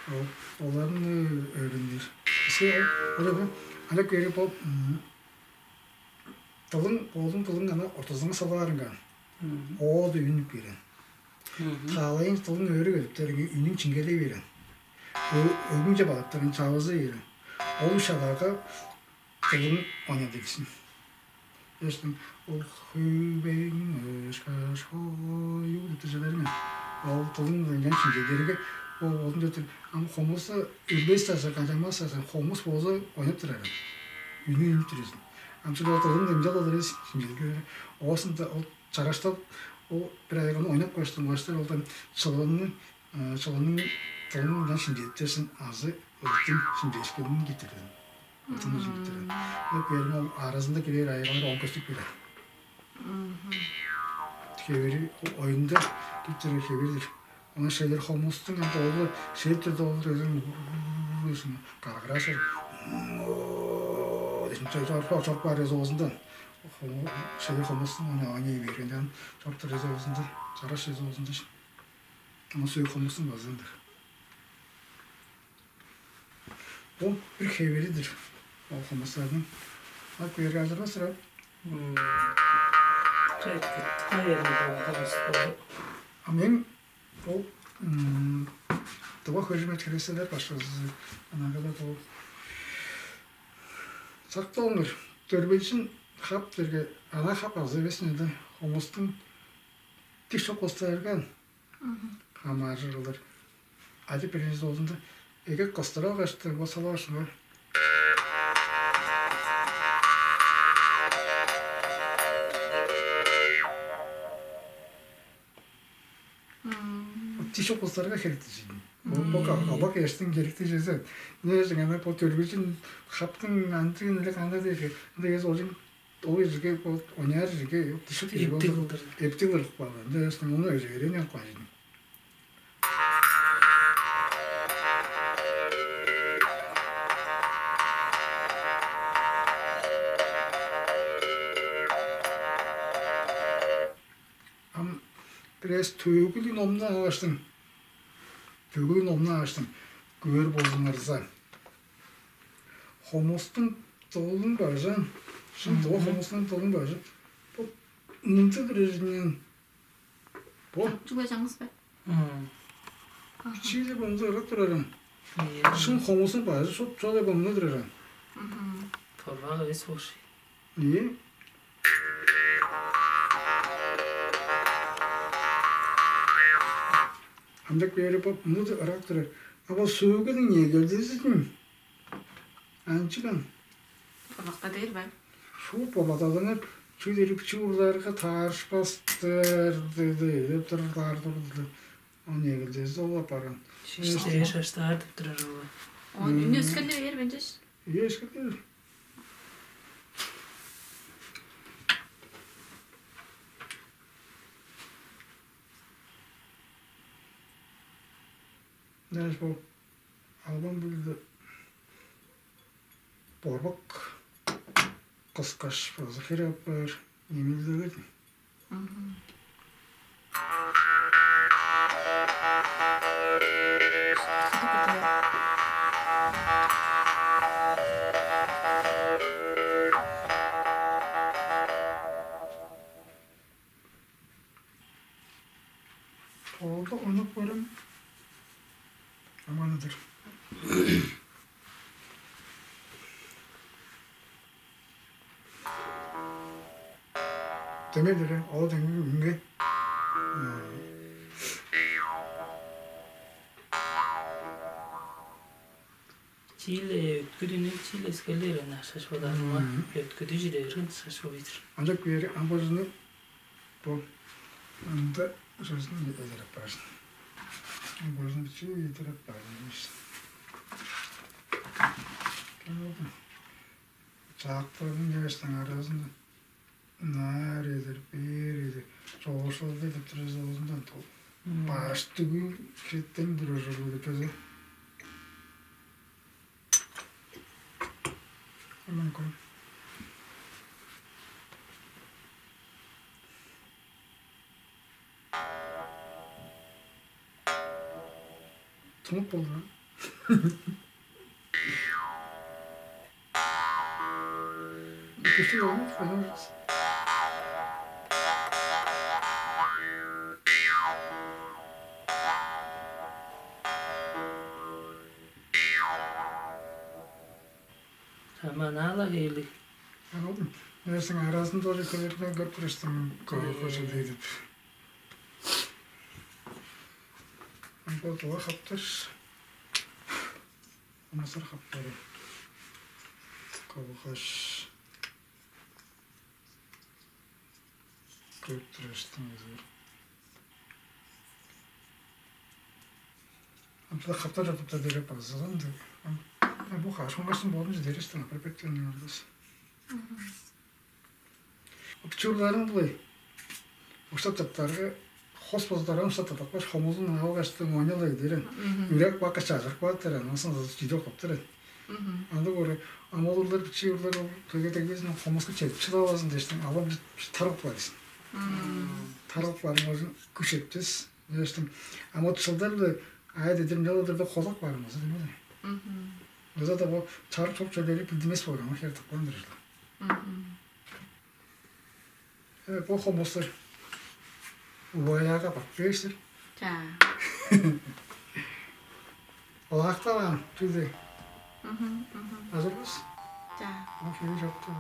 Ол оларын өөрүнүр. Биске ол олар ана көөрү бо дылың болдуң дылың ана ортозуңа салаарыңга. Ооду үнүп берен. Таалайын дылың өөрү келиптер үнүң чиңгелей берен. Өгүңче бадыптарын чавызы берен. Ол шагаага Кылын оня дегзин. Эстим ол хүйбейин өшкаш хою деп тежелерин. Ол кылын онян шинчелерге ол одун детир. Ам хомуса илбес таса, кадамас таса, хомус болза оняп турар. Үнү үнүп турезин. Ам чыда кылын демдел олар эс шинчелге. Оосунда ол чараштал ол бир айганы ойнап коштун баштар олдан чылгынны чылгынның тылын онян шинчелип терсин азы ыттың шинчээшкенин киттирдим. Ытымызын киттирдим. Ол бериң ол аразында кирээр айыралар он көстүк бере. Хевери оюнда киттирер хевердир. Ону шевер хомустуң ам долу шептер долу дезин дезин каргыраашыр дезин чорпа чорпа резоозундан шевер хомустуң ону аңээ бергенден чорпа резоозунда чараш резоозунда ону сөй хомустуң базында. Ол бир хевелидир. Ол хомустарның ак берге ажырбас ырап. Чайткыт кайерни хомус болду. А мен ол дыва хөржүм эткелесе деп башкызы анагада ол сакталыңар. Дөрбелчин хап дерге ана хап азы эвес неде хомустуң тиш чок костарган хамааржыр кылдыр. Ады биринчи долунда эге костура кашты бо салаашынга. Тиши кустарга херектижин. Бо кабак эштин херектижезе. Не жыңана бо төргүжүн хаптың андыгын эле канда дейге. Анда эс ожун ол жерге бо оняр жерге тиши Эптиг кылдыр. Эптиг кылдыр бала. Анда эстин ону өзү эрен кылажын. Ам бирээс төөгүлүн омнааштың, төөгүлүн омнааштың көөр болзуңарза, хомустуң дылын бажан, шын доо хомустуң дылын бажан. Бо мынча бирээжинден бо Чүгле чаңгыс бе? Чиили мынча ырак турарың. Шын хомустуң бажы шут чода бо мынча турарың. Торбак эвес болуш. Ийе. Андак бери боп муду ырак турар. А бо сөөгүнүң негелдезин анчыган. Торбакта дээр бе? Шуу болаталыңар чүдерип чуурларга таарышпастыр деди деп турар турду. Ол негелдези ол апарган. Шиштээ шаштаар деп турар ол. Он үнү өскеле бээр бенчеш. Ийе өскеле. Знаешь, бо албан билди борбак кыскаш база хире апаар немелдегер. Оолда онук барым аманыдыр. Демедире ол демги үнге Чииле өткүдүнү чииле эскерлээрин ашаш бодаарымга өткүдү чиде берген шаш болуйдур. Андак бери амбожуну бу ында сөзүн эдерип барсын. Амбожуну чүү эдерип барсын. Чаактарның яштың аразында Наар эдер, бээр эдер, чоошулда деп турар соозундан тол. Баштыгы хириттен турар ужурлуг деп чүве. Аман кон. Тунуп болду. Иккисти болмас, болмас. Аман ала хейлиг. Ам нерсиң аразында уже көбетинен көрүп турасың, көбөкөчү дейдип. Ам бо дуга хаптар. Амасыр хаптары. Кабыгаш. Көрүп турасың өзү. Ам бу хаптар жатып та берип алзаган деп. Ам бу хашмасын болдунча дерестен апарып кеткен алгыс. Чурларын былай. Ошта таптарга Хос база дараам шатадакпаш, хомузун алгаштың оняла идерен. Үрек бакка чажырып кааттар, анасынан чиде каптырен. Анда көрө, амалырлар бичи ырлар төге дегбезин хомуска чедип чыдавазын дештиң, алам тарып бар десин. Тарып бармазын күш эптес. Дештиң, ама чылдар да ай дедим жалыдырда хозак бармазы демеди. Ыза да бо чарып чоп чөлери билдимес болган хер тыкпандыр. Бо хомустар убаяга бак бээштир. Чаа. Олаактаваан түлдү. Азырбыз. Чаа. Ол хеви жокту.